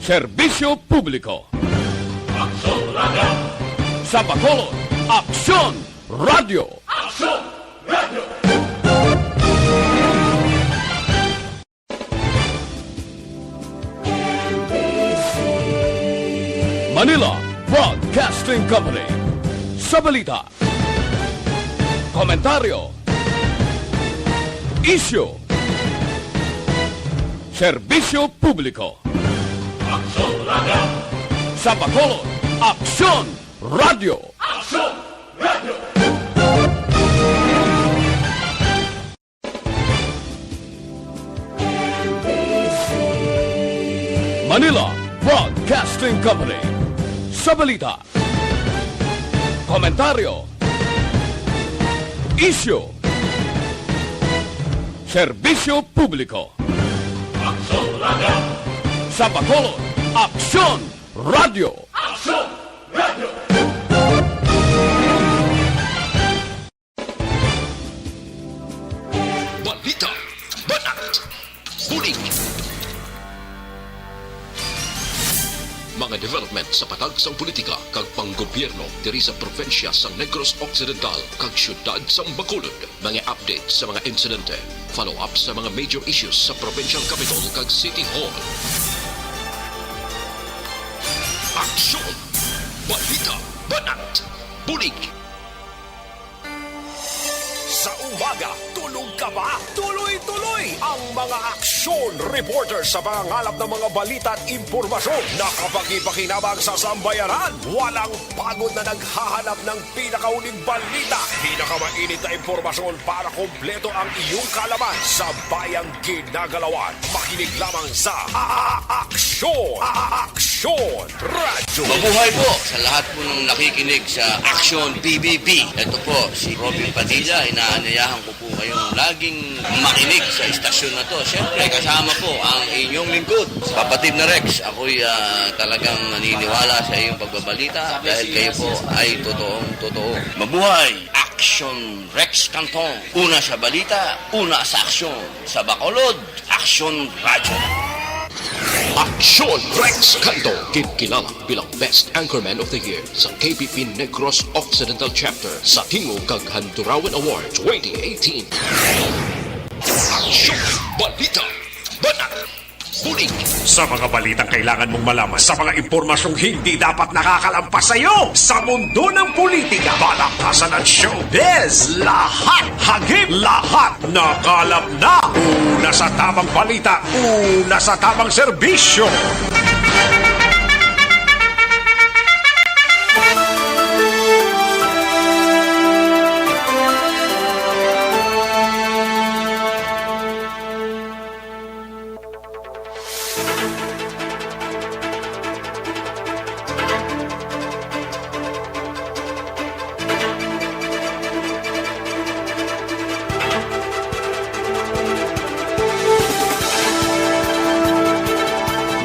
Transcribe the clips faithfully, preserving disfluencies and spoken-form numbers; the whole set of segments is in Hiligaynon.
Serbisyo Publiko. Aksyon Radio. Sa Bacolod, Aksyon Radio. Aksyon Radio. Manila Broadcasting Company. Sa balita, komentaryo, isyu, serbisyo publiko. Aksyon Radio. Sa Bacolod, Aksyon Radio. Aksyon Radio. Manila Broadcasting Company. Sa balita, komentaryo, isyu, serbisyo publiko. Aksyon Radio. Sa Bacolod, Aksyon Radio. Aksyon Radio. Balita, banat, bulig. Mga development sa patag sang politika kag panggobyerno diri sa probinsya sang Negros Occidental kag siyudad sang Bacolod. Mga update sa mga insidente, follow-up sa mga major issues sa provincial capital kag city hall. Aksyon! Balita, banat, bulig. Sa umaga, tulog ka ba? Tuloy-tuloy ang mga aksyon reporter sa pangangalap ng mga balita at impormasyon na kapakipakinabang sa sambayanan. Walang pagod na naghahanap ng pinakauling balita, pinakamainit na impormasyon para kompleto ang iyong kaalaman sa bayang ginagalawan. Makinig lamang sa A-, A-, Aksyon, A-, A-, Aksyon Radyo. Mabuhay po sa lahat po ng nakikinig sa Aksyon P B B. Ito po si Robin Padilla. Inaanyayahan ko po kayong laging makinig sa istasyon na to. Siyempre, kasama po ang inyong lingkod, Papa Tim na Rex. Ako'y, ah, talagang naniniwala sa iyong pagbabalita dahil kayo po ay totoong totoo. Mabuhay! Aksyon Rex Canton. Una sa balita, una sa aksyon. Sa Bacolod, Aksyon Radyo. Aksyon Rex Canton, ginkilala bilang Best Anchorman of the Year sa K P P Negros Occidental Chapter sa Tingog kag Handurawan Award twenty eighteen. Aksyon, balita, banat, bulig. Sa mga balitang kailangan mong malaman, sa mga impormasyong hindi dapat nakakalampas sa iyo, sa mundo ng politika, balakasan at showbiz, lahat hagip, lahat nakalap na. Una sa tamang balita, una sa tamang serbisyo.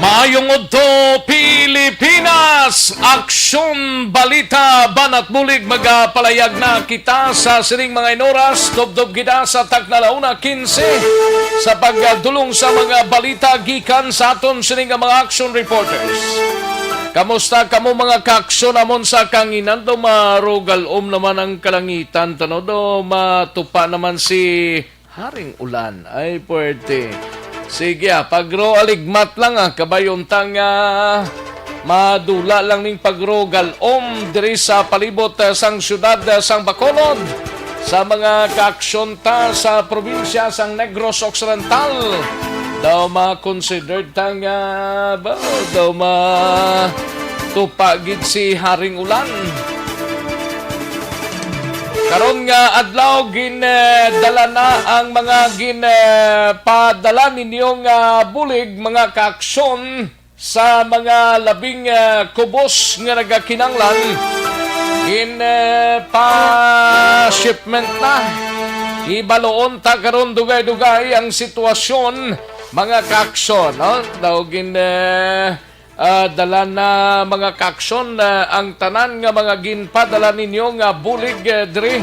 Maayong udto, Pilipinas! Aksyon, balita, banat bulig, magapalayag na kita sa sining mga inoras. Tubtob kita sa takna la una kinse sa pagdulong sa mga balita gikan sa aton sini nga mga action reporters. Kamusta kamo, mga kaaksyon, amon sa kanginan? Daw marugal-om naman ang kalangitan, tano, daw matupa naman si Haring Ulan. Ay, puwerte. Sige, ah, pagro aligmat lang, ah, kabayon tang, ah, madula lang ning pagro galom diri sa palibot, ah, sang siyudad, ah, sang Bacolod. Sa mga kaaksyon ta sa probinsya sang Negros Occidental, daw ma-considered ta nga, ba, daw ma-, tupa gid si Haring Ulan. Karon nga adlaw, gin, eh, dala na ang mga gin, eh, padala ninyo nga bulig, mga kaaksyon, sa mga labing, eh, kubos nga nagakinanglan. Gin, eh, pa-shipment na. Ibaloon ta karon dugay-dugay ang sitwasyon, mga kaaksyon, no? Daw gin, eh, ah, dala na, mga kaaksyon, ah, ang tanan nga mga ginpadala ninyo nga bulig, eh, diri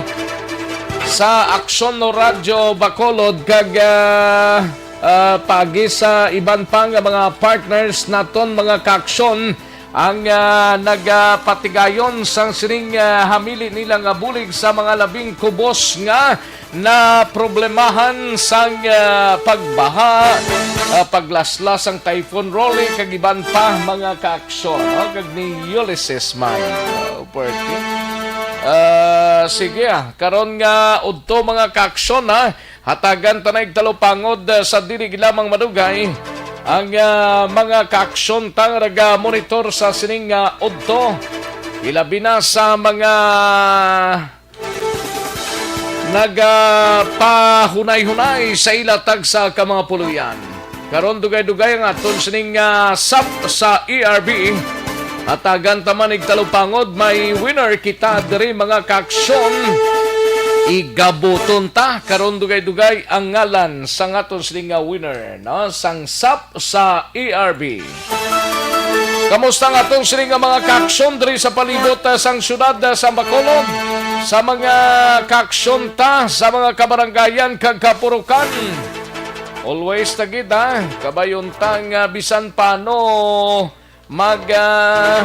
sa Aksyon no Radyo Bacolod kag, ah, ah, paagi sa iban pa nga mga partners naton, mga kaaksyon, ang, ah, nagapatigayon sang sining, ah, hamili nila nga bulig sa mga labing kubos nga naproblemahan sang, ah, pagbaha, ah, paglaslas sang Typhoon Rolly, kag iban pa, mga kaaksyon, no? Kag ni Ulysses man. Oh, pwerte. Ah, sige, ah. Karon nga udto, mga kaaksyon, ha, hatagan ta na igtalupangod, ah, sa dili lamang madugay ang, ah, mga kaaksyon ta nga naga-monitor sa sining, ah, udto. Ilabi na sa mga nagapahunay-hunay sa ila tagsa ka mga puloy-an. Karon, dugay-dugay ang aton sining, ah, sap sa E R B. Hatagan ta man igtalupangod, may winner kita diri, mga kaaksyon. Igabuton ta karon, dugay-dugay ang ngalan sa aton sining nga winner, no? Sang sap sa E R B. Kamusta ang aton sini nga mga kaaksyon diri sa palibot, ah, sang siyudad, ah, sa Bacolod, sa mga kaaksyon ta, sa mga kabarangayan kag kapurukan? Always ta gid, ha, kabayon ta nga bisan paano mag, ah,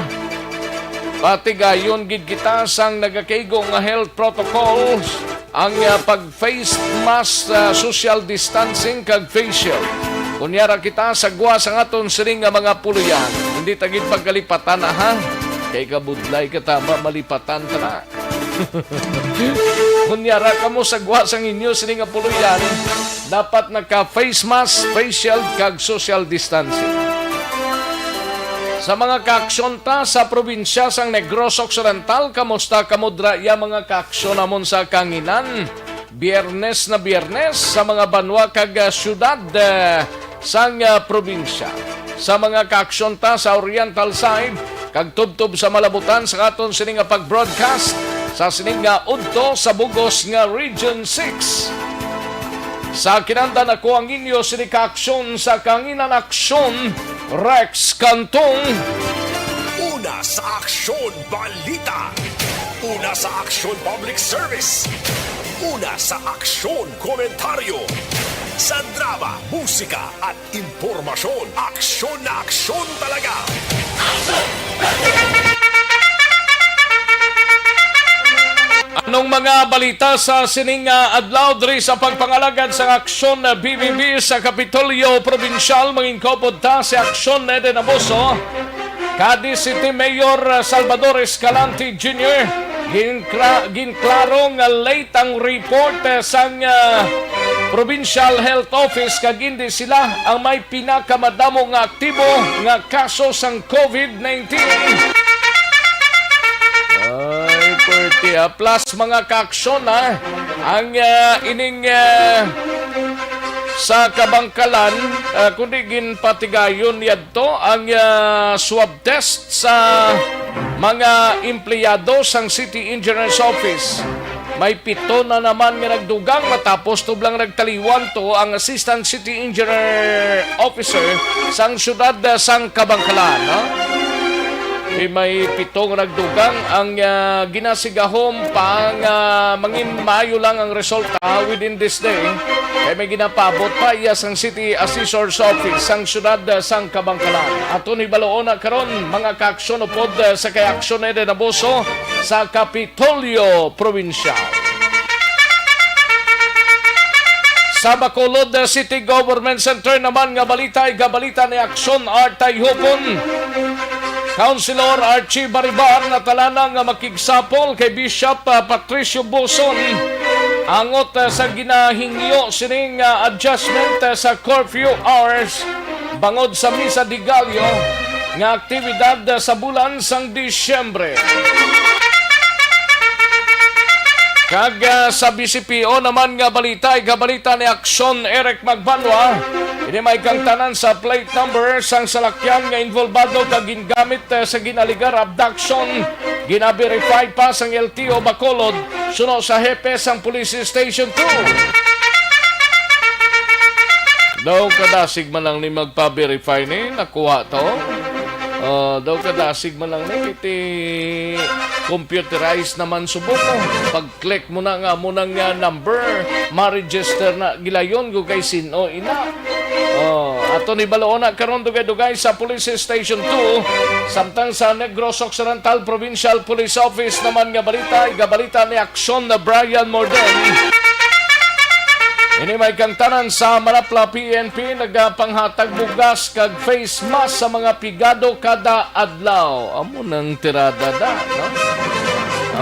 patigayon gid kita sang nagakaigo nga health protocols, ang, ah, pag face mask, ah, social distancing, kag face shield. Kunyara kita sa gwa sang aton sining nga mga puloy-an, hindi ta gid pagkalipatan na, ha? Kay kabudlay ka tama, malipatan ta na. Kunyara kamo sa gwa sang inyo sini nga puloy-an, dapat naka face mask, face shield, kag social distancing. Sa mga kaaksyon ta sa probinsya sang Negros Occidental, kamusta kamo dira, ya mga kaaksyon namon sa kanginan? Biyernes na Biyernes sa mga banwa kag, ah, syudad, ah, sang, ah, probinsya. Sa mga kaaksyon ta sa Oriental side, kag tubtob sa malabutan sa aton sini nga pag-broadcast sa sini nga udto sa bugos nga Region six. Sa kinandan, ako ang inyo sini kaaksyon sa kanginan, Aksyon Rex Cantong. Una sa Aksyon Balita. Una sa Aksyon Public Service. Una sa Aksyon Komentaryo. Sa drama, musika, at impormasyon, aksyon na aksyon talaga. Anong mga balita sa sining, ah, adlaw diri sa pagpangalagad sang Aksyon, ah, B B B sa Kapitolyo Probinsyal? Mangin-, kaupod ta si Aksyon Eden Abuso. Cadiz City Mayor, ah, Salvador Escalante Junior, ginkra-, ginklaro nga late ang report, ah, sang, ah, Provincial Health Office, kag indi sila ang may pinakamadamo nga aktibo nga kaso sang COVID nineteen. Ay, pwerte, ah. Plus, mga kaaksyon, ah, ang, ah, ining, ah, sa Kabangkalan, ah, kundi ginpatigayon yadto ang, ah, swab test sa mga empleyado sang City Engineers Office. May pito na naman nga nagdugang matapos tublang nagtaliwan to ang Assistant City Engineer Officer sang siyudad, ah, sang Kabangkalan, no? Di may pito nga nagdugang ang, ah, ginasigahom pa nga mangin-, maayo lang ang resulta within this day. Kay may ginapaabot pa iya sang City Assessor's Office sang siyudad, ah, sang Kabangkalan. Aton hibaluon na karon, mga kaaksyon, upod, ah, sa kay Aksyon Eden Abuso sa Kapitolyo Provincial. Sa Bacolod, ah, City Government Center naman nga balita, igabalita ni Aksyon Art Tayhupon. Councilor Archie Baribar natalana nga makigsapol kay Bishop, ah, Patricio Boson angot, ah, sa ginahingyo sining, ah, adjustment, ah, sa curfew hours bangod sa Misa de Gallo nga aktibidad, ah, sa bulan sang Disyembre. Kag, ah, sa B C P O naman nga balita, igabalita ni Aksyon Eric Magbanwa, ini may kangtanan sa plate number sang salakyan nga involbado kag gingamit, eh, sa ginaligar abduction. Gina-verify pa sang L T O Bacolod suno sa hepe sang Police Station two. Daw kadasig man lang ni magpa-verify ni, nakuha to. Oh, daw kadasig man lang ni, iti computerized naman subong mo. Pag-click mo na nga mo nang, ah, number, ma-register na gilayon ko kay sino ina. Aton hibaluon na karon dugay-dugay sa Police Station two, samtang sa Negros Occidental Provincial Police Office naman nga balita, igabalita ni Aksyon na Brian Morden. Ini may kangtanan sa Manapla P N P, nagapanghatag bugas kag face mask sa mga pigado kada adlaw. Amo nang tirada da, no?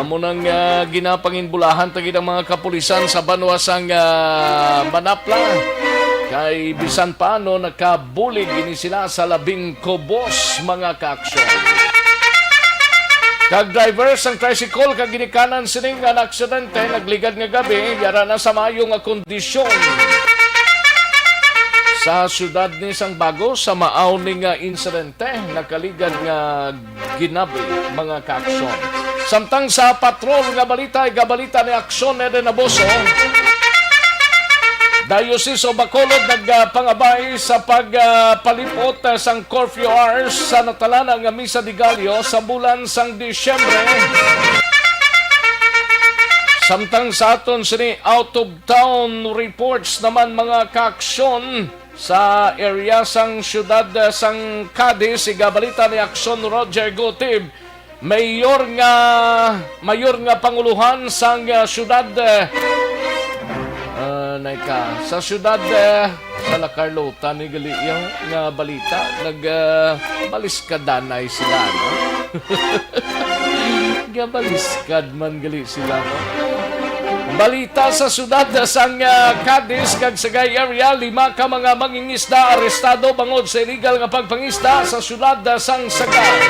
Amo nang, ah, ginapanginbulahan ta gid ang mga kapulisan sa banwa sang, ah, Manapla. Kay bisan pa, no, nakabulig ini sila sa labing kubos, mga kaaksyon. Kag driver sang tricycle kag ginikanan sini nga naaksidente nagligad nga gab-i, yara na sa maayo nga kondisyon. Sa siyudad ni sang Bago, sa maaw ni nga insidente, nakaligad nga ginabi, mga kaaksyon. Samtang sa patrol nga balita, igabalita ni Aksyon Eden Abuso, Diocese of Bacolod nagpangabay sa pagpalipot sang curfew hours sa natalana nga Misa de Gallo sa bulan sang Disyembre. Samtang sa aton sini out of town reports naman, mga kaaksyon, sa area sang siyudad, eh, sang Cadiz, igabalita ni Aksyon Roger Gutib, mayor nga, mayor nga panguluhan sang, eh, siyudad, eh, ah, nay ka, sa siyudad, eh, sa La Carlota ni gali iya nga balita, nag, ah, baliskadanay sila, no? Gabaliskad man gali sila, no? Balita sa siyudad sang, ah, Cadiz kag Sagay area, lima ka mga mangingisda arestado bangod sa illegal nga pagpangisda sa siyudad sang Sagay.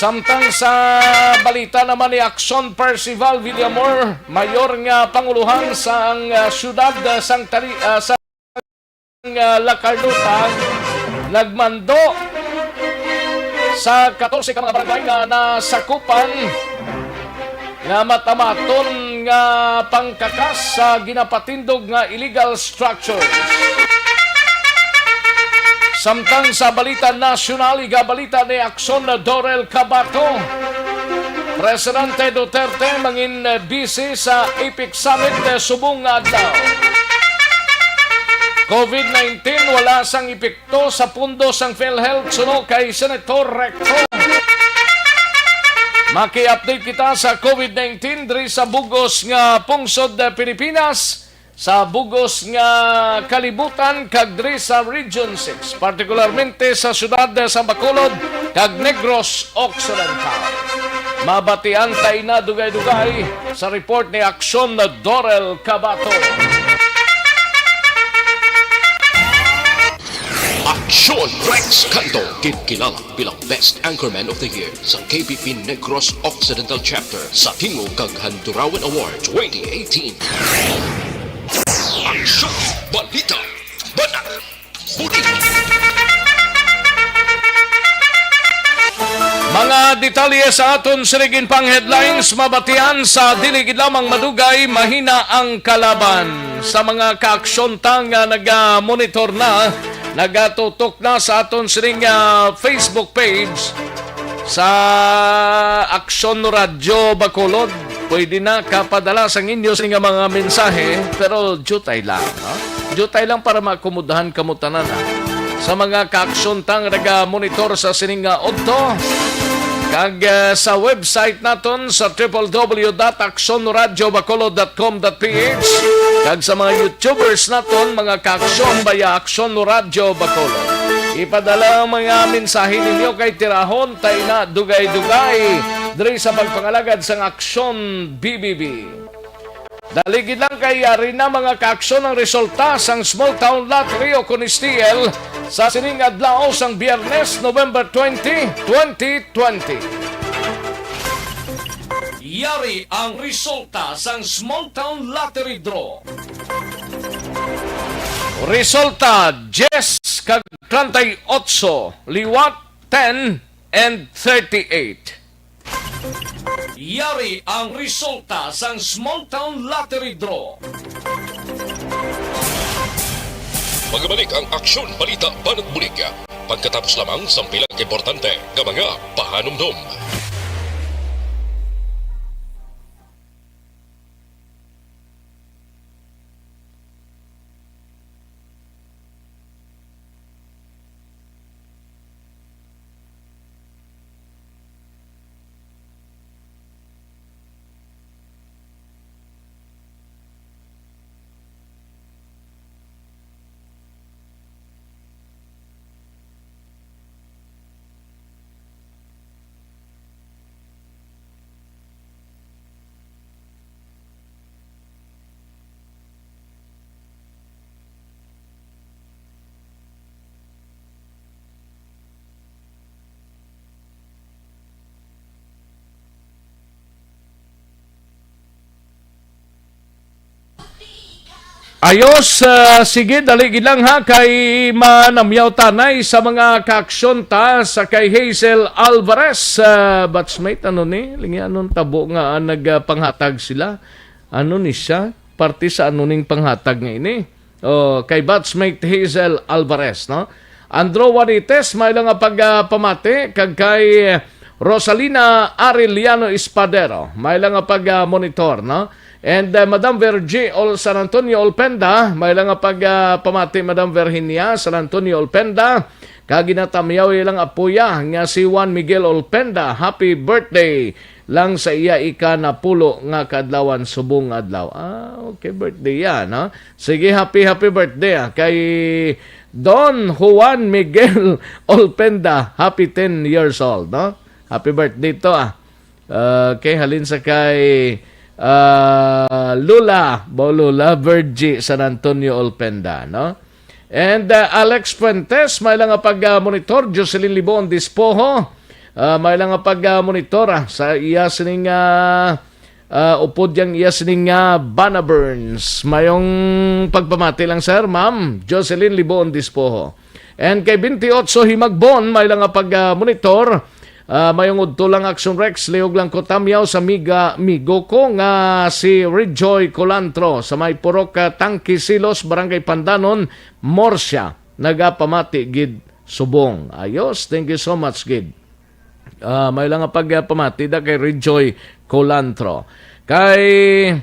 Samtang sa balita naman ni Aksyon Percival Villamor, mayor nga panguluhan sang, ah, siyudad sang Tali-, ah, sa nga La Carlota nagmando sa katorse ka mga barangay nga nasakupan nga matamaton nga pangkakas sa ginapatindog nga illegal structures. Samtang sa balita nasyonal, igabalita ni Aksyon Dorel Cabato, Presidente Duterte mangin busy sa APEC Summit subong nga adlaw. COVID nineteen, wala sang epekto sa pundo sang PhilHealth suno kay Senator Recto. Maki-update kita sa COVID nineteen diri sa bug-os nga pungsod, eh, Pilipinas, sa bug-os nga kalibutan kag diri sa Region six, partikularmente sa siyudad sa Bacolod kag Negros Occidental. Mabatian ta ina dugay-dugay sa report ni Aksyon Dorel Cabato. Aksyon Rex Canto, ginkilala bilang Best Anchorman of the Year sa K B P Negros Occidental Chapter sa Tingog kag Handurawan Award twenty eighteen. Aksyon, balita, banat, budi. Mga detalye sa aton sining pang headlines, mabatian sa dili gid lamang madugay, mahina ang kalaban. Sa mga kaaksyon ta nga naga-monitor na, nagatutok na sa aton sining, ah, Facebook page sa Aksyon Radyo Bacolod. Pwede na kapadala sang inyo sini nga mga mensahe, pero diutay lang, no? Diutay lang para maakomodahan kamo tanan, ha? Sa mga kaaksyon ta nga naga-monitor sa sining nga udto, kag, eh, sa website naton sa triple W dot aksyon radyo bacolod dot com dot P H, kag sa mga YouTubers naton, mga kaaksyon via Aksyon Radyo Bacolod. Ipadala ang mga mensahe ninyo kay tirahon ta ina dugay-dugay diri sa pagpangalagad sang Aksyon B B B. Dali gid lang kay yari na, mga kaaksyon, ang resulta sang Small Town Lottery o kon S T L sa sining adlaw sang Biyernes, November twenty, twenty twenty. Yari ang resulta sang Small Town Lottery Draw. Resulta, diyes kag treinta y ocho, liwat ten and thirty-eight. Yari ang resulta sang Small Town Lottery Draw. Magabalik ang Aksyon Balita Banat Bulig pagkatapos lamang sang pila ka importante nga mga pahanumdom. Ayos, ah, sige, dali gid lang ha, kay manamyaw tanay sa mga kaaksyon ta sa kay Hazel Alvarez. Ah, batchmate, ano ni? Lingi, anong tabo nga, ah, nagpanghatag sila? Ano ni siya? Parte sa ano ning panghatag nga ini? Oh, kay batchmate Hazel Alvarez, no? Andro Juanites, may lang nga pagpamati, kag kay Rosalina Arellano Espadero, may lang nga pag-monitor, no? And, uh, Madam Vergie Ol San Antonio Olpenda, may lang nga pag, uh, pamati, Madam Virginia San Antonio Olpenda, kag ginatamyaw ilang apuya nga si Juan Miguel Olpenda. Happy birthday lang sa iya ika napulo nga kaadlawan subong adlaw. Ah, okay, birthday yan, no? Sige, happy, happy birthday, ah, kay Don Juan Miguel Olpenda. Happy ten years old, no? Happy birthday to, ah. Okay, halin sa kay, ah, Lola, Bo Lola Virgie San Antonio Olpenda, no? And, ah, Alex Fuentes, may lang nga pag-monitor. Jocelyn Libon Dispoho, ah, may lang nga pag-monitor, ah, sa iya sining, ah, ah, upod yang iya sining, ah, Bana Burns. Mayong pagpamati lang, sir, ma'am. Jocelyn Libon Dispoho. And kay twenty-eight Himagbon, may lang nga pag-monitor. Ah, mayong udto lang, Action Rex, liog lang ko tamyaw sa miga, migo ko nga si Rejoy Colantro sa may Purok, ah, Tangkisilos, Barangay Pandanon, Murcia. Nagapamati gid subong. Ayos, thank you so much gid. Ah, may lang nga pagpamati da kay Rejoy Colantro. Kay,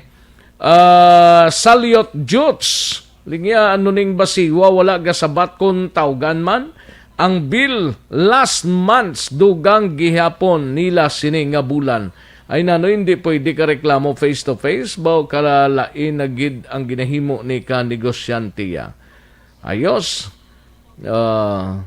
ah, Saliot Juts, lingi, ano ning basiwa, wala gasabat kon tawgan man. Ang bill last months, dugang gihapon nila sini nga bulan. Ay nano, hindi pwede ka reklamo face to face, ba, o kalalain na gid ang ginahimo ni ka negosyante ya. Ayos. Ah,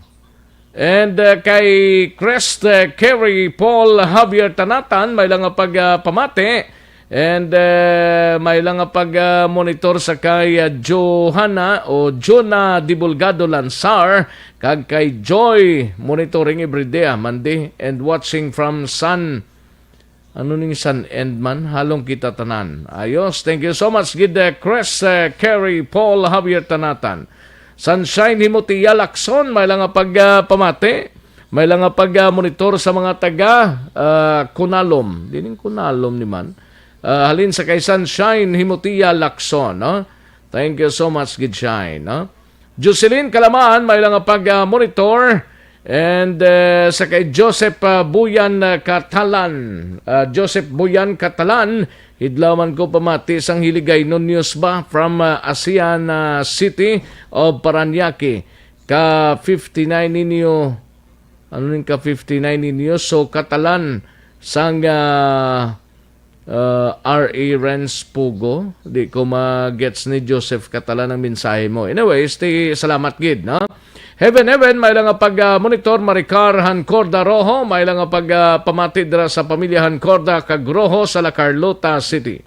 and, uh, kay Crest, uh, Kerry Paul Javier Tanatan, may lang nga pagpamati. And, uh, may lang nga pag, uh, monitor sa kay, uh, Johanna o Jonah Dibulgado Lansar, kag kay Joy, monitoring every day, ah, Monday, and watching from San, ano ning San End man, halong kita tanan. Ayos, thank you so much, gid, uh, Chris, uh, Kerry, Paul, Javier Tanatan. Sunshine Himotia Lacson, may lang nga pag, uh, pamati, may lang nga pag, uh, monitor sa mga taga, uh, Kunalom. Dining Kunalom ni man. Uh, halin sa kay Sunshine Himotia Lacson, no? Thank you so much, gid Shine, no? Jocelyn Kalaman, may lang nga pag, ah, monitor. And, eh, sa kay Joseph, ah, Buyan, ah, Catalan. Ah, Joseph Buyan Catalan, hidlaw man ko pamati sang Hiligaynon News ba from, ah, ASEAN, ah, City of Parañaque. Ka fifty-nine ninyo, ano ning ka fifty-nine ninyo? So, Catalan sang, ah, uh, R A Renz Pugo. Di ko ma-gets ni Joseph Catalan ang mensahe mo. Anyways, ti, salamat gid, no? Heaven, heaven, may lang nga pag, ah, monitor, Maricar Hancorda Rojo, may lang nga pag, ah, pamati dira sa pamilya Hancorda kag Rojo sa La Carlota City.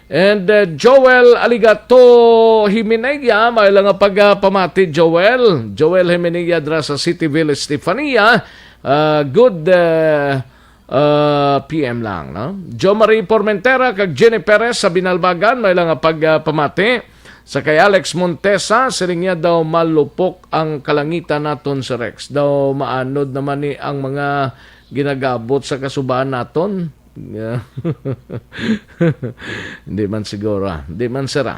And, uh, Joel Aligato Himenea, may lang nga pag, ah, pamati, Joel. Joel Himenea dira sa City Village, Stefania. Uh, good, uh, uh, P M lang, no? Jo Marie Formentera kag Jenny Perez sa Binalbagan, may lang nga pag, ah, pamati. Sa kay Alex Montesa, siling niya daw malupok ang kalangitan naton, si Rex. Daw maanod naman ni ang mga ginagabot sa kasubaan naton. Yeah. Hindi man siguro, ah. Hindi man sira.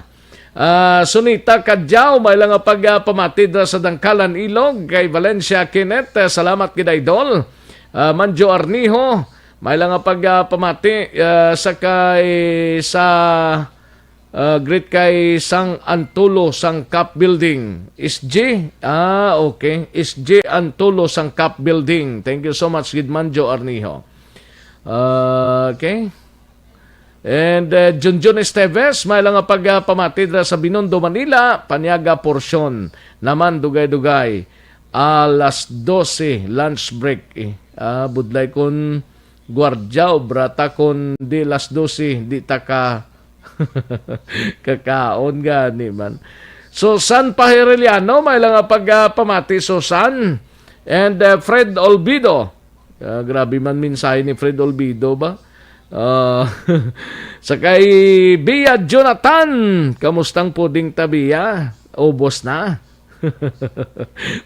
Ah, Sunita Cadiao, may lang nga pag, ah, pamati dira sa Dangkalan, Ilog, kay Valencia Kenneth, ah, salamat gid, idol. Ah, Manjo Arnijo, may lang nga pag, ah, pamati, ah, sa kay, sa, ah, greet kay Sang Antulo, Sang Cap Building. S J? Ah, okay. S J Antulo, Sang Cap Building. Thank you so much, gid Manjo Arnijo. Ah, okay. And, uh, Junjun Esteves, may lang nga pag, uh, pamati dira sa Binondo, Manila, Paniaga porsyon naman, dugay-dugay. Alas dose, lunch break, eh. Ah, budlay kun gwardya, obra ta kun di alas dose, di ta ka kakaon gani man. Susan Pahiriliano, may lang nga pag, uh, pamati, Susan. And, uh, Fred Olbido, Ah, grabe man mensahe ni Fred Olbido ba? Ah, sa kay Bia Jonathan, kamustang puding ta, Bia? Ubos na.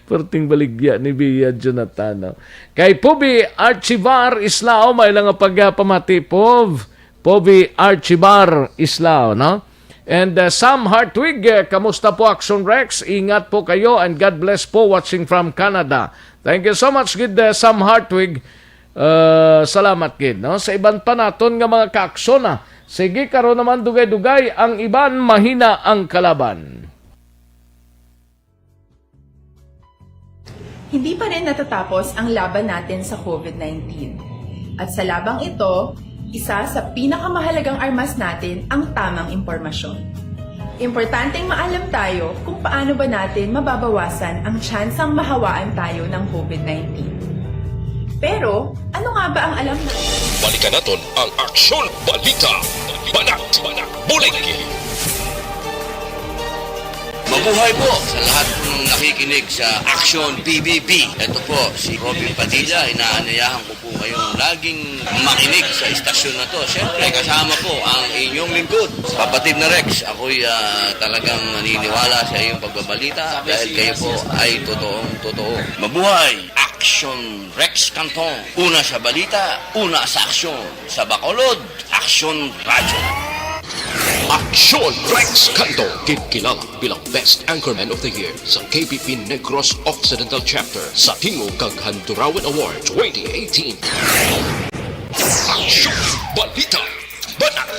Perting baligya ni Bia Jonathan, no? Kay Pubi Archivar Islao, may lang nga pagpamati, Pov. Pubi Archivar Islao, no? And, uh, Sam Hartwig, uh, kamusta po, Action Rex? Ingat po kayo and God bless po, watching from Canada. Thank you so much, gid, uh, Sam Hartwig. Uh, salamat gid, no? Sa iban pa naton nga mga kaaksyon, ah. Sige, karon naman dugay-dugay ang iban, mahina ang kalaban. Hindi pa rin natatapos ang laban natin sa covid nineteen. At sa labang ito, isa sa pinakamahalagang armas natin ang tamang impormasyon. Importanteng maalam tayo kung paano ba natin mababawasan ang tsansang mahawaan tayo ng covid nineteen. Pero, ano nga ba ang alam natin? Balikan naton ang Aksyon Balita. Banat, Bulig. Mabuhay po sa lahat ng nakikinig sa Action P B B. Ito po si Robin Padilla. Inaanyayahan ko po kayong laging makinig sa istasyon na to. Siyempre, kasama po ang inyong lingkod, Kapatid na Rex. Ako'y, ah, talagang naniniwala sa iyong pagbabalita dahil kayo po ay totoong totoo. Mabuhay! Action Rex Canton. Una sa balita, una sa aksyon. Sa Bacolod, Aksyon Radyo. Aksyon Rex Canto, ginkilala bilang Best Anchorman of the Year sa K P P Negros Occidental Chapter sa Tingog kag Handurawan Award twenty eighteen. Aksyon Balita. Banat.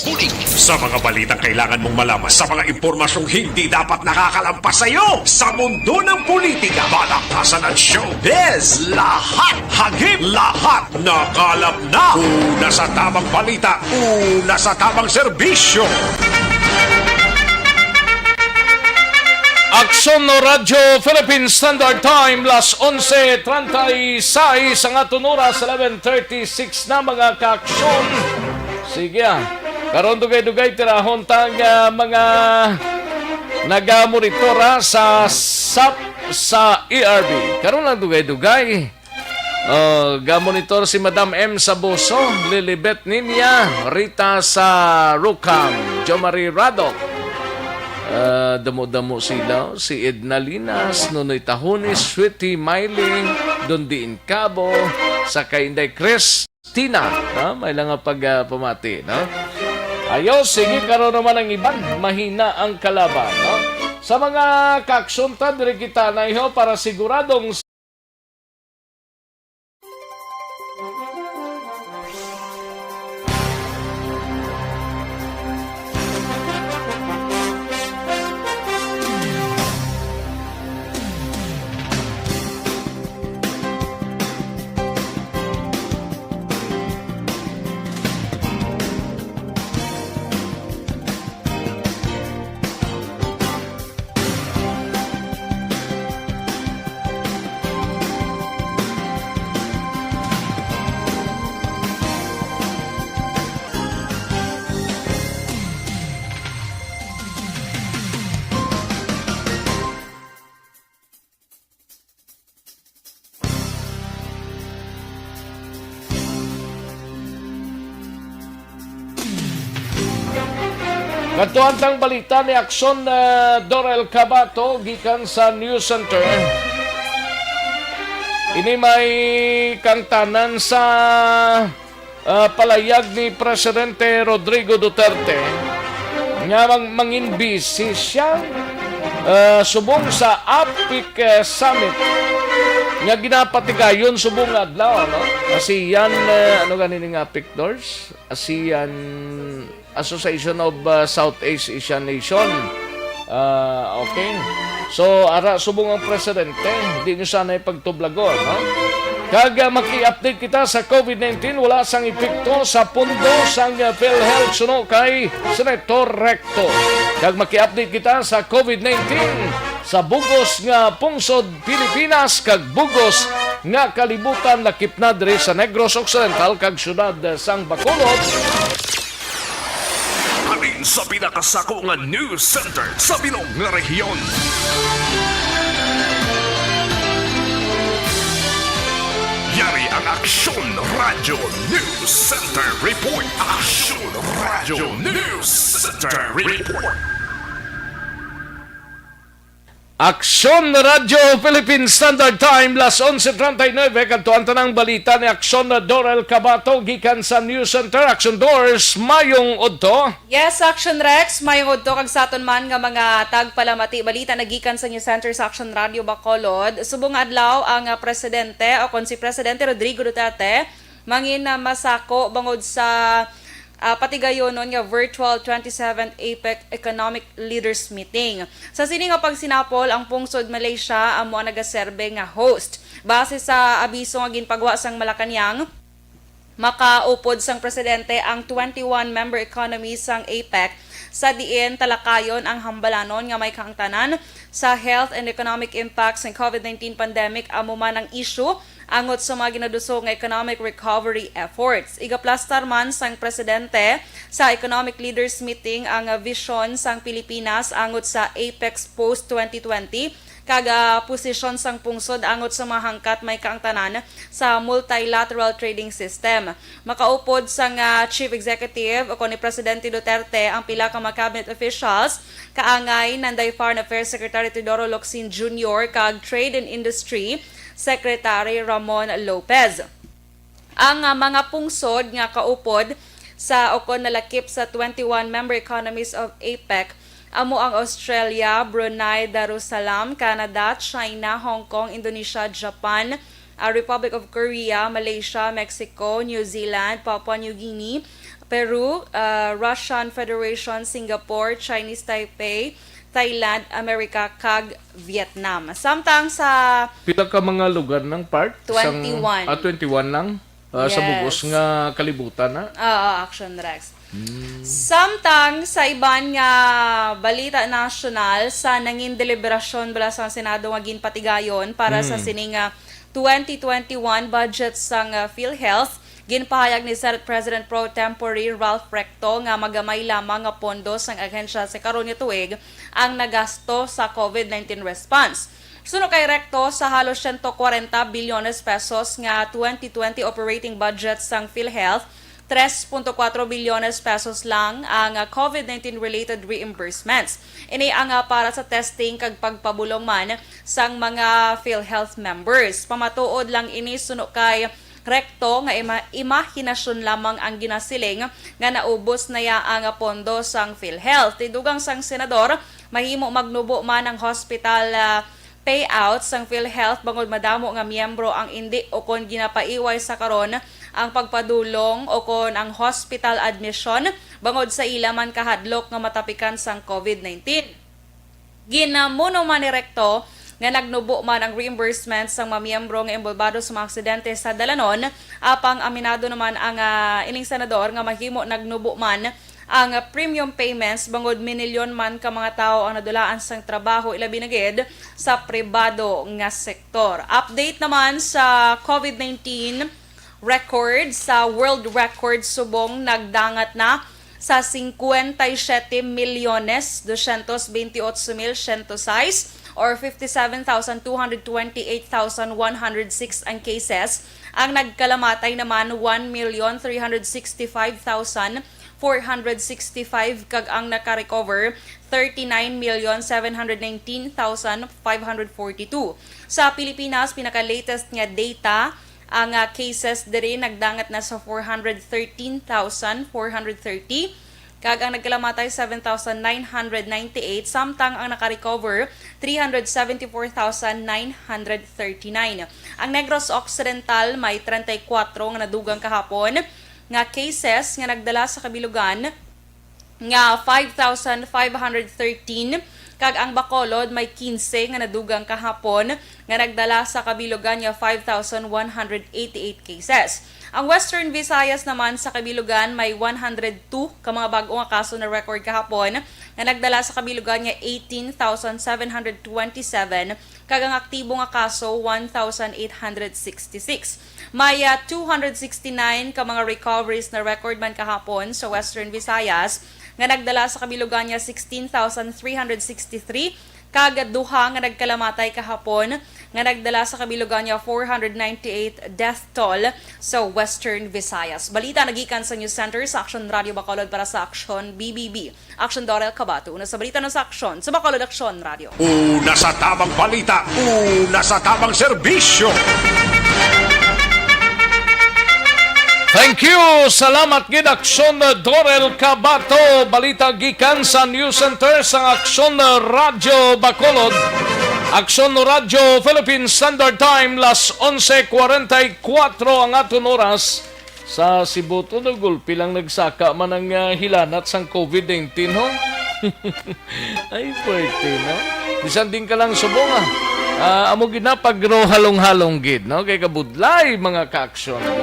Bulig. Sa mga balitang kailangan mong malaman, sa mga impormasyong hindi dapat nakakalampas sa iyo, sa mundo ng politika, balaktasan at showbiz, lahat hagip, lahat nakalap na. Una sa tamang balita, una sa tamang serbisyo. Aksyon no Radyo Philippine Standard Time, las onse treinta y seis ang aton oras, eleven thirty-six na, mga kaaksyon. Sige, ah. Karon dugay-dugay tirahon tang, ah, mga nagamonitor, ah, sa sap sa E R B. Karon lang dugay-dugay. Oh, gamonitor si Madam M Sabuso, Lilibet Ninia, Rita sa Rukam, Jo Marie Radok. Ah, damo-damo sila, oh. Si Edna Linas, Nonoy Tahones, Sweetie Miley, Don Diin Cabo, sa kay Inday Christina, no? May lang nga pag, ah, pamati, no? Ayo, sige, karon naman ang iban, mahina ang kalaban, no? Sa mga kaksuntan, diri kita na, iho, para siguradong Kadtuan tang balita ni Aksyon, ah, Dorel Cabato gikan sa News Center. Ini may kangtanan sa, ah, palayag ni Presidente Rodrigo Duterte nga mang-, mangin busy siya, ah, subong sa APEC, ah, Summit nga ginapatigayon subong nga adlaw, no? ASEAN, ah, ano gani ning APEC, Dors? ASEAN, Association of, uh, Southeast Asian Nation. Ah, okay. So, ara, subong ang presidente, di nyo sana'y pagtublagon, no? Kag, uh, maki-update kita sa covid nineteen, wala sang epekto sa pondo sang, uh, PhilHealth suno kay Senator Recto. Kag maki-update kita sa covid nineteen sa bugos nga pungsod Pilipinas kag bugos nga kalibutan, lakip na diri sa Negros Occidental kag siyudad sang Bacolod. Halin sa pinakasako nga news center sa bilog nga rehiyon. Yari ang Aksyon Radio News Center Report. Aksyon Radio News Center Report. Aksyon Radio Philippine Standard Time, las onse treinta y nueve. Kadto ang tanang balita ni Aksyon Dorel Cabato gikan sa News Center. Aksyon Dors, mayong udto. Yes, Action Rex, mayong udto kag sa aton man nga mga tagpalamati. Balita nagikan sa News Center sa Action Radio Bacolod. Subong nga adlaw ang, ah, presidente o kon si Presidente Rodrigo Duterte mangin na masako bangod sa, ah, patigayonon nga virtual twenty-seventh APEC Economic Leaders Meeting. Sa sini nga pagsinapol, ang pungsod Malaysia amo ang nagaserbe nga host. Base sa abiso nga ginpagwa sang Malacañang, makaupod sang presidente ang twenty-one member economy sang APEC, sa diin talakayon ang hambalanon nga may kaangtanan sa health and economic impact sang COVID nineteen pandemic, amo man ang issue angot sa mga ginadusog nga economic recovery efforts. Igaplastar man sang presidente sa Economic Leaders Meeting ang vision sang Pilipinas angot sa APEC post twenty twenty, kag, ah, posisyon sang pungsod angot sa mga hangkat may kaangtanan sa multilateral trading system. Makaupod sang, ah, Chief Executive o kon ni Presidente Duterte ang pila ka mga cabinet officials, kaangay Nanday Foreign Affairs Secretary Teodoro Locsin Junior kag Trade and Industry Secretary Ramon Lopez. Ang, ah, mga pungsod nga kaupod sa o kon nalakip sa twenty-one member economies of APEC amo ang Australia, Brunei Darussalam, Canada, China, Hong Kong, Indonesia, Japan, ah, Republic of Korea, Malaysia, Mexico, New Zealand, Papua New Guinea, Peru, ah, Russian Federation, Singapore, Chinese Taipei, Thailand, America, kag Vietnam. Samtang sa Pila ka mga lugar ng part? Sang, Twenty-one. Ah, twenty-one lang? Ah, sa Yes. bugos nga kalibutan na? Oo, Action Rex. Hmm. Samtang sa iban nga balita nasyonal, sa nangin deliberasyon bala sa Senado nga ginpatigayon para sa Hmm. sining, ah, twenty twenty-one budget sang, ah, PhilHealth, ginpahayag ni Senate President Pro Tempore Ralph Recto nga magamay lamang nga pondo sang ahensya sa karon nga tuig ang nagasto sa COVID nineteen response. Suno kay Recto, sa halos siyento kwarenta bilyones pesos nga twenty twenty operating budget sang PhilHealth, tres punto kuwatro bilyones pesos lang ang, ah, COVID nineteen related reimbursements. Ini ang, ah, para sa testing kag pagpabulong man sang mga PhilHealth members. Pamatuod lang ini suno kay Recto nga ima-, imahinasyon lamang ang ginasiling nga naubos na ya ang pondo sang PhilHealth. Tidugang sang senador, mahimo magnubo man ang hospital, ah, payout sang PhilHealth bangod madamo nga miyembro ang indi o kon ginapaiway sa karon ang pagpadulong o kon ang hospital admission bangod sa ila man kahadlok nga matapikan sang COVID nineteen. Ginamuno man ni Recto nga nagnubo man ang reimbursement sang mga miyembro nga inbolbado sa mga aksidente sa dalanon, apang aminado naman ang, ah, ining senador nga mahimo nagnubo man ang, ah, premium payments bangod minilyon man ka mga tawo ang nadulaan sang trabaho, ilabi na gid sa pribado nga sektor. Update naman sa COVID nineteen record, sa world record subong nagdangat na sa cincuenta y siete millones doscientos veintiocho mil ciento seis or fifty-seven thousand two hundred twenty-eight thousand one hundred six ang cases. Ang nagkalamatay naman, one million three hundred sixty-five thousand four hundred sixty-five, kag ang naka-recover, thirty-nine million seven hundred nineteen thousand five hundred forty-two. Sa Pilipinas, pinaka-latest nga data, ang, ah, cases diri nagdangat na sa four hundred thirteen thousand four hundred thirty, kag ang nagkalamatay, seven thousand nine hundred ninety-eight, samtang ang naka-recover, three hundred seventy-four thousand nine hundred thirty-nine. Ang Negros Occidental may treinta y cuatro nga nadugang kahapon nga cases nga nagdala sa kabilugan nga five thousand five hundred thirteen, kag ang Bacolod may quince nga nadugang kahapon nga nagdala sa kabilugan nga five thousand one hundred eighty-eight cases. Ang Western Visayas naman sa kabilugan may one hundred two ka mga bag-o nga kaso na record kahapon nga nagdala sa kabilugan nga eighteen thousand seven hundred twenty-seven, kag ang aktibo nga kaso, one thousand eight hundred sixty-six. May, ah, two hundred sixty-nine ka mga recoveries na record man kahapon sa Western Visayas, nga nagdala sa kabilugan nga sixteen thousand three hundred sixty-three, Kag duha nga nagkalamatay kahapon nga nagdala sa kabilugan nga four hundred ninety-eight death toll sa Western Visayas. Balita nagikan sa News Center sa Aksyon Radio Bacolod para sa Aksyon B B B. Aksyon Dorel Cabato, una sa balita na sa Aksyon sa Bacolod Aksyon Radio. Una sa tamang balita, una sa tamang serbisyo. Thank you. Salamat gid, Aksyon Dorel Cabato. Balita gikan sa News Center sang Aksyon Radyo Bacolod. Aksyon Radyo Philippine Standard Time, las onse cuarenta y cuatro ang aton oras. Sa Cebu to, no, gulpi lang nagsaka man ang, ah, hilanat sang covid nineteen, ho? Ay, puwerte, no? Bisan din ka lang subong, ah. Ah, amo gid na pag halong-halong gid, no? Kay kabudlay, mga kaaksyon, no?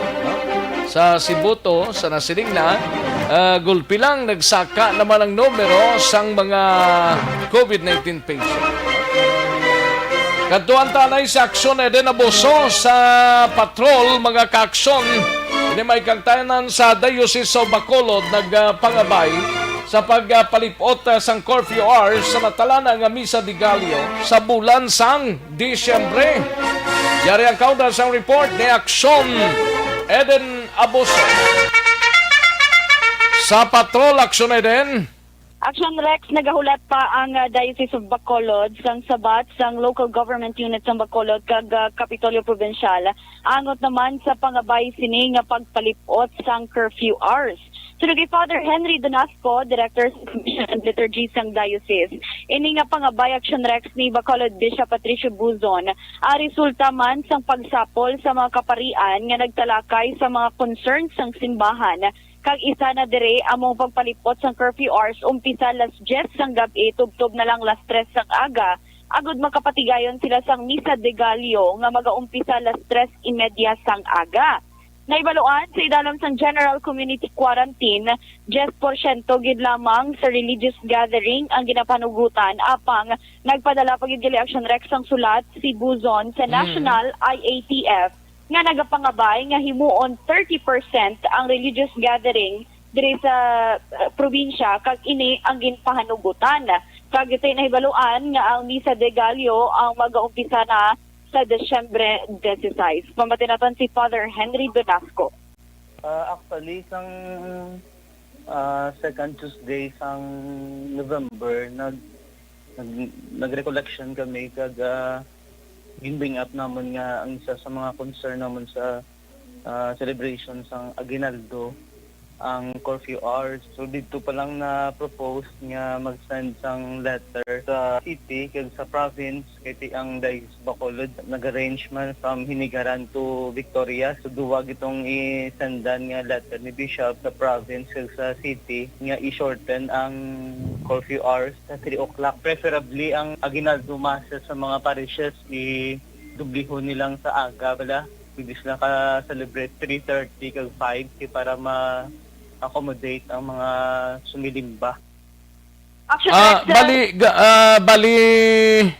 Sa Cebu to, sa nasiling na, ah, gulpi lang nagsaka naman ang numero sang mga covid nineteen patient. Kadtuan ta anay si Aksyon Eden Abuso sa patrol, mga kaaksyon. Ini may kagtayanan sa Diocese of Bacolod, nagpangabay sa pagpalip-ot, ah, sang curfew hours sa natalana nga Misa de Gallo sa bulan sang Disyembre. Yari ang kaunda sang report ni Aksyon Eden Abuso. Sa patrol, Aksyon Eden. Action Rex, nagahulat pa ang, ah, Diocese of Bacolod sang sabat sang local government unit sang Bacolod kag, ah, Kapitolyo Provincial, angot naman sa pangabay sini nga pagpalip-ot sang curfew hours. Suno kay Father Henry Donasco, Director sa Mission and Liturgy sang Diocese, ini nga pangabay, Action Rex, ni Bacolod Bishop Patricio Buzon, ah, resulta man sang pagsapol sa mga kaparian nga nagtalakay sa mga concerns sang simbahan. Kag isa na diri amo ang pagpalip-ot sang curfew hours, umpisa las diyes sang gab-i tubtob na lang las tres sang aga, agud makapatigayon sila sang Misa de Gallo nga magaumpisa las tres y media sang aga. Nahibaluan, sa idalom sang general community quarantine, diyes porsyento gid lamang sa religious gathering ang ginapanugutan, apang nagpadala pa gid gali, Action Rex, sang sulat si Buzon sa Mm. National I A T F nga nagapangabay nga himuon thirty percent ang religious gathering diri sa, uh, probinsya, kag ini ang ginpahanugutan. Kag ito nahibaluan nga ang Misa de Gallo ang magaumpisa na sa Disyembre dieciséis. Pamati naton si Father Henry Donasco. Ah, actually, sang, ah, second Tuesday sang November, nag-, nag-, nag-recollection kami kag, ah, gin-bring up namon nga ang isa sa mga concern namon sa, ah, celebration sang Aguinaldo ang curfew hours. So, didto pa lang na-propose nga mag-send sang letter sa city kag sa province, kay ti ang Diocese Bacolod nag-arrange man from Hinigaran to Victoria. So, duwa gid tong i-sendan nga letter ni Bishop sa province kag sa city nga i-shorten ang curfew hours sa three o'clock. Preferably, ang Aguinaldo Masses sa mga parishes, i-dublihon nilang sa aga bala. Pwede sila ka-celebrate three thirty kag five K para ma-accommodate ang mga sumilimba. Actually, Ah, sir, bali, ga-, ah, bali,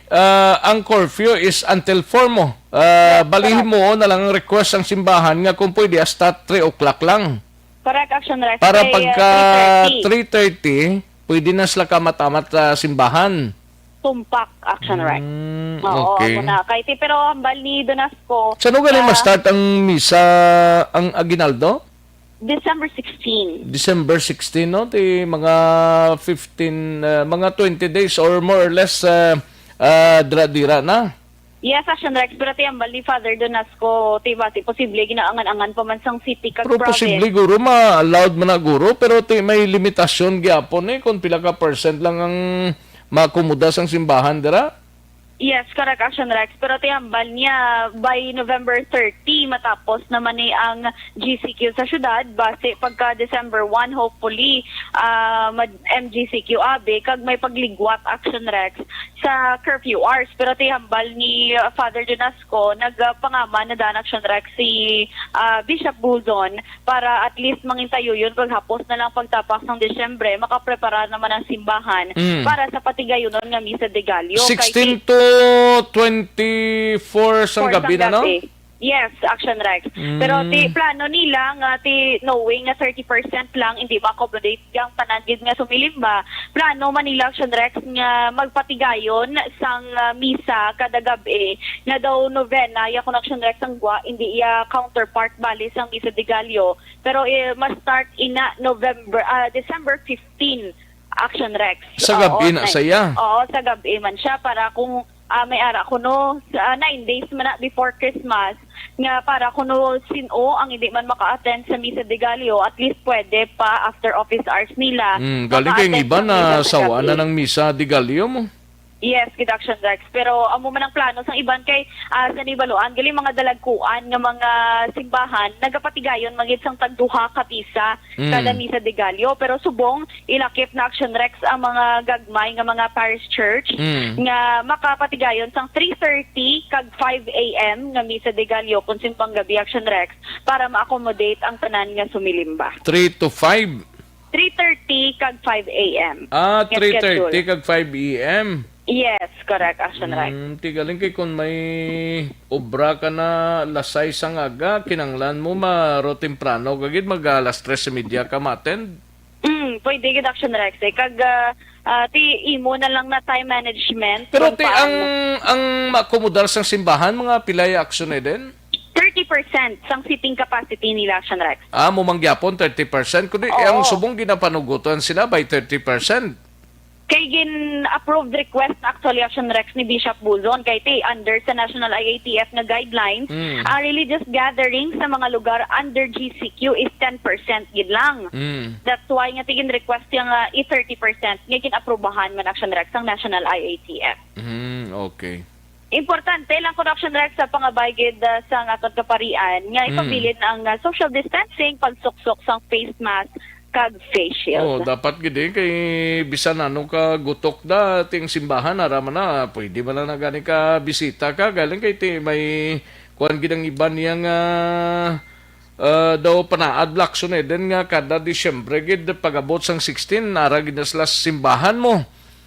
ah, ang curfew is until four mo. Ah, Yes, bali, correct. Himuon na lang ang request ang simbahan nga kung pwede hasta three o'clock lang. Correct, Action Rex. Para Kay, ah, pagka three thirty. Three thirty, pwede na sila kamamat-amat sa simbahan. Tumpak, Action Rex. Mm, Oo, okay. Amo na. Kay ti, pero hambal ni Donasco, Sa ano galing ah, ma-start ang misa, ang Aguinaldo? December sixteen. December sixteen, no? Ti mga fifteen, ah, mga twenty days or more or less, ah, ah, dira-dira na. Yes, Action Rex, pero ti hambal ni Father Donasco, ti basi posible ginaangan-angan pa man sang city kag Pero province. Posible, guro, ma-allowed man na, guro, pero ti may limitasyon gyapon, eh, kung pila ka percent lang ang maakomoda sang simbahan dira. Yes, correct, Action Rex. Pero ti hambal niya, by November thirty, matapos naman ni ang G C Q sa syudad. Base pagka December one, hopefully, ah, mag-, M G C Q abi, kag may pagligwat, Action Rex, sa curfew hours. Pero ti hambal ni, ah, Father Donasco, nagpangama na dan, Action Rex, si, ah, Bishop Buzon para at least mangintayuyon paghapos na lang pagtapak sang Disyembre, makaprepara naman ang simbahan Mm. para sa patigayunon nga Misa de Gallo. Kay Sixteen si to twenty-four sang Four gabi sang na, no? gabi. Yes, Action Rex. Pero ti Mm. plano nila nga ti knowing nga thirty percent lang hindi ma-accommodate ang tanan gid nga sumilimba, plano man nila, Action Rex, nga magpatigayon sang, ah, misa kada gab-i, nga daw novena ya kon, Action Rex, ang gwa, hindi iya counterpart bali sang Misa de Gallo. Pero, eh, ma-start ina November, ah, December fifteen, Action Rex. Sa Oo, gab-i na nine. saya? Oo, sa gab-i man siya para kung, ah, may ara kuno, sa, ah, nine days man na before Christmas, nga para kuno sin-o ang hindi man maka-attend sa Misa de Gallo, at least pwede pa after office hours nila Mm, galing kay ang maka-attend iban sa na Misa sa sawaan na gab-i. ng Misa de Gallo mo. Yes, gid, Action Rex. Pero amo man ang plano sang iban kay, ah, sa Nibaluan, gali mga dalagkuan nga mga simbahan, nagapatigayon man gid sang tagduha ka misa Mm. kada Misa de Gallo. Pero subong, ilakip na, Action Rex, ang mga gagmay nga mga parish church Mm. nga makapatigayon sang three thirty kag five a m nga Misa de Gallo kon simbang gabi, Action Rex, para ma-accommodate ang tanan nga sumilimba. Three to five? Three thirty kag five a m. Ah, Nga three thirty schedule. kag five a m. Yes, correct, Action Rex. Mm, ti galing kay kung may obra ka na alas sais ang aga, kinanglan mo maro temprano ka gid, mag alas tres y media ka ma-attend? Mm, pwede gid, Action Rex, eh. Kag, ah, ah, ti imo na lang na time management Pero kung ti ang, paano. ang maakomodar sang simbahan, mga pilay, Action Eden? Thirty percent sang seating capacity nila, Action Rex. Ah, mo man gyapon, thirty percent. Kundi, eh, ang Oo. subong ginapanugutan sila by thirty percent. Kay gin-approved request actually, Action Rex, ni Bishop Buzon kay ti under sa National I A T F nga guidelines, Mm. ang religious gathering sa mga lugar under G C Q is ten percent gid lang. Mm. That's why nga tigin request siya nga i thirty percent nga gin-aprubahan man, Action Rex, ang National I A T F. Mm, okay. Importante lang, Action Rex, sa pangabay gid, ah, sa aton kaparian nga Mm. ipabilin ang, ah, social distancing, pagsuksok sang face mask kag face shield. Oh, dapat gid eh, kay bisan ano ka gutok da, ting simbahan, ara man na, pwede man na gani ka bisita ka, galing kay ti may kuan gid ang iban niya nga, ah, daw panaad, Action Eden, nga kada Disyembre gid pag-abot sang sixteen, ara gid na sila sa simbahan mo.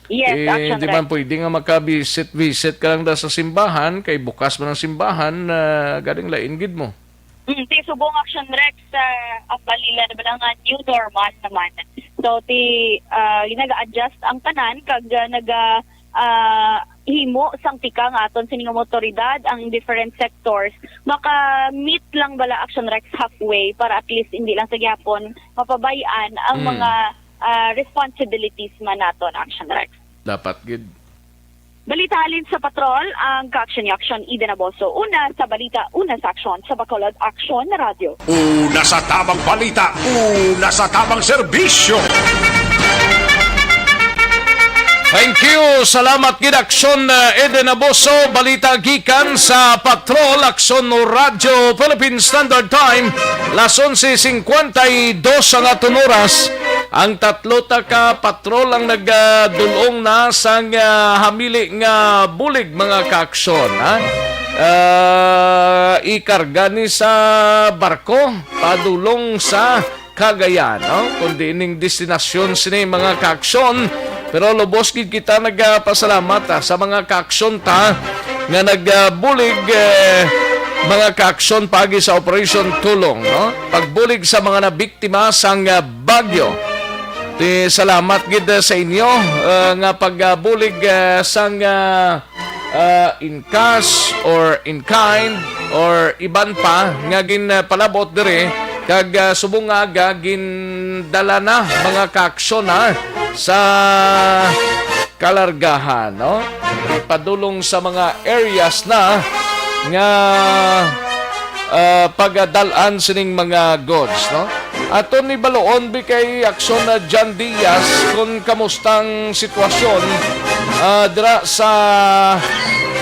Yes, Eh, Action di Rex. man pwede nga makabisit-visit ka lang da sa simbahan, kay bukas man ang simbahan, ah, galing lain gid mo. Mm, ti subong, Action Rex, sa ang balila na ba nga new normal naman. So, ti, ah, nag-adjust ang tanan kag, ah, naga, ah, himo sang tikang aton sining mga otoridad, ang different sectors maka-meet lang bala, Action Rex, halfway para at least hindi lang sa gyapon mapabay-an ang Mm. mga, ah, responsibilities man naton, Action Rex. Dapat gid. Balita halin sa Patrol, ang Ka-Aksyon ni Aksyon Eden Aboso. Una sa balita, una sa aksyon, sa Bacolod Aksyon Radyo. Una sa tamang balita, una sa tamang serbisyo. Thank you. Salamat gid, Aksyon, uh, Eden Aboso. Balita gikan sa Patrol, Aksyon Radyo Philippine Standard Time. Las onse cincuenta y dos ang aton oras. Ang tatlo ta ka patrol ang nagdul-ong na sang, ah, hamili nga bulig, mga kaaksyon, ha? Ah, ikarga ni sa barko padulong sa Cagayan, no? Kundi ining destinasyon sini, mga kaaksyon. Pero lubos gid kita nagapasalamat, ah, sa mga kaaksyon ta nga nagbulig, eh, mga kaaksyon, paagi sa Operation Tulong, no? Pagbulig sa mga nabiktima sang, ah, bagyo. Ti salamat gid, ah, sa inyo, ah, nga pagbulig, ah, sang, ah, ah, in cash or in kind or iban pa nga ginpalabot diri, kag, ah, subong nga aga gindala na, mga kaaksyon, ha, sa kalargahan, no? Ipadulong sa mga areas na nga, ah, pagadal-an sining mga goods, no? Aton ni baluon bi kay Aksyon na John Diaz kung kamustang sitwasyon, ah, dira sa,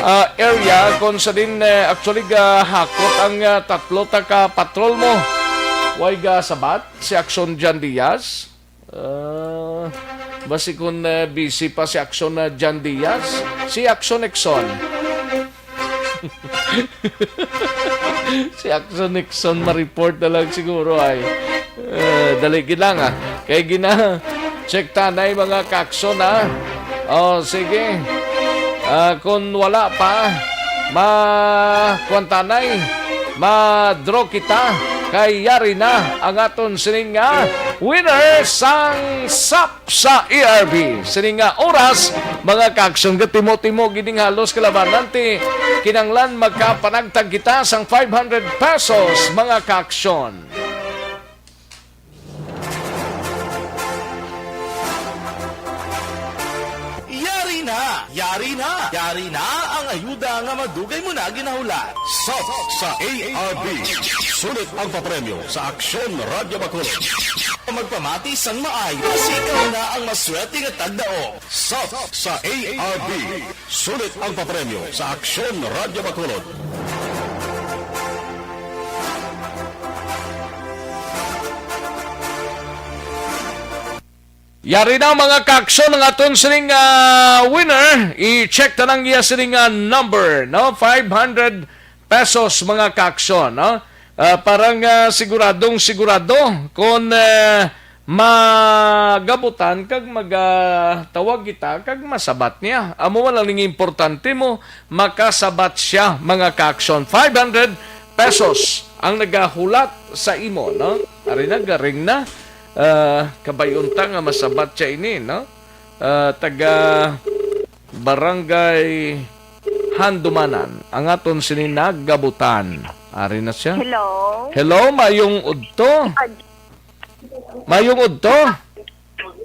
ah, area kung sa din, eh, actually gahakot ang, ah, tatlo ta ka patrol mo. Way gasabat si Aksyon John Diaz? Ah, basi kung, eh, busy pa si Aksyon na John Diaz, si Aksyon Exxon. Si Action Nixon ma-report na lang siguro ay. Eh, dali gid lang, ah. Kay gina-check tanay mga kaaksyon, ah. Oh, sige. Ah, kung wala pa, ma-, kuwan tanay. ma-draw kita, kay yari na ang aton sining nga winner sang sap sa A R B. Sining nga oras, mga kaaksyon, gatimo-timo gid ning halos kalabanan, ti kinanglan makapanagtag kita sang five hundred pesos, mga kaaksyon. Yari na! Yari na! Yari na ang ayuda nga madugay mo na ginahulat. Sap sa A R B. Sulit ang papremyo sa Aksyon Radyo Bacolod. Magpamati sang maayo, kasi ikaw na ang maswerte nga tagdaog. Sap sa A R B. Sulit ang papremyo sa Aksyon Radyo Bacolod. Yari na, mga kaaksyon, ang aton sining, ah, winner. I-check ta lang iya sining, ah, number, no? Five hundred pesos, mga kaaksyon, no? Ah, parang, ah, siguradong sigurado kung, ah, magabutan kag magatawag kita kag masabat niya. Amo man lang ning importante mo, makasabat siya, mga kaaksyon. Five hundred pesos ang nagahulat sa imo, no? Ari na, garing na. Ah, kabay-on ta nga masabat siya ini, no? Ah, taga Barangay Handumanan, ang aton sini nagabutan. Ari na siya. Hello? Hello, mayong udto. Mayong udto.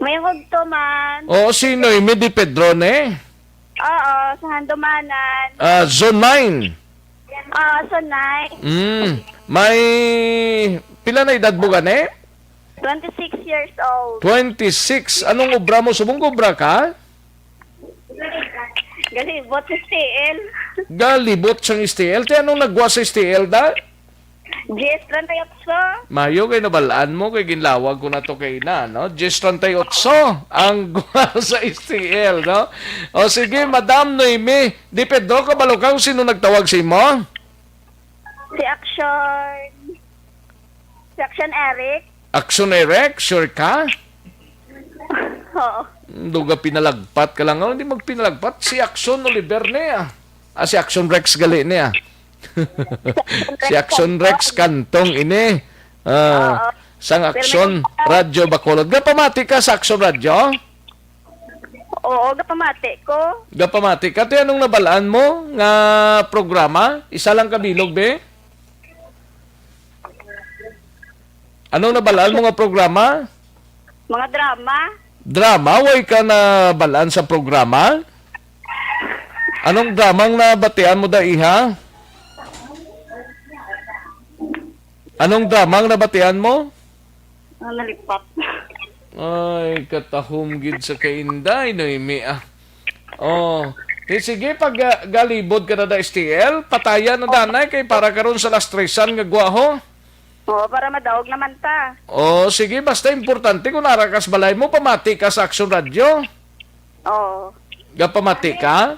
Mayong udto man. Oo, si Noemi Di Pedro ni? Oo, sa Handumanan. Ah, Zone nine. Oo, Zone nine. Mm. May, pila na edad mo gani? Twenty-six years old. Twenty-six. Anong obra mo? Subong obra ka? Galibot sa S T L. Galibot sang S T L. Ti anong nagwa sa S T L, da? Diyes treinta y ocho. Mayo kay nabalaan mo kay ginlawag ko na to kay na, no? Diyes treinta y ocho ang gwa sa S T L, no? O sige, Madam Noemi Di Pedro, kabalo ka kung sino nagtawag sa imo? Si Action. Si Action Eric. Action Eric, sure ka? Oo. Duga pinalagpat ka lang. Oh, hindi magpinalagpat. Si Action Oliver niya. Ah, si Action Rex gali niya. Si Action Rex Cantong ini. Ah, Oo. Sang Pero Action may Radyo Bacolod. Gapamati ka sa Action Radyo? Oo, gapamati ko. Gapamati ka. Ti anong nabalaan mo nga programa? Isa lang ka bilog, be? Anong nabalaan mo nga programa? Mga drama. Drama? Way ka nabalaan sa programa? Anong drama ang nabatian mo, da, iha? Anong drama ang nabatian mo? Ah, nalipat. Ay, katahom gid sa kainday, Noemi, ah. Oh, di sige, pag, ah, galibod ka na da S T L, pataya na danay kay para karon sa last tresan nga gwaho. Oo, para madaog naman ta. Oh, sige, basta importante kung nara kas balay mo, pamati ka sa Action Radio. Oo. Gapamati ka?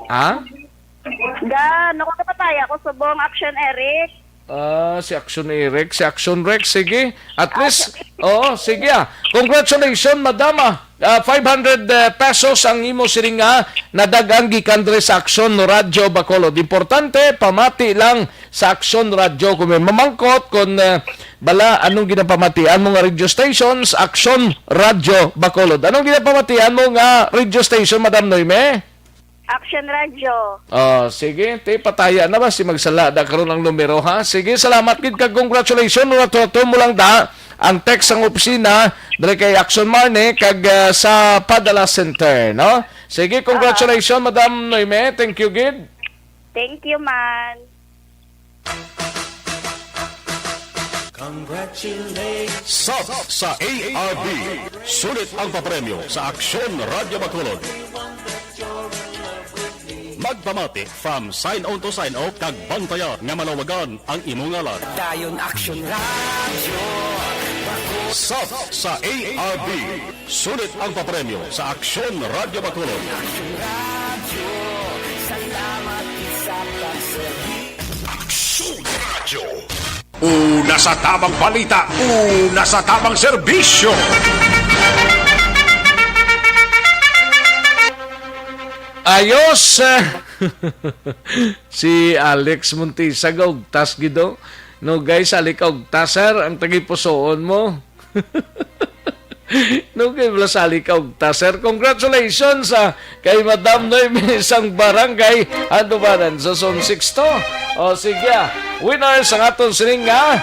Ha? Ga, ano ko kapataya ko subong Action Eric? Ah, si Action Eric, si Action Rex, sige. At Ah, least, si oo, sige ah. Congratulations, madam ah. Ah, five hundred, eh, pesos ang imo siring nga nadag-ang gikan diri sa Action Radio Bacolod. Importante, pamati lang sa Action Radio. Kung may mamangkot, kung, eh, bala, anong ginapamatian mo nga radio stations? Action Radio Bacolod. Anong ginapamatian mo nga radio station, Madam Noime? Action Radio. Oh, sige, ti pataya na ba si magsala da karon ang numero, ha? Sige, salamat gid kag congratulations. Wala to, to mo lang da ang text sang opisina diri kay Action Marne kag, ah, sa Padala Center, no? Sige, congratulations, Madam Noime. Thank you gid. Thank you man. Congratulations. Sap sa A R B. Sulit ang papremyo sa Aksyon Radyo Bacolod. Magpamati from sign on to sign off kag bantaya nga malawagan ang imo ngalan. Dayon Aksyon Radyo. Sap sa A R B. Sulit ang papremyo sa Aksyon Radyo Bacolod. Aksyon Radyo, salamat sa pagserbi. Aksyon Radyo. Una sa tamang balita, una sa tamang serbisyo. Ayos! Si Alex Montisa, gaugtas gid, oh. No, guys, ali ka ugtas, sir, ang tagipusoon mo. No, kay wala sali ka ugtas, sir. Congratulations, ah, kay Madam Noemi sang Barangay Handumanan sa Zone six to. O, sige, ah. Winner sa aton sining nga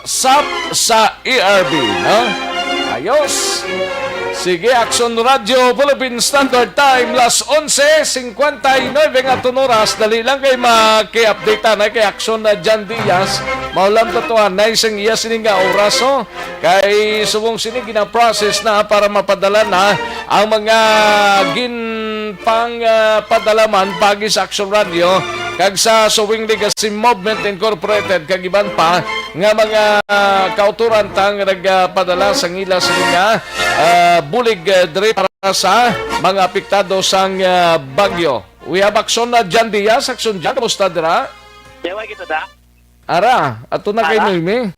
sap sa E R B, no? Ayos. Sige, Action Radio, Philippine Standard Time, las onse cincuenta y nueve nga aton oras. Dali lang kay maki-update na kay Action na Jan Diaz. Maulam to to, anay sang iya sining nga oras, oh. Kay subong sini gina-process na para mapadala na ang mga ginpang, ah, padala man pagi sa Action Radio kag sa Sewing Legacy Movement Incorporated kag iban pa nga mga, ah, kautoran ta nga nagpadala sang ila sini nga, ah, bulig, ah, diri para sa mga apektado sang, ah, bagyo. We have Action na Jan Diaz. Action Jan, kamusta dira? Yaway kita da. Ara, ato na kay Ara? Noemi.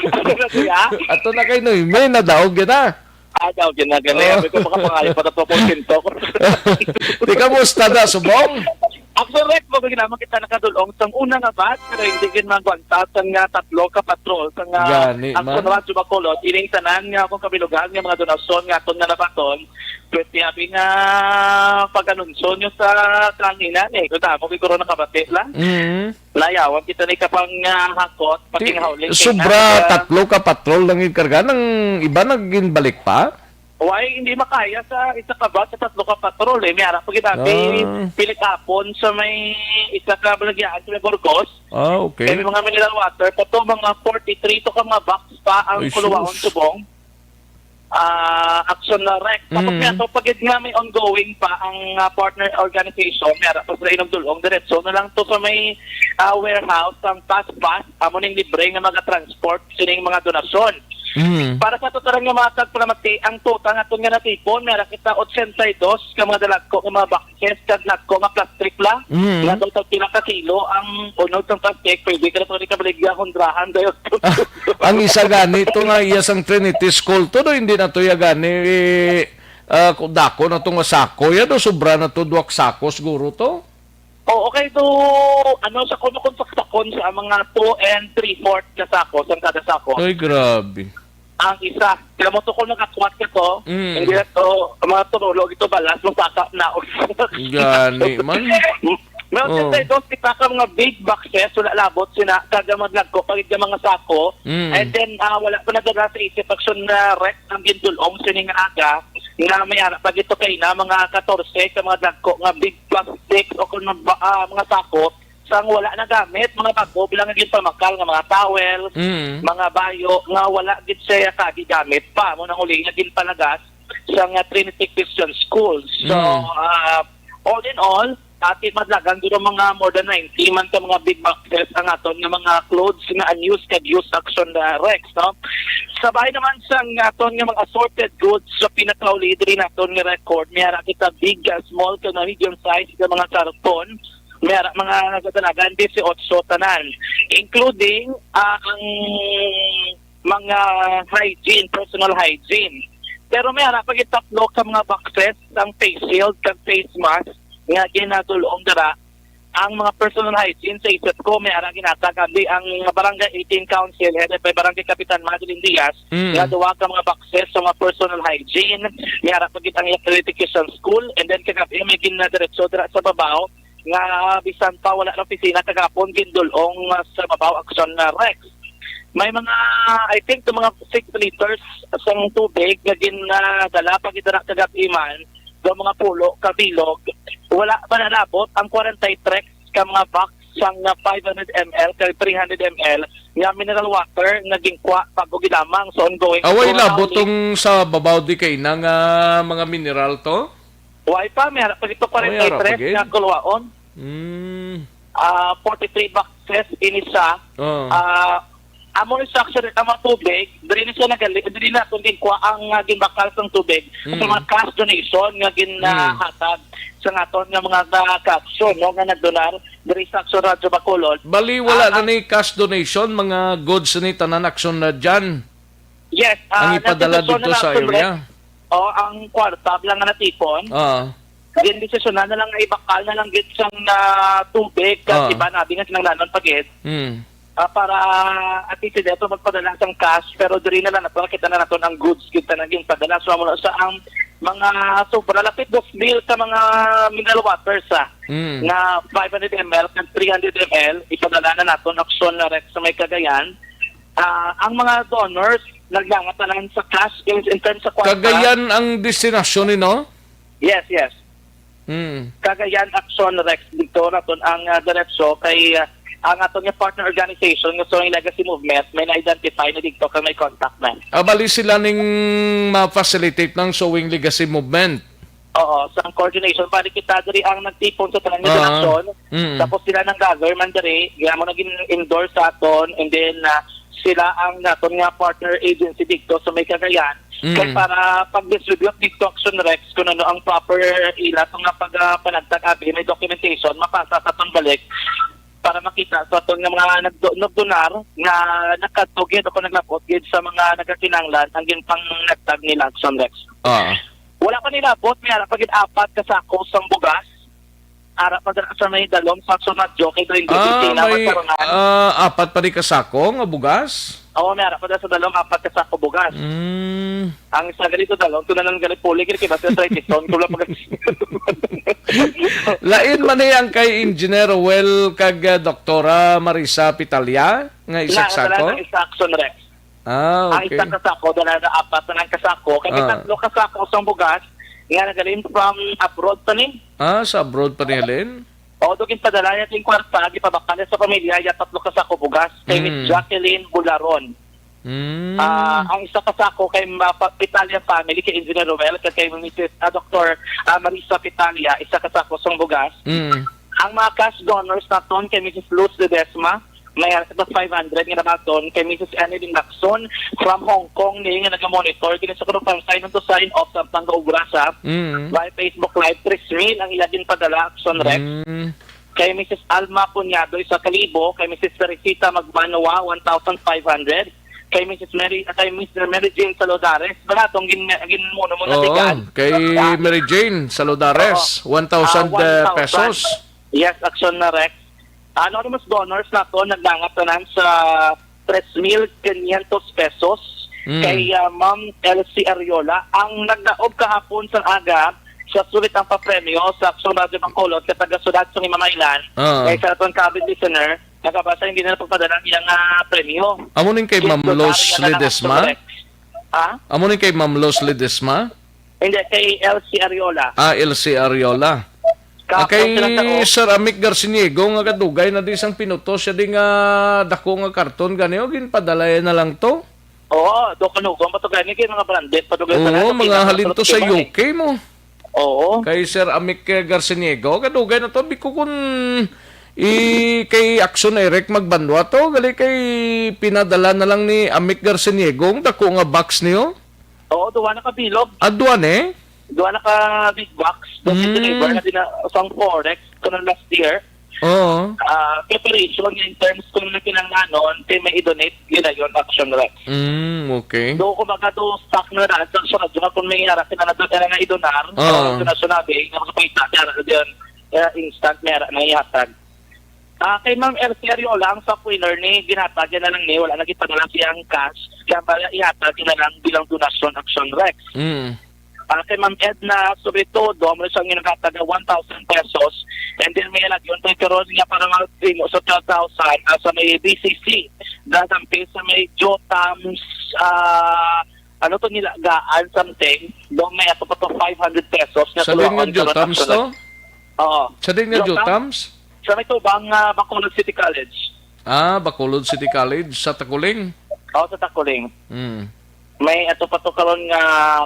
Ano na siya? Ato na kay Noemi, nadaog yun na. Ah, daw, yun na, gani. Oh. Sabi ko, makapangayo pa na to, porsyento. Di ka musta na, subong? Actually, right, mo, ginaman kita nakadulong sa una nga bat, pero hindi gid magwanta sa nga tatlo ka patrol, sa nga Gani, Action man. Radyo Bacolod, ining tanan nga akong kabilugan nga mga donasyon nga aton nga nabaton, pwede abi nga pag-anunsyo nyo sa kanina, eh, kung tamo, siguro nakabati lang. Mm. Layawan kita ni kapang, ah, hakot, Ti-, pakinhawling sobra kay na, tatlo ka patrol lang yung karga. Nang iba naginbalik pa? Why, hindi makaya sa isa ka bus sa tatlo ka patrol, eh. May ara pa ginabi, Ah. pilit hapon sa may isa ka balagyaan sa may Burgos. Ah, okay. Kaya may mga mineral water, pa to, mga forty-three to ka mga box pa ang Ay, kuluwaon sus. Subong. Ah, Action na Rex. Tapos Mm. may ato pa gid nga may ongoing pa ang, ah, partner organization, may ara pa sila inugdulong diretso na lang to sa may, ah, warehouse ang Pass Pass, amo ning libre nga mga transport sining mga donasyon. Mm. Para sa total nga mga tagpalamati, ang total naton nga natipon, may ara kita ochenta y dos ka mga dalagko nga mga boxes kag nagko nga plastic lang. Mm. Nga daw tag pila ka kilo ang unod sang plastic, pwede ka na to ni kabaligya, hundrahan dayon. Ang isa gani to nga iya sang Trinity School to, do, hindi na to ya gani, eh, ah, ku-, dako na to nga sako ya, do, sobra na to, duwak sako siguro to. Oo, kay do, ano, sa kuno kung saksakon sa mga two and three-fourth ka sako, sang kada sako. Ay, grabe. Ang isa, kaya mo to kung nakakwat ka to, Mm. hindi na to, mga turulo, ito balas, masaka na. Gani man. May Oh. ochenta y dos kita ka mga big boxes, wala labot sina, kada madlagko, pagid ka mga sako. Mm. And then, ah, wala pa nadala sa isip action na rec ang gindulong sining aga, nga may ara pa gito kay na mga katorse ka mga dagko nga big plastic o kung ba, ah, mga sako, sang wala nagamit, mga bago, bilang nga ginpamakal nga mga towel, Mm. mga bayo, nga wala gid siya kagigamit pa. Mo nang uli nga ginpalagas sa nga Trinity Christian School. So, Mm. ah, all in all, ati madlagan duro mga more than ninety man ka mga big boxes ang aton nga mga clothes nga unused kag used action na Rex, no? Sa bahay naman sa aton nga mga assorted goods sa pinakauli diri naton nga record, may ara kita big, ah, small kag medium size nga mga karton. May ara mga nagdadalagan dieciocho tanan, including, ah, ang mga hygiene, personal hygiene. Pero may ara pa gid tatlo ka mga boxes ang face shield kag face mask nga ginadulong dira. Ang mga personal hygiene sa isip ko, may ara ginatag abi ang Barangay eighteen Council headed by Barangay Kapitan Madeline Diaz, Mm. nga duha ka mga boxes sa mga personal hygiene. May ara pa gid ang Electrification School, and then kagabi may ginadiretso dira sa babaw nga bisan pa wala na opisina kagapon, gindulong, ah, sa babaw action na Rex. May mga, I think, to mga six liters sang tubig nga ginadala pa gid dira kagabi man do mga pulo ka bilog. Wala pa nalabot ang forty-three ka mga box sang five hundred M L kag three hundred M L nga mineral water nga ginkwa bago gilamang sa ongoing Away control labot round. Tong sa babaw di kay na nga mga mineral to? Why pa? May harap pa dito Ay, harap pa forty-three gid? Nga kuluwaon. Mm. Ah, forty-three boxes ini sa, Oo. Ah, amo ni sa actually, ang mga tubig, diri ni siya nagali, diri na kung ginkwa ang, ah, ginbakal sang tubig sa Mm. mga cash donation nga gin, ah, Mm. hatag sa aton nga mga, ah, ka-aksyon, no, nga nagdonar diri sa Action Radyo Bacolod. Bali, wala Ah, na ni cash donation, mga goods ni tanan action na dyan. Yes, Ang ah, ipadala nandito dito sa sa National area. O, ang kwarta lang nga natipon. Ah. Din desisyonan na lang nga ibakal na lang gid sang, ah, tubig, kag Ah. iban abi nga kinahanglanon pa gid. Mm. Ah, para at least dito magpadala sang cash, pero diri na lang nato, kita na nato ang goods, kita na ginpadala. So, amo na sa ang mga sobra, lapit dos mil ka mga mineral waters, ah, Mm. nga five hundred M L kag three hundred M L, ipadala na naton Action Rx sa may Cagayan. Ah, ang mga donors, naglangat na lang sa cash in, in terms sa kwarta. Cagayan ang destinasyon ni, no? Yes, yes. Mm. Cagayan Action Rx dito naton ang, ah, diretso kay, ah, ang aton nga partner organization nga sa Legacy Movement, may na-identify na dito kag may contact na. Ah, bali sila ning ma-facilitate ng Sowing Legacy Movement. Oo, sa coordination, bali kita diri ang nagtipon sa tanan nga Ah, donasyon. Mm. Tapos sila nang gather man diri, kaya mo naging endorse sa aton, and then, ah, sila ang naton nga partner agency dito sa may Cagayan. Mm. Kay para pag-distribute dito Action Rx, kung ano ang proper ila, itong nga pag, ah, panagtag abi, may documentation, mapasa sa aton balik para makita sa aton nga mga nagdo-, nagdonar nga nakadto gid o kung naglabot gid sa mga nagakinahanglan ang ginpangnagtag nila Action Rx. Ah. Wala pa nilabot, may ara pa gid apat ka sako sang bugas. Ara pa dira sa may dalom sa Action Radyo kay Doing Ah, City na may, magkaroon. Ah, apat pa di ka sako nga bugas? Oo, may ara pa dira sa dalom, apat ka sako bugas. Mm. Ang isa ganito dalom, tunanan gali puli, kaya ba sa tradisyon, kung lang pag- Lain man ni ang kay Engineer Well kag, ah, Doktora Marisa Pitalia, nga isa Na, ka sako? Talaga isa Action Rx. Ah, Ang okay. Isa ka sako, dala na apat na lang ka sako. Kay Ah. Tatlo ka sako sang bugas, nga nagaling from abroad pa ni. Ah, sa abroad pa ni Helen? Oo, dugin padala niya ting kwarta, gipabakal niya sa pamilya, ya tatlo ka sako bugas. Kay Miss Mm. Jacqueline Bularon. Mm. Ah, ang isa ka sako kay ma-, pa-, Italian family, kay Engineer Roel, kag kay Missus ah, Doktor, ah, Marisa Pitalia, isa ka sako sang bugas. Mm. Ang mga cash donors naton kay Missus Luz Ledesma, may five hundred nga namaton kay Missus Annalyn Lacson from Hong Kong ni nga nagamonitor kini sa Krupan Sign to Sign of Samtang Gaubra sa Mm. by Facebook Live, tres mil ang iya ginpadala, Action Rex. Mm. Kay Missus Alma Punyado, isa ka libo. Kay Missus Teresita Magmanoa, one thousand five hundred. Kay Missus Mary, kay Mister Mary Jane Salodares, bala tong gin-, ginmuno mo na Oo, tigaan. Kay Ah, Mary Jane Salodares, Oo. one thousand, Ah, uh, one thousand. pesos. Yes, Action na Rex. Anonymous donors nato, nagdangat tanan sa tres mil quinientos pesos Mm. kay, ah, Ma'am Elsie Ariola, ang nagdaog kahapon sa aga sa sulit ang papremyo sa Action Radio Bacolod kay taga-Sudad sa Himamaylan, Ah. kay sa aton ka-avid listener, nakabasa, hindi na pagpadala ang iyang, ah, premyo. Amo ning kay Ma'am Yes, Luz Rosario na lang Ledesma? ang correct. Ha? Amo ning kay Ma'am Luz Ledesma? Hindi, kay Elsie Ariola. Ah, Elsie Ariola. Kapo Ah, kay sila sa o- Sir Amic Garciniego nga kadugay na di sang pinutos siya di nga dako nga karton gani, o ginpadalay na lang to? Oo, do kanugon pa to gani kay mga branded pa to gani Oo, talaga, mga pinaka- halin to sa pinaka- U K mo. Oo. Kay Sir Amic, eh, Garciniego, kadugay na to. Biko kun i-, kay Action Eric Magbanwa to, gali kay pinadala na lang ni Amic Garciniego ang dako nga box niyo. Oo, duha na ka bilog. Ah, duha ni? Duha na ka big box. Duha Mm. deliver na din na sang Forex, kanang last year. Oo. Ah, preparation in terms kung ano kinahanglanon, kay may i-donate nila yon, Action Rex. Mm, okay. Do, kumbaga, do stock na daan sa, sa radyo nga kung may ara kinahanglan na nga i-donar, Oo. ah, ito na sinabi, nga makapita, kaya na diyan, eh, instant, may ara na ihatag. Ah, kay Ma'am Elsie Ariola, ang stock winner ni, ginhatag yan na lang ni, wala na gipadala siyang cash, kaya pala ihatag yun na lang bilang donasyon, Action Rex. Mm. Ah, kay Ma'am Edna, sobre todo, amo siya nga naghatag nga one thousand pesos. And then may lagyon tayo karon nga para mag-, sa twelve thousand, ah, sa may B C C. Dasampi sa may Jotams, ah, ano to nila, gaan something. Doon may ato pa to five hundred pesos nga Sa din nga tuluaon karon Jotams actually. to? Oo. Sa din nga Jotams? Jotams? Sa may tubang, ah, Bacolod City College. Ah, Bacolod City College, sa Taculing? Oo, sa Taculing. Mm. May ato pa to karon nga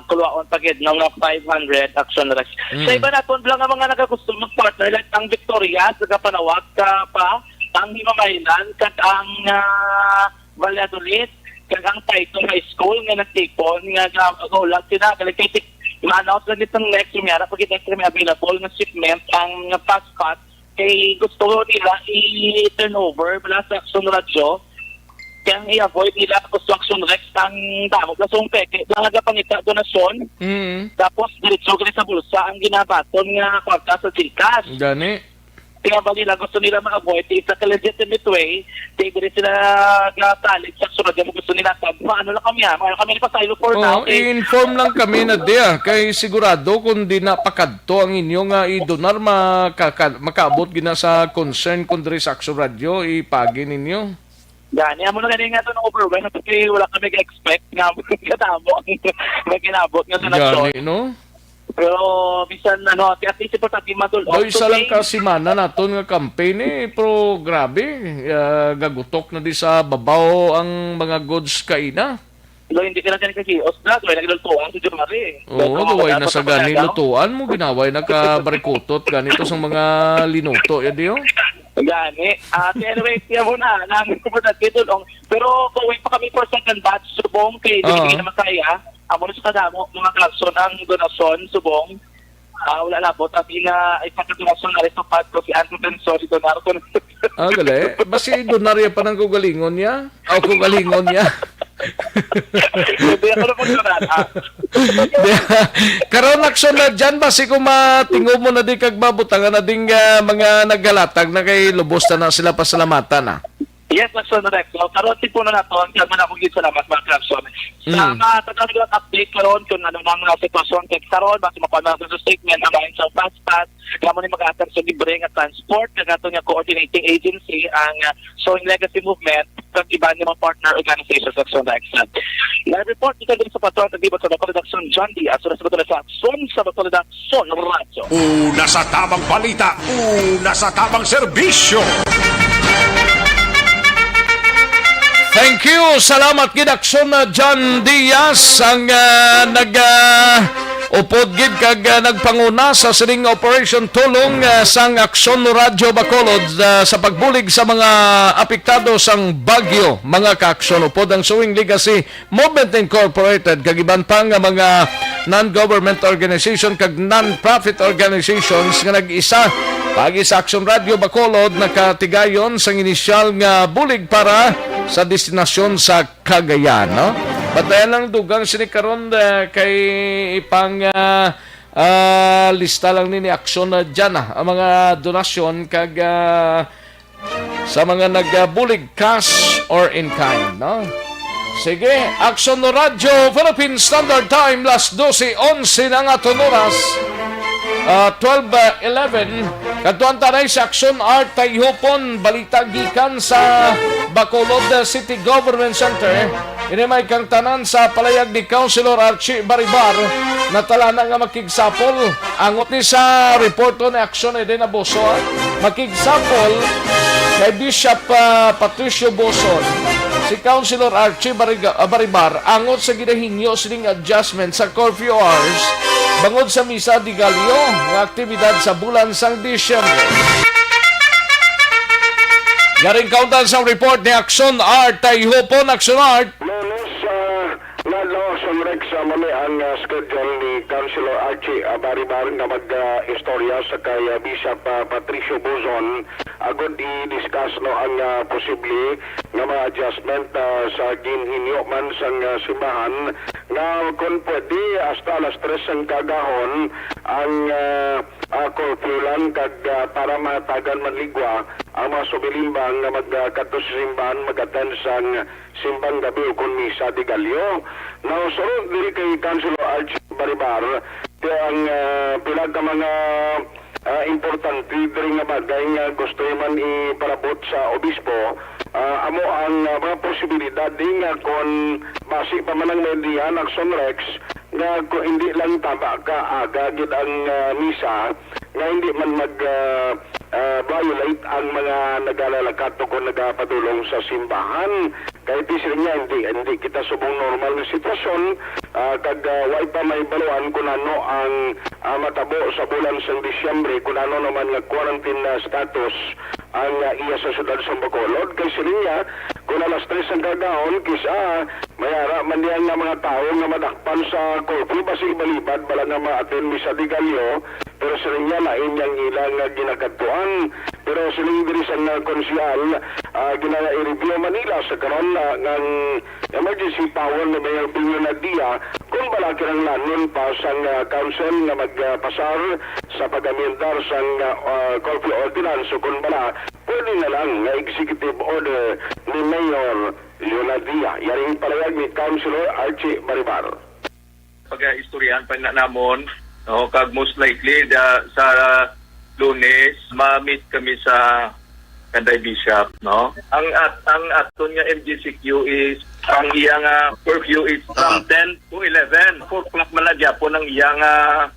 kuluaon pa gid, no, nga five hundred Action Rex. Mm. Sa iba naton lang nga mga nagagusto mag-partner, like ang Victoria, sa Kapanawag, ka pa, ang Himamaylan, kag ang, ah, Valladolid, kag ang Taytong High School nga nagtipon, nga ga-, gahulat sila, balik kay tik-, ma-announce lang itong next, may ara pa gid next may available nga shipment, ang passport, kay gusto nila i-turnover, wala sa Action Radio, Kaya ang i-avoid nila, construction Rex, ang damo. Kasi yung peke, lang nagapangita donasyon, Mm. tapos diretso ka sa bulsa ang ginabaton nga kwarta sa GCash. Gani. Kaya ba nila gusto nila ma-avoid, isa ka legitimate way, kaya dili sila gasalig sa sunod nga gusto nila. Sa, ano lang kami, ha? Ano kami nagpasaylo for now, Oh, eh. I-inform lang kami na diya. Kay sigurado kung di na pakadto ang inyo nga idonar, makaka-, makaabot gina sa concern kung diri sa Action Radio, ipagi ninyo. Gani, amo na gani nga to, na-overwhelm, kasi wala kami ga-expect nga kadamo ang, nga kinabot nga sa nasyon. Gani, no? Pero bisan ano, at least importante madul-, Daw isa lang today. Ka semana naton nga campaign, eh, pero grabe, ah, gagutok na di sa babaw ang mga goods kaina. Lo, hindi ka lang kasi os na, so, naglutuan si Jomari. Oo, so, duway na sa gani lutuan mo, ginaway na ka barikutot, ganito sa mga linuto, ya diyo? Gani. Ah, anyway, siya muna, nang importante doon. Pero, kung wait pa kami for second batch, subong, kay, Ah. Hindi naman kaya. Amo na sa kadamo, mga kason, ang donasyon, subong. Ah, wala labot. Abi nga, ay, sa kadonasyon na rin sa Padre, si Andrew Benson, ito na rin. Ah, gali. Basi donarya pa ng kugalingon niya? O, kugalingon niya? Hindi ako na pagdonat, ah. Karon, aksyon na dyan, basi kung matingog mo na di kag mabutangan na ding, ah, mga naghalatag na kay lubos na na sila pasalamatan, ah. Yes, Action Rex. So, karon, tipuno na to. Ang kaya man akong salamat, mga Clarkson. Sa Mm. mga taga-, update karon kung ano nang mga sitwasyon, kay karon, basta makuha na sa statement, ang lain sa fast pass, kamo ni mag-aatag sa libre nga transport, kag ato nga coordinating agency, ang, ah, Sowing Legacy Movement, kag iban nga mga partner organizations, Action Rex. Live report, ito din sa Patron, sa Dibat sa Bacolod, Action John Diaz, sa Bacolod, sa Action, sa Bacolod, Son Radyo. Una sa tamang balita, una sa tamang serbisyo. Thank you. Salamat gid, Aksyon, uh, John Diaz, ang, uh, nag, uh, upod gid kag, uh, nagpanguna sa sining Operation Tulong, uh, sang Aksyon Radyo Bacolod, uh, sa pagbulig sa mga apektado sang bagyo, mga kaaksyon. Upod ang Sowing Legacy Movement Incorporated kag iban pa nga mga non-government organization kag non-profit organizations nga nag-isa paagi sa Action Radio Bacolod nakatigayon sang inisyal nga bulig para sa destinasyon sa Cagayan, no? Batayan lang dugang sini karon, eh, kay ipang, ah, ah, lista lang ni, ni Action na dyan, ah, ang mga donasyon kag, ah, sa mga nagabulig, cash or in kind, no? Sige, Action Radyo Philippine Standard Time, las dose onse na nga aton oras. Ah, twelve eleven. Kadtuan ta na sa Action Art Tayhupon, balita gikan sa Bacolod City Government Center. Ini may kang tanan sa palayag ni Councilor Archie Baribar, natala na nga makigsapol. Angot ni sa report ni Action Eden Abuso, ah, makigsapol kay Bishop, ah, Patricio Boson si Councilor Archie Bariga-, ah, Baribar angot sa ginahinyo sining adjustment sa curfew hours bangod sa Misa de Gallo nga aktibidad sa bulan sang Disyembre. Garing kauntan sa report ni Action Art Tayhupon, Action Art. Lunes, ah, nga adlaw, Action Rex, ah, mami ang, ah, schedule ni Councilor Archie, ah, Baribar nga mag, ah, istorya sa kay, ah, Bishop, ah, Patricio Buzon agud i-discuss, no, ang, ah, posible nga mga adjustment, ah, sa ginhinyo man sang, ah, simbahan nga kung pwede hasta alas tres sang kaagahon ang, ah, ah, curfew lang kag, ah, para mahatagan man ligwa ang mga sumilimbang nga magkadto sa simbahan mag-attend sang simbang gabi o kon misa de Gallo. Now, sunod diri kay Councilor Archie Baribar, ti ang, ah, pila ka mga, ah, importante diri nga bagay nga gusto man ipalabot sa obispo, ah, amo ang, ah, mga posibilidad di nga kon basi pa man ang median, Action Rex, nga kung hindi lang tama ka aga gid ang, ah, misa, nga hindi man mag, ah, ah, violate ang mga nagalalakad o kung nagapadulong sa simbahan. Kay ti sila niya, hindi, hindi kita subong normal nga sitwasyon, ah, kag, ah, way pa may baluan kung ano ang, ah, matabo sa bulan sang Disyembre, kung ano naman nga quarantine na status ang, ah, iya sa siyudad sa Bacolod. Kay siling niya, kung alas tres ang kagahon, kisa may ara man diyan nga mga tawo nga madakpan sa curfew, basi ibalibad bala nga ma-attend misa de Gallo, pero siling niya, lain yang ilang, ah, ginakadtuan. Pero siling diri sa nga konsehal, Ah, gina-review man nila sa karon, ah, ngang emergency power ni Mayor Benjo Nadia, kung bala kinahanglanon pa sang, ah, council nga magpasar sa pag-amendar sang, ah, ah, curfew ordinance o kung bala pwede na lang nga executive order ni Mayor Leonadia. Yari ang palahayag ni Councilor Archie Baribar. Pagaistoryahan pa na namon, no, kag most likely da, sa Lunes ma-meet kami sa kanday bishop, no. Ang at ang aton nga M G C Q is, ang iya nga curfew is from Ah. ten to eleven. Four o'clock man na gyapon ang iya nga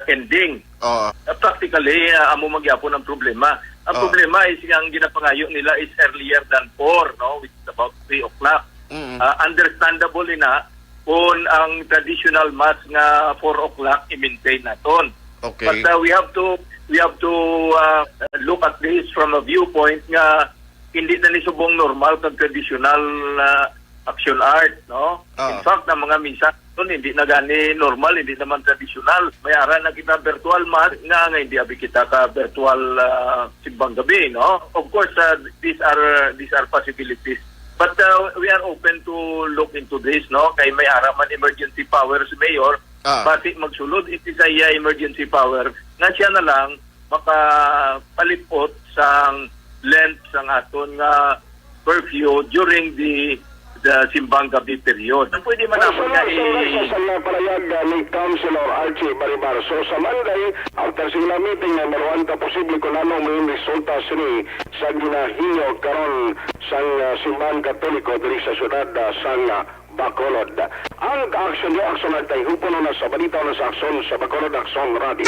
ending. Oo. Uh, practically, uh, amo man gyapon ang problema. Ang Oo. problema is ang ginapangayo nila is earlier than four, no, which is about three o'clock. Mm. Uh, understandable ina kung ang traditional mass nga four o'clock i-maintain naton. Okay. But, uh, we have to we have to uh, look at this from a viewpoint nga hindi na ni subong normal kag traditional, uh, action art, no? Ah. In fact, ang mga misa nun hindi na gani normal, hindi naman traditional. May ara na kita virtual mass nga, nga hindi abi kita ka virtual, uh, simbang gabi, no? Of course, uh, these are these are possibilities. But, uh, we are open to look into this, no? Kay may ara man emergency power si Mayor, Ah. basi magsulod iti sa iya emergency power nga siya na lang makapalipot sang length sang aton nga curfew during the the simbang gabi period. Pwede man naman nga i- Sa, sa, sa, sa palahayag, uh, ni Councilor Archie Baribar. So, sa Monday, after sa ilang meeting, number one, ka posible kung ano may resulta sini sa ginahimo karon sang, uh, simbahan Katoliko diri sa siyudad, uh, sang, uh, Bacolod. Ang Aksyon Reaksyon nagtayhupon na sa balita na sa Aksyon sa Bacolod Aksyon Radio.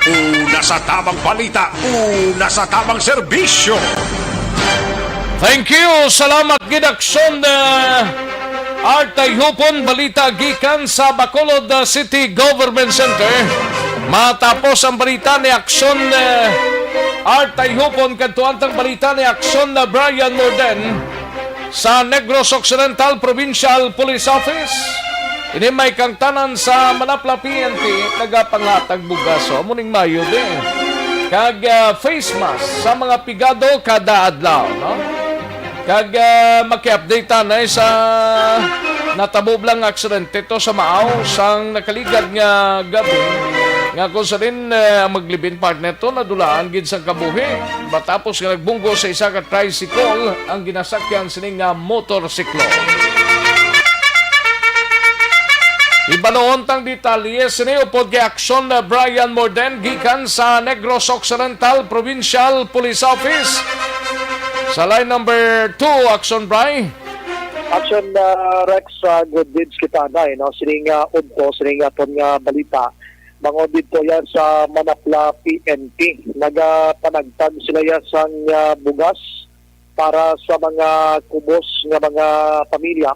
Una sa tamang balita, una sa tamang serbisyo. Thank you. Salamat gid, Aksyon, uh, Art Tayhupon. Balita gikan sa Bacolod, uh, City Government Center. Matapos ang balita ni Aksyon, uh, Art Tayhupon, kadtuan tang balita ni Aksyon na Brian Morden. Sa Negros Occidental Provincial Police Office, ini may kangtanan sa Manapla P N P nagapanghatag bugas. So, amo ning mayo di. Kag, ah, face mask sa mga pigado kada adlaw, no? Kag, ah, maki-update tanay sa natabo lang aksidente to sa Maaw sang nakaligad nga gabi, nga kung sa din, ah, ang maglibin partner to nadulaan gid sang kabuhi matapos nga nagbunggo sa isa ka tricycle ang ginasakyan sini nga motorsiklo. Ibaluon tang detalye sini upod kay Aksyon na Brian Morden gikan sa Negros Occidental Provincial Police Office. Sa line number two, Aksyon Bry. Aksyon, ah, Rex, sa good deeds kita na, eh, no? Sining, ah, udto, sining aton nga balita. Bangod dito yan sa Manapla P N P. Nagapanagtag sila yan sang, ah, bugas para sa mga kubos nga mga pamilya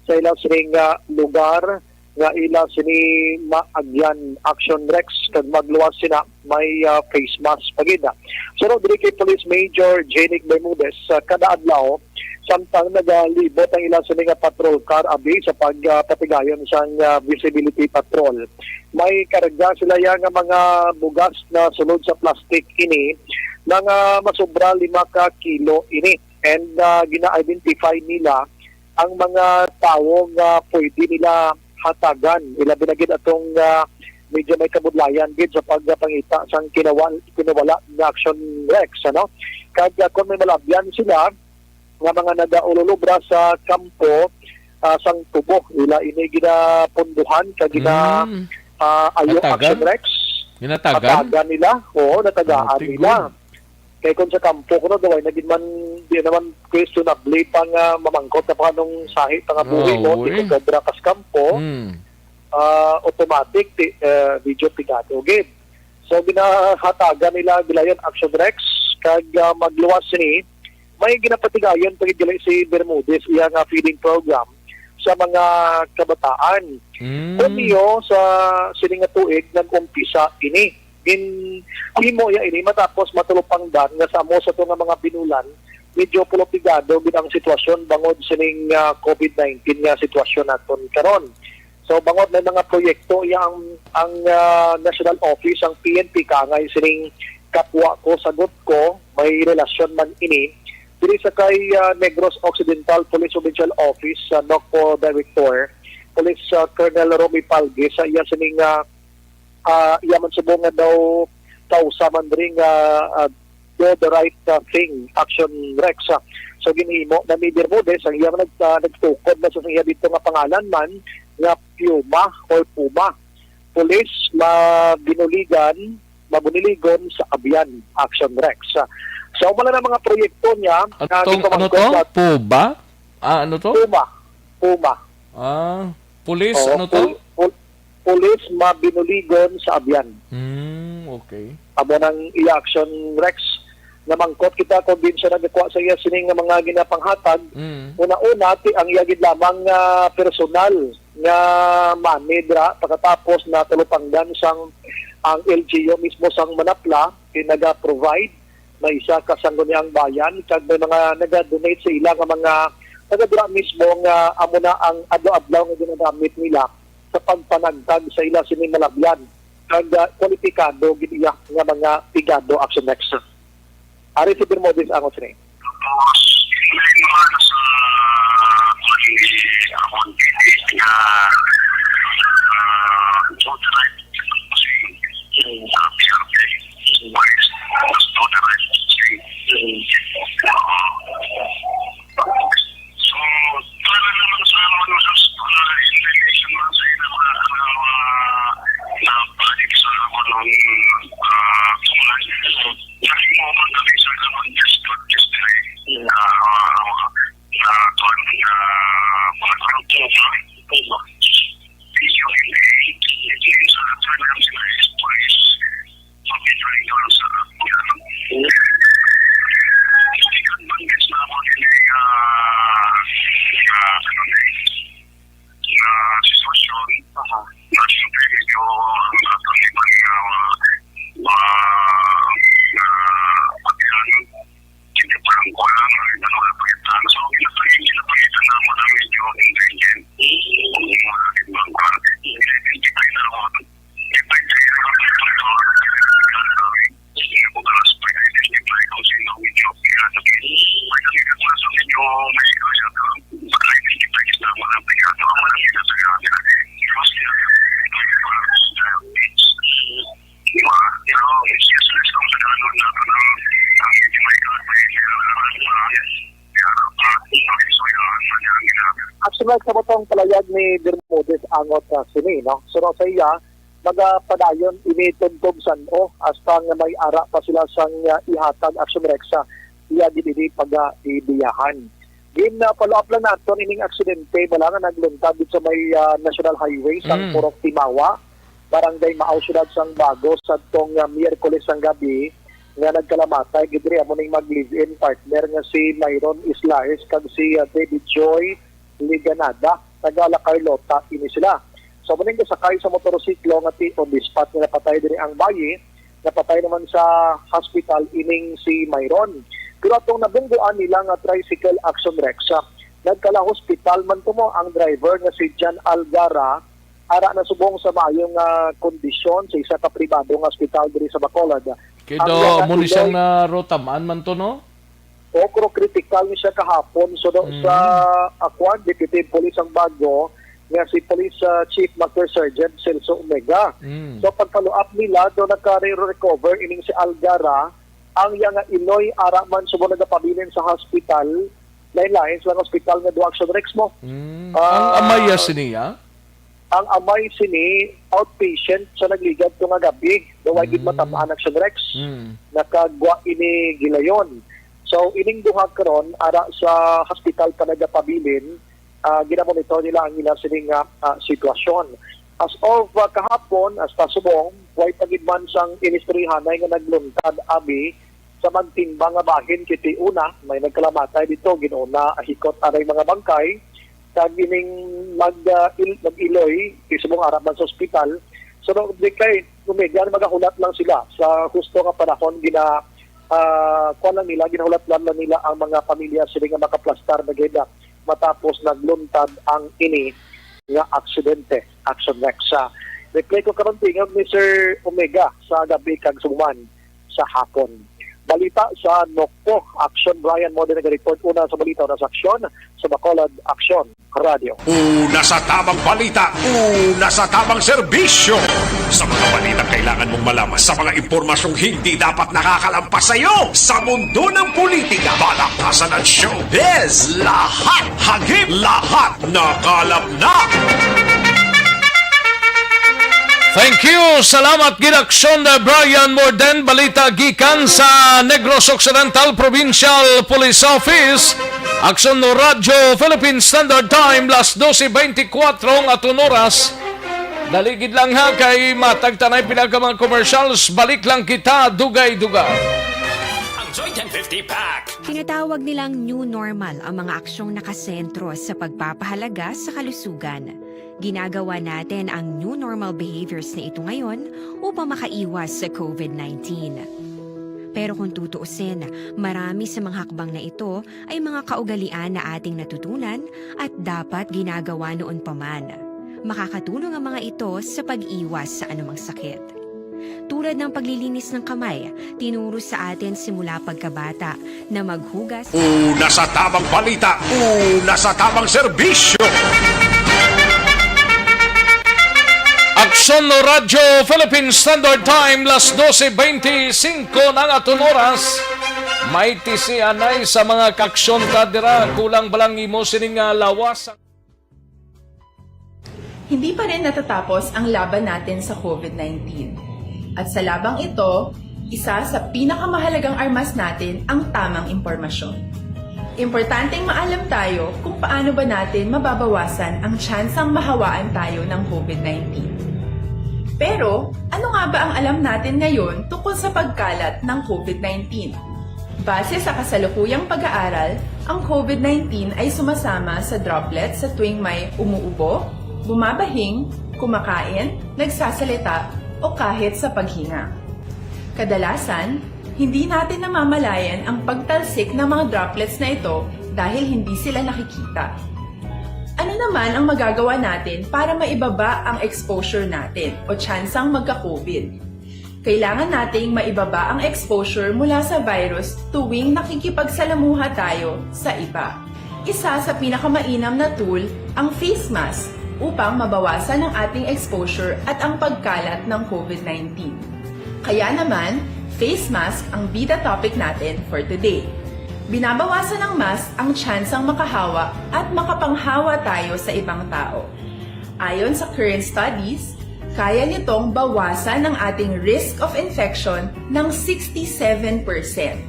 sa ila sining, ah, lugar nga ila sini maagyan, Action Rex, kag magluwas sina may, ah, face mask pa gid. Sunod diri kay Police Major Jenic Bermudez, ah, kada adlaw samtang nagalibot ang ila sini nga patrol car abi sa pag, ah, patigayon sang, ah, visibility patrol. May karga sila ya nga mga bugas na sulod sa plastic ini, mga masobra lima ka kilo ini. And, ah, gina-identify nila ang mga tawo nga pwede nila hatagan. Ilabi na gid atong, ah, medyo may kabudlayan gid sa pagpangita sang kinawal-, kinawala nga Action Rex, ano? Kag, ah, kung may malabyan sila nga mga nagaululubra sa kampo, ah, sang tubo, ila ini ginapunduhan kag gina-, Mm. ah, ayo Hatagan? Action Rex. Ginatagan? Hatagan nila. Oo, natagaan Ate nila. Good. Kay kung sa kampo kuno, daw ay nagin man, di naman questionable pa nga mamangkot na pa nung sahi pa nga buhi, Ah, no? Di uy. Ko sobra kas kampo, Hmm. ah, automatic, ti-, eh, video pigado gid. So, ginahatagan nila gilayon Action Rex, kag, ah, magluwas ni, may ginapatigayon pa gid gali si Bermudez, iya nga feeding program sa mga kabataan. Hmm. Kunyo sa sining nga tuig, nag-umpisa ini. Ginhimo ya ini matapos matulupangdan nga sa amo sa to nga mga binulan, medyo pulupigado gid ang sitwasyon bangod sining, ah, covid nineteen nga sitwasyon naton karon. So, bangod may mga proyekto ya ang, ang, ah, National Office, ang P N P, kaangay sining kapwa ko, sagot ko, may relasyon man ini diri sa kay, ah, Negros Occidental Police Provincial Office, ah, Nocpo Director, Police, ah, Colonel Romy Palgue, sa iya sining, ah, ah, iya man subong nga daw kausa man diri nga, ah, Do the Right, ah, Thing, Action Rex. Ah. So, ginhimo na ni Bermudez ang iya man nag-, ah, nagtukod na sa iya dito nga pangalan man nga Puma or Puma. Pulis, mabinuligan, mabuniligon sa Abian, Action Rex. Ah, sa umala na mga proyekto niya, nga Atong, ano gipamangkot to? sa Puba? Ah, ano to? Puma. Puma. Ah, pulis, Oo, ano to? pul-, pul-, pulis, mabinuligon sa Abian. Hmm, okay. Amo nang iya action, Rex. Namangkot kita kung diin siya nagakuha sa iya sining nga mga ginapanghatag. Mm. Una-una, ti ang iya gid lamang nga personal nga money dira, pagkatapos na talupangdan sang ang L G U mismo sang Manapla, kay naga-provide na isa ka sangguniang bayan, kag may mga naga-donate sa ila nga mga taga dira mismo nga amo na ang adlaw-adlaw nga ginagamit nila sa pagpanagtag sa ila sini malabyan kag, ah, kwalipikado gid iya nga mga pigado, Action Rex. Ari si Bermudez Angot sini. Tapos, yun na yung mga nasa, kuwan, ni Ramon P D na, ah, do the right thing. Sa P R P, mas do the right thing. Oo. So, para naman sa mga sa, ah, information man sa ina, mga, mga, mga, na balik sa mga, ah, mga, Kasi mo man kami sa karon, just, just, eh, na, ah, na, kuwan, na, mga grupo, ha? Video, hindi, hindi, hindi, sa karon, ang sila is police. Mabidyo rin doon sa, hindi ka man, guys, na mo, hindi, ah, ah, ano na, eh, na sitwasyon. Aha. Na siyempre, medyo, ano, na, na, na, na, pati ang, hindi pa lang ko lang, ano, na, na, pagkita. So, ginapangitan, ginapangitan na mo na medyo intelligent. Kung mo na, di ba, identify na mo. Identify na mo. Actually, sa butong palayag ni Bermudez Angot, ah, sini, no? So, sa iya, magapadayon ini tubtob san-o hasta nga may ara pa sila sang, ah, ihatag, Action Rex, sa iya gid ini pag, ah, ibiyahan. Gin, ah, follow up lang naton ining aksidente, wala nga nagluntad dito sa may, ah, National Highway sa Mm. Purok Timawa, Barangay Mao, Siyudad sang Bago, sa tong, ah, Miyerkules sang gabi nga nagkalamatay gid diri amo ning mag-live-in partner nga si Myron Islaes kag si, ah, David Joy Liganada, taga La Carlota ini sila. So, muning gasakay sa motorsiklo nga ti on the spot nga napatay diri ang bayi, napatay naman sa hospital ining si Myron. Pero atong nabungguan nila nga tricycle, Action Rex, ah, nagkala hospital man to mo ang driver nga si Jan Algara, ara na subong sa maayong, ah, kondisyon sa isa ka pribado nga hospital diri sa Bacolod. Kay Ang daw, mga amo ni siyang Pinoy na rotaman man to, no? Okro critical ni siya kahapon. So, do, Mm. sa, ah, kwan, Deputy Police ang Bago, nga si Police, ah, Chief Master Sergeant Celso Omega. Mm. So, pag-follow up nila, do nagka-recover ining si Algara, ang iya nga inoy ara man subong nagapabilin sa hospital, lain-lain sa mga hospital nga do, Action Rex mo. Mm. Ah, Ang amay ya siniya? Ang amay sini, outpatient sa nagligad to nga gabi. Daw ay gid Mm. matamaan, Action Rex. Mm. Nakagwa ini gilayon. So, ining duha karon, ara sa hospital pa nagapabilin, ah, ginamonitor nila ang ila sini nga, ah, sitwasyon. As of, ah, kahapon, hasta subong, way pa gid man sang inistoryahanay nga nagluntad, abi, sa magtimbang nga bahin, kiti una, may nagkalamatay dito, ginuna, hikot anay mga bangkay, kag ining mag, ah, il-, mag-iloy, ti subong ara man sa ospital. So, no, di kay, kumigyan, magahulat lang sila sa husto nga panahon, gina, ah, kuwan lang nila, ginahulat lang, lang nila ang mga pamilya sila nga makaplastar na gid, ah, matapos nagluntad ang ini nga aksidente. Action Next. Sa reply ko karon, tingog ni Sir Omega sa gabi kag sugman sa hapon. Balita sa Nokpo, Aksyon Brian Mode naga-report. Una sa balita, una sa aksyon, sa Bacolod, Aksyon Radyo. Una sa tamang balita, una sa tamang serbisyo. Sa mga balitang kailangan mong malaman, sa mga impormasyong hindi dapat nakakalampas sa iyo, sa mundo ng politika, balakasan at showbiz, lahat hagip, lahat nakalap na. Thank you. Salamat gid, Aksyon Brian Morden. Balita gikan sa Negros Occidental Provincial Police Office. Aksyon Radyo Philippine Standard Time, las dose beintikwatro ang aton oras. Dali gid lang ha, kay matag tanay pila ka mga commercials. Balik lang kita, dugay-dugay. Ang Joy ten fifty Pack. Tinatawag nilang new normal ang mga aksyong nakasentro sa pagpapahalaga sa kalusugan. Ginagawa natin ang new normal behaviors na ito ngayon upang makaiwas sa COVID nineteen. Pero kung tutuusin, marami sa mga hakbang na ito ay mga kaugalian na ating natutunan at dapat ginagawa noon pa man. Makakatulong ang mga ito sa pag-iwas sa anumang sakit. Tulad ng paglilinis ng kamay, tinuro sa atin simula pagkabata na maghugas. Una sa tamang balita, una sa tamang serbisyo. Aksyon Radyo Philippine Standard Time, las dose beintisinko na ang aton oras. May tisianay sa mga kaaksyon ta dira, kulang ba lang imo sining, ah, lawas? Hindi pa rin natatapos ang laban natin sa COVID nineteen. At sa labang ito, isa sa pinakamahalagang armas natin ang tamang impormasyon. Importanteng maalam tayo kung paano ba natin mababawasan ang tsansang mahawaan tayo ng COVID nineteen. Pero, ano nga ba ang alam natin ngayon tungkol sa pagkalat ng COVID nineteen? Base sa kasalukuyang pag-aaral, ang COVID nineteen ay sumasama sa droplets sa tuwing may umuubo, bumabahing, kumakain, nagsasalita, o kahit sa paghinga. Kadalasan, hindi natin namamalayan ang pagtalsik ng mga droplets na ito dahil hindi sila nakikita. Ano naman ang magagawa natin para maibaba ang exposure natin o tsansang magka-COVID? Kailangan nating maibaba ang exposure mula sa virus tuwing nakikipagsalamuha tayo sa iba. Isa sa pinakamainam na tool ang face mask upang mabawasan ang ating exposure at ang pagkalat ng COVID nineteen. Kaya naman, face mask ang bida topic natin for today. Binabawasan ng mask ang tsansang makahawa at makapanghawa tayo sa ibang tao. Ayon sa current studies, kaya nitong bawasan ang ating risk of infection ng sixty-seven percent.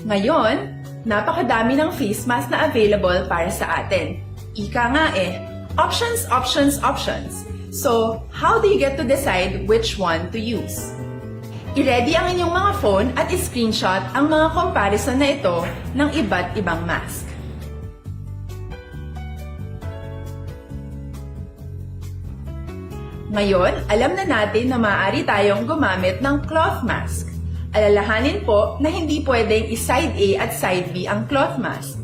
Ngayon, napakadami ng face mask na available para sa atin. Ika nga eh, options, options, options. So, how do you get to decide which one to use? I-ready ang inyong mga phone at i-screenshot ang mga comparison na ito ng iba't ibang mask. Ngayon, alam na natin na maaari tayong gumamit ng cloth mask. Alalahanin po na hindi pwedeng i-side A at side B ang cloth mask.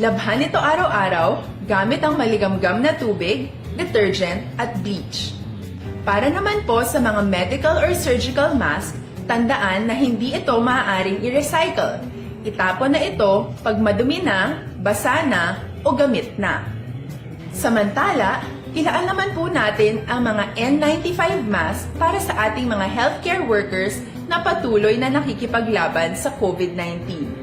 Labhan ito araw-araw gamit ang maligamgam na tubig, detergent, at bleach. Para naman po sa mga medical or surgical mask, tandaan na hindi ito maaaring i-recycle. Itapon na ito pag madumi na, basa na, o gamit na. Samantala, ilaan naman po natin ang mga N ninety-five mask para sa ating mga healthcare workers na patuloy na nakikipaglaban sa COVID nineteen.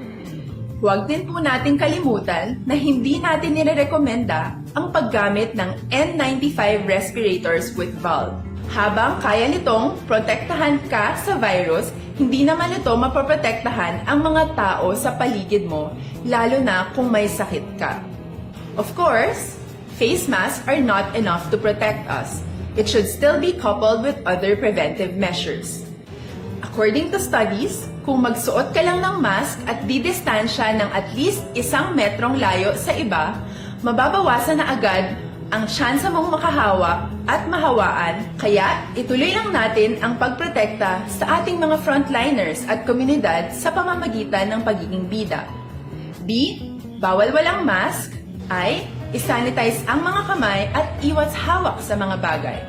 Huwag din po natin kalimutan na hindi natin nirerekomenda ang paggamit ng N ninety-five respirators with valve. Habang kaya nitong protektahan ka sa virus, hindi naman ito mapoprotektahan ang mga tao sa paligid mo, lalo na kung may sakit ka. Of course, face masks are not enough to protect us. It should still be coupled with other preventive measures. According to studies, kung magsuot ka lang ng mask at didistansya ng at least isang metrong layo sa iba, mababawasan na agad ang tsansa mong makahawa at mahawaan. Kaya, ituloy lang natin ang pagprotekta sa ating mga frontliners at komunidad sa pamamagitan ng pagiging bida. B, bawal walang mask. I, i-sanitize ang mga kamay at iwas hawak sa mga bagay.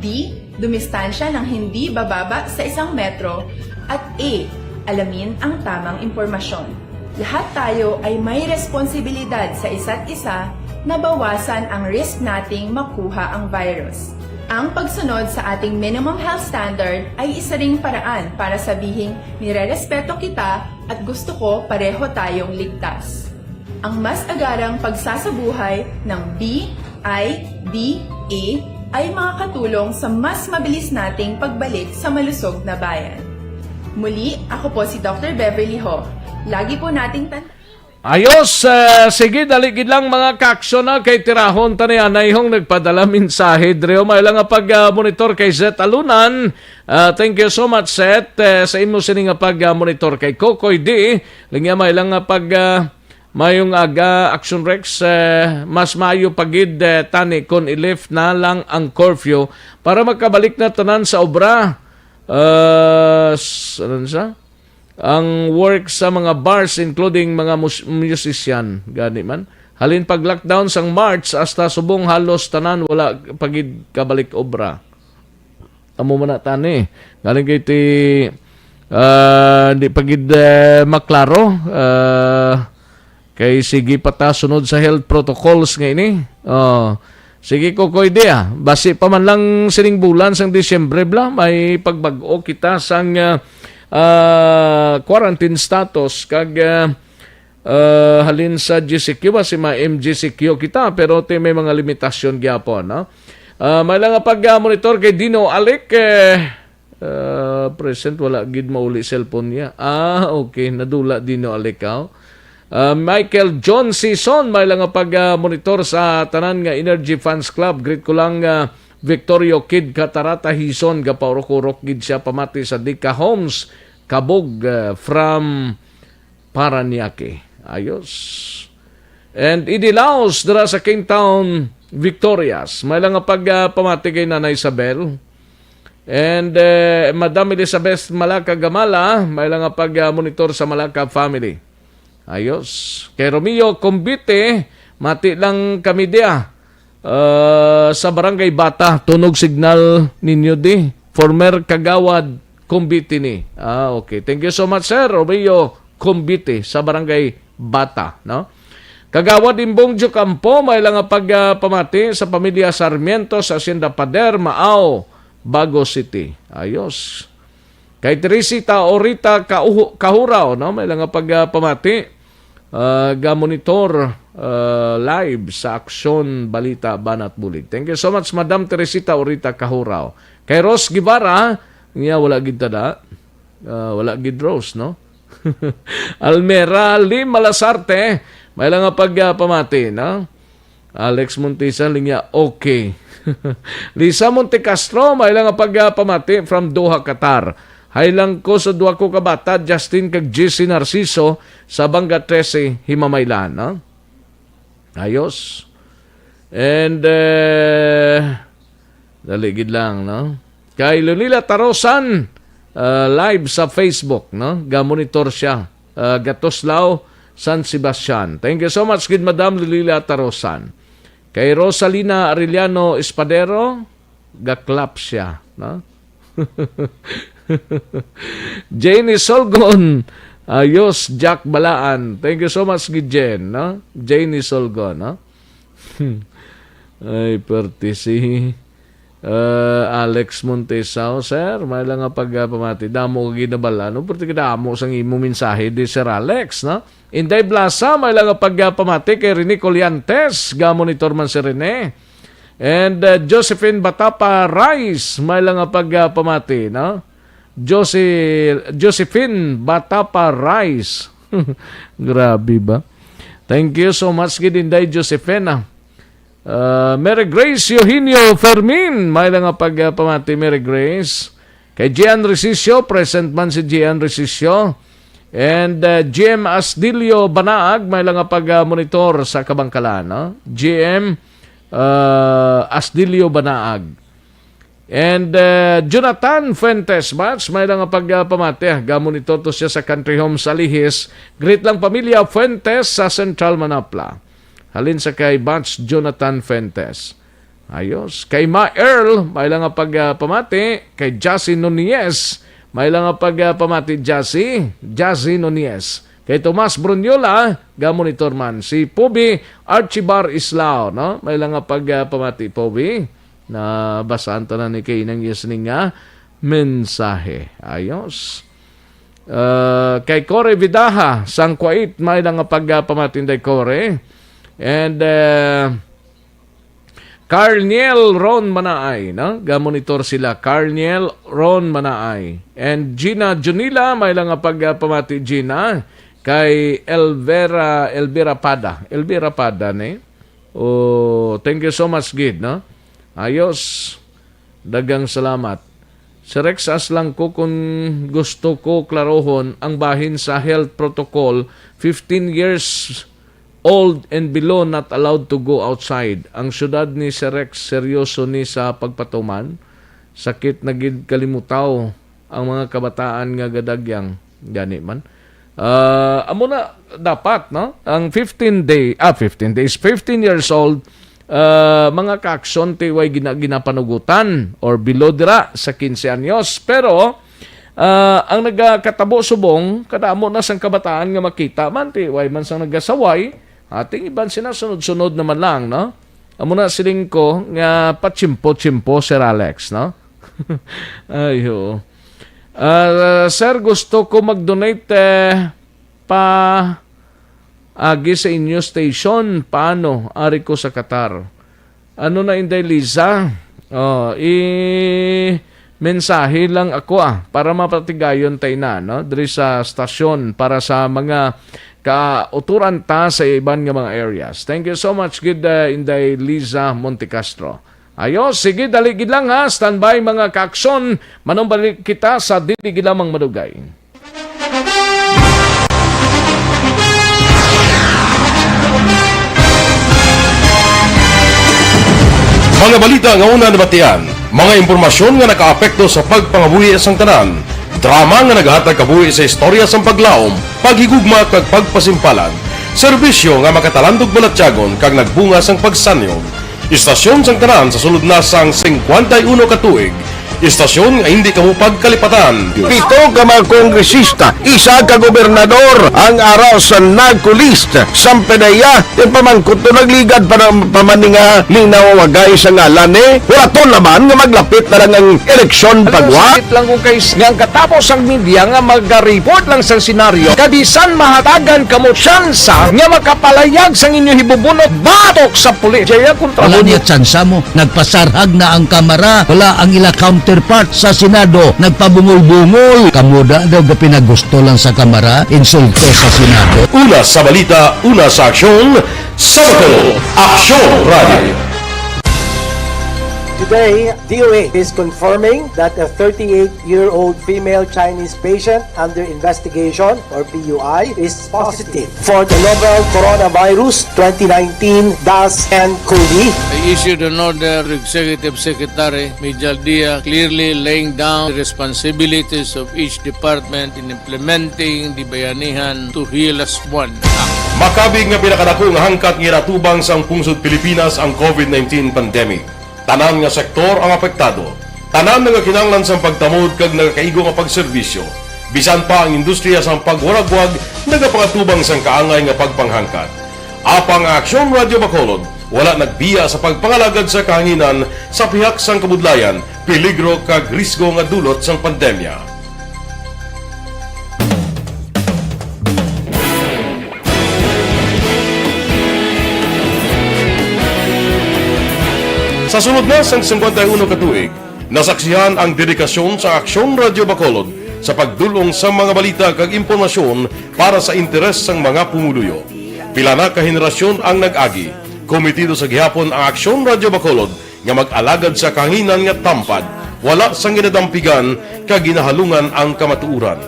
D, dumistansya ng hindi bababa sa isang metro. At E, Alamin ang tamang impormasyon. Lahat tayo ay may responsibilidad sa isa't isa na bawasan ang risk nating makuha ang virus. Ang pagsunod sa ating minimum health standard ay isa ring paraan para sabihing nirerespeto kita at gusto ko pareho tayong ligtas. Ang mas agarang pagsasabuhay ng B I D A ay makakatulong sa mas mabilis nating pagbalik sa malusog na bayan. Muli, ako po si Doctor Beverly Ho. Lagi po nating tan- Ayos, eh, sige, dali gid lang, mga kaaksyon, na kay tirahon ta ni anay hong nagpadala mensahe diri. May lang nga pag ah, monitor kay Zet Alunan. Ah, thank you so much, Zet, eh, sa imo sini nga pag ah, monitor kay Kokoy D. Lingya may lang nga pag ah, mayong aga, Action Rex, eh, mas maayo pa gid eh, tani kon i-lift na lang ang curfew para makabalik na tanan sa obra. Uh, ano sa ang work sa mga bars, including mga mus- musician, gani man. Halin pag lockdown sang March hasta subong halos tanan wala pa gid kabalik obra. Amo man na tani. Galing kay ti ah, di pa gid eh, maklaro. Ah, kay sige pa ta sunod sa health protocols nga ini. Oh. Sige, Kokoy Dia. Basi pa man lang sining bulan sang Disyembre, bla, may pagbag-o kita sang ah, ah, quarantine status kag ah, ah, halin sa G C Q ba si ma M G C Q kita, pero ti may mga limitasyon gyapon, no? Ah, may lang nga pag ah, monitor kay Dino Alec, eh, ah, present, wala gid mauli cellphone niya. Ah, okay, nadula Dino Alec, oh. Ah, Michael John Sison, may lang nga pag ah, monitor sa tanan nga Energy Fans Club. Greet ko lang ah, Victorio Kid Katarata Hison, gapaurok-urok gid siya pamati sa Dika Homes, Kabog, ah, from Paranaque. Ayos. And Idi Laos dira sa Kingtown, Victorias. May lang nga pag ah, pamati kay Nanay Isabel. And eh, Madam Elizabeth Malaka Gamala, may lang nga pag ah, monitor sa Malaka family. Ayos. Kay Romeo Combite, mati lang kami dia. Ah, sa Barangay Bata, tunog signal ninyo di. Former Kagawad Combite ni. Ah, okay. Thank you so much, sir. Romeo Combite sa Barangay Bata, no? Kagawad Imbong Diocampo, may lang nga pag ah, pamati sa pamilya Sarmiento sa Hacienda Pader, Maao, Bago City. Ayos. Kay Teresita Orita Kauhu- Kahuraw, no? May lang nga pag ah, pamati. Ah, ga-monitor ah, live sa Aksyon Balita Banat Bulig. Thank you so much, Madam Teresita Orita Kahuraw. Kay Rose Guevara, niya wala gid tada. Ah, wala gid Rose, no? Almera Lim Malasarte, may lang nga pag ah, pamati, no? Alex Montesa, linya, okay. Lisa Montecastro, may lang nga pag ah, pamati from Doha, Qatar. Hay lang ko sa duha ko ka bata, Justin kag G C Narciso, sa Banga trese, Himamaylan, no? Ayos. And, eh, dali gid lang, no? Kay Lunila Tarosan, ah, live sa Facebook, no? Ga-monitor siya. Ah, Gatuslao, San Sebastian. Thank you so much, gid Madam Lunila Tarosan. Kay Rosalina Arellano Espadero, gaklap siya, no? Janie Solgon, ayos, Jack Balaan. Thank you so much, gid Jen, no? Janie Solgon, no? Ay, perti si uh, Alex Montesao, sir. May lang nga pag uh, pamati. Damo ka ginabala, no? Perti ka damo sang imo mensahe di, Sir Alex, no? Inday Blasa, may lang nga pag uh, pamati kay Rene Colliantes. Ga-monitor man si Rene. And uh, Josephine Batapa Rice, may lang nga pag uh, pamati, no? Jose, Josephine Batapa Rice. Grabe ba? Thank you so much, gid Inday Josephine, ah. Uh, Mary Grace Eugenio Fermin, may lang nga pag uh, pamati, Mary Grace. Kay Gian Resicio, present man si Gian Resicio. And uh, G M Asdilio Banaag, may lang nga pag uh, monitor sa Kabangkalan, no? G M uh, Asdilio Banaag. And uh, Jonathan Fuentes, Bats, may lang nga pag uh, pamati. Ga-monitor to siya sa Country Home sa Lihis. Greet lang pamilya Fuentes sa Central Manapla. Halin sa kay Bats Jonathan Fuentes. Ayos. Kay Ma Earl, may lang nga pag uh, pamati. Kay Jassy Nunez, May lang nga pag, ah, pamati, Jassy, Jassy Nunez. Kay Tomas Brunyola, ga-monitor man. Si Pobi Archibar Islao, no? May lang nga pag, ah, pamati, Pobi. Nabasahan ta na ni kay Inang Yesning nga mensahe. Ayos. Ah, kay Cory Vidaha, sang Kuwait, may lang nga pag, ah, pamati, Inday Cory. And, ah, Carniel Ron Manaay, no? Ga-monitor sila. Carniel Ron Manaay. And Gina Junila, may lang nga pag, ah, pamati, Gina. Kay Elvira, Elvira Pada. Elvira Pada, ni? Oh, thank you so much, gid, no? Ayos. Daghang salamat. Sir Rex, as lang ko, kun gusto ko klarohon ang bahin sa health protocol, fifteen years old and below not allowed to go outside. Ang syudad ni Sir Rex seryoso ni sa pagpatuman. Sakit na gid kalimutaw ang mga kabataan nga gadagyang gani man. Ah, amo na dapat, no? Ang fifteen day, ah, fifteen days, fifteen years old, ah, mga kaaksyon, ti way gina-, ginapanugutan or below dira sa quince anyos. Pero, ah, ang nagakatabo subong, kada amo na sang kabataan nga makita man, ti way man sang nagasaway, ating iban sina sunod-sunod naman lang, no? Amo na siling ko nga patsimpo-tsimpo, Sir Alex, no? Ay, oo. Ah, sir, gusto ko mag-donate, eh, pa agi sa inyo station. Paano? Ari ko sa Qatar. Ano na, Inday Liza? Oh, i-mensahe lang ako, ah, para mapatigayon tayo na, no? Diri sa stasyon para sa mga kauturan ta sa iban nga mga areas. Thank you so much, gid, uh, Inday Liza Montecastro. Ayo, sige, dali gid lang ha. Standby, mga kaaksyon. Manumbalik kita sa dili gid lamang madugay. Mga balita nga una nabatian, mga impormasyon nga nakaapekto sa pagpangabuhi sang tanan, drama nga nagahatag kabuhi sa istorya sang paglaom, paghigugma kag pagpasimpalan, serbisyo nga makatalandog balatyagon kag nagbunga sang pagsanyog. Istasyon sang tanan sa sulod na sang singkwenta y uno ka tuig. Istasyon nga hindi kamo pagkalipatan. Pito ka mga kongresista, isa ka gobernador ang ara sa NAGCO list. Sampedeya, yung pamangkot to nagligad pa, na, pa man ni nga linawagay sa ngalan, eh. Wala to naman nga maglapit na lang ang eleksyon. Alam mo, pagwa. Sakit lang kung kay nga ang katapos ang media nga mag-report lang sa senaryo, kabisan mahatagan kamo tsansa nga makapalayag sang inyo hibubunot batok sa pulis. Jaya kontra. Wala mo niya tsansa mo. Nagpasarhag na ang Kamara. Wala ang ila counterpart sa Senado. Nagpabungol-bungol. Kamo da daw gapinagusto lang sa Kamara, insulto sa Senado. Una sa balita, una sa aksyon, sa Bacolod, Aksyon Radio. Today, D O A is confirming that a thirty-eight-year-old female Chinese patient under investigation, or P U I, is positive for the novel Coronavirus twenty nineteen dash N COVID. I issued an order to Executive Secretary Mijal Dia, clearly laying down the responsibilities of each department in implementing the Bayanihan to Heal As One Act. Makabig nga pinakadako nga hangkat nga ginatubang sang pungsod Pilipinas ang COVID nineteen pandemic. Tanan nga sektor ang apektado. Tanan nagakinahanglan sang pagtamod kag nagakaigo nga pagserbisyo. Bisan pa ang industriya sang pagwaragwag nagapangatubang sang kaangay nga pagpanghangkat. Apang ang Aksyon Radio Bacolod wala nagbiya sa pagpangalagad sa kahanginan sa pihak sang kabudlayan, peligro kag risgo nga dulot sang pandemya. Sa sulod na sang singkwenta y uno ka tuig, nasaksihan ang dedikasyon sa Aksyon Radio Bacolod sa pagdul-ong sa mga balita kag impormasyon para sa interes sang mga pumuluyo. Pila na ka henerasyon ang nag-agi. Komitido sa gihapon ang Aksyon Radio Bacolod nga mag-alagad sa kahanginan nga tampad, wala sang ginadampigan kag ginahalungan ang kamatuoran.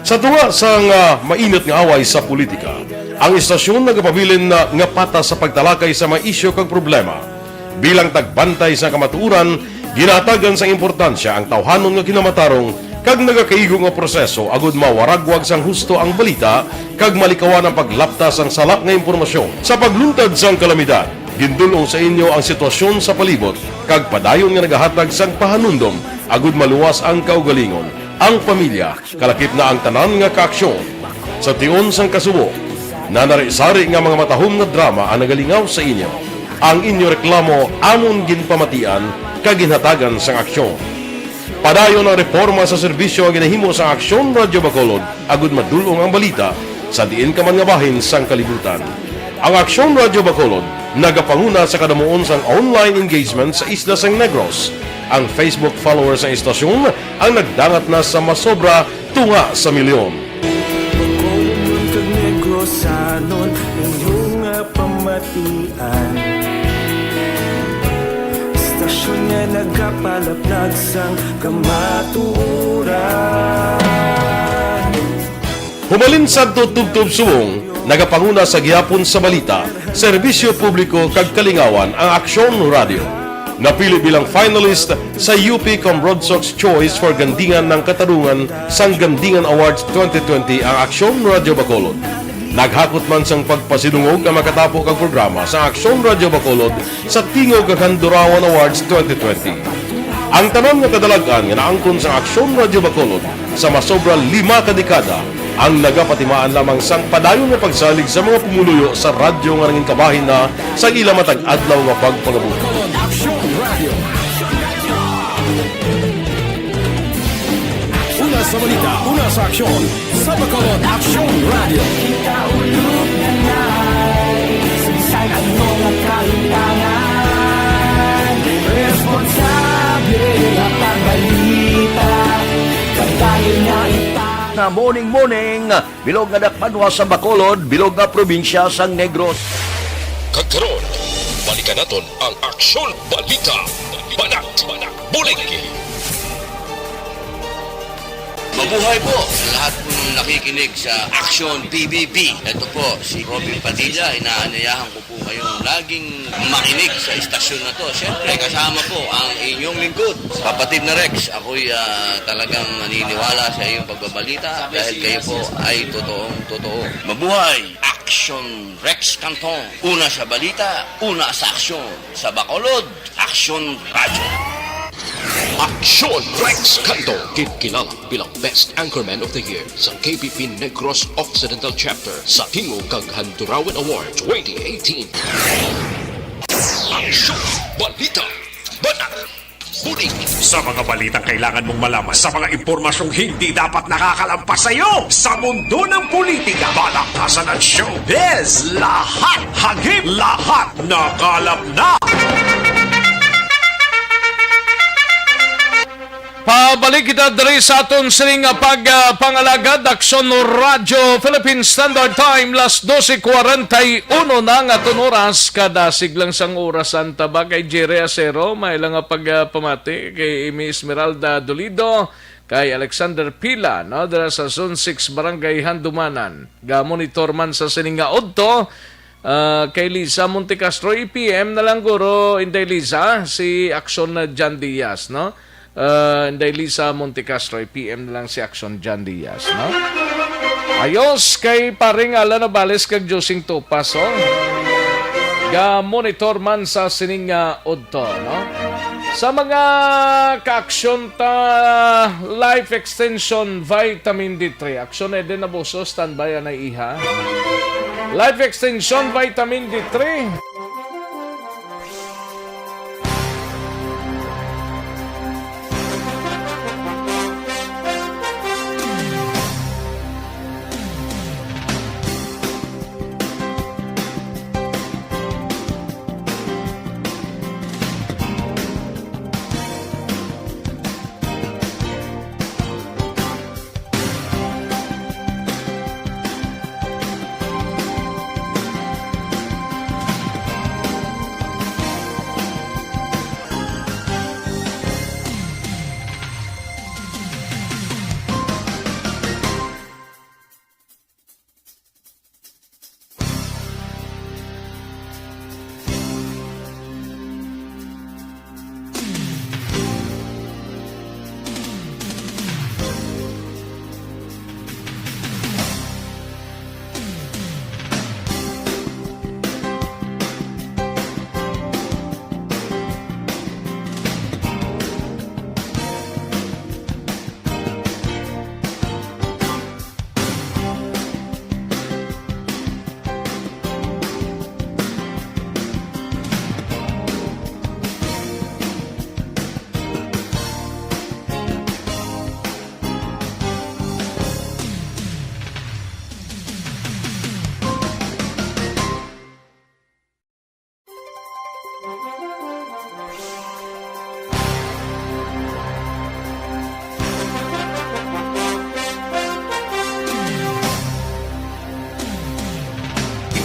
Sa tunga sang, ah, mainit nga away sa politika, ang istasyon nagapabilin na nga patas sa pagtalakay sa mga isyu kag problema. Bilang tagbantay sa kamatuoran, ginahatagan sang importansya ang tawhanon nga kinamatarong kag nagakaigo nga proseso agud mawaragwag sang husto ang balita kag malikawan ang paglapta sang sala nga impormasyon. Sa pagluntad sang kalamidad, gindul-ong sa inyo ang sitwasyon sa palibot kag padayon nga nagahatag sang pahanumdom agud maluwas ang kaugalingon. Ang pamilya, kalakip na ang tanan nga kaaksyon. Sa tion sang kasubo, nanari-sari nga mga matahom nga drama ang nagalingaw sa inyo. Ang inyo reklamo amon ginpamatian kag ginhatagan sang aksyon. Padayon ang reporma sa serbisyo nga ginahimo sang Aksyon Radyo Bacolod agud madul-ong ang balita sa diin ka man nga bahin sang kalibutan. Ang Aksyon Radyo Bacolod nagapanguna sa kadamuon sang online engagement sa isla sang Negros. Ang Facebook followers sang istasyon ang nagdangat na sa masobra tunga sa milyon. Bacolod kag Negrosanon, inyo nga pamatian. Istasyon nga nagapalaplag sang kamatuoran. Humalin sadto tubtob subong, nagapanguna sa gihapon sa balita, serbisyo publiko kag kalingawan ang Aksyon Radyo. Napili bilang finalist sa U P Comrodsox Choice for Gandingan ng Katarungan sang Gandingan Awards twenty twenty ang Aksyon Radyo Bacolod. Naghakot man sang pagpasidungog ang makatapo kag programa sa Aksyon Radyo Bacolod sa Tingog kag Handurawan Awards twenty twenty. Ang tanan nga kadalag-an nga naangkon sa Aksyon Radyo Bacolod sa masobra lima ka dekada ang nagapatimaan lamang sang padayon nga pagsalig sa mga pumuluyo sa radyo nga nangin kabahin na sa ila matag adlaw nga pagpangabuhi. Aksyon Radyo. Una sa balita, una sa aksyon, sa Bacolod Aksyon Radyo. Kita ulog na nai, saysay ano nga kahitangan, responsable nga pagbalita, kadayon nga ita- Nga morning, morning, bilog nga dakbanwa sa Bacolod, bilog nga probinsya sang Negros. Kag karon, balikan naton ang Aksyon Balita. Banat, bulig. Mabuhay po sa lahat pong nakikinig sa Action P B B. Ito po si Robin Padilla. Inaanyayahan ko po kayong laging makinig sa istasyon na to. Siyempre, kasama po ang inyong lingkod, Kapatid na Rex. Ako'y, ah, talagang naniniwala sa iyong pagbabalita dahil kayo po ay totoong totoo. Mabuhay! Action Rex Canton. Una sa balita, una sa aksyon. Sa Bacolod, Aksyon Radyo. Aksyon Rex Canto, ginkilala bilang Best Anchorman of the Year sa K B P Negros Occidental Chapter sa Tingog kag Handurawan Award twenty eighteen. Aksyon, balita, banat, bulig. Sa mga balitang kailangan mong malaman, sa mga impormasyong hindi dapat nakakalampas sa iyo, sa mundo ng politika, balaktasan at showbiz, lahat hagip, lahat nakalap na. Pabalik kita diri sa aton sining nga pag, ah, pangalagad, Aksyon Radyo Philippine Standard Time, las doce cuarenta y uno na nga aton oras. Kadasig lang sang oras ang taba kay Jerry Acero, may lang nga pag, ah, pamati kay Amy Esmeralda Dolido, kay Alexander Pila, no, dira sa Zone six, Barangay Handumanan. Ga-monitor man sa sining nga udto, ah, kay Lisa Montecastro, i-P M na lang guro, Inday Lisa, si Aksyon na John Diaz, no? Ah, Inday Lisa Montecastro, i-P M na lang si Aksyon John Diaz, no? Ayos kay paring Alan Navales kag Josing Topas, oh. Ga-monitor man sa sining nga udto, no? Sa mga kaaksyon ta, Life Extension Vitamin D three. Aksyon Eden Abuso, standby anay iha. Life Extension Vitamin D three.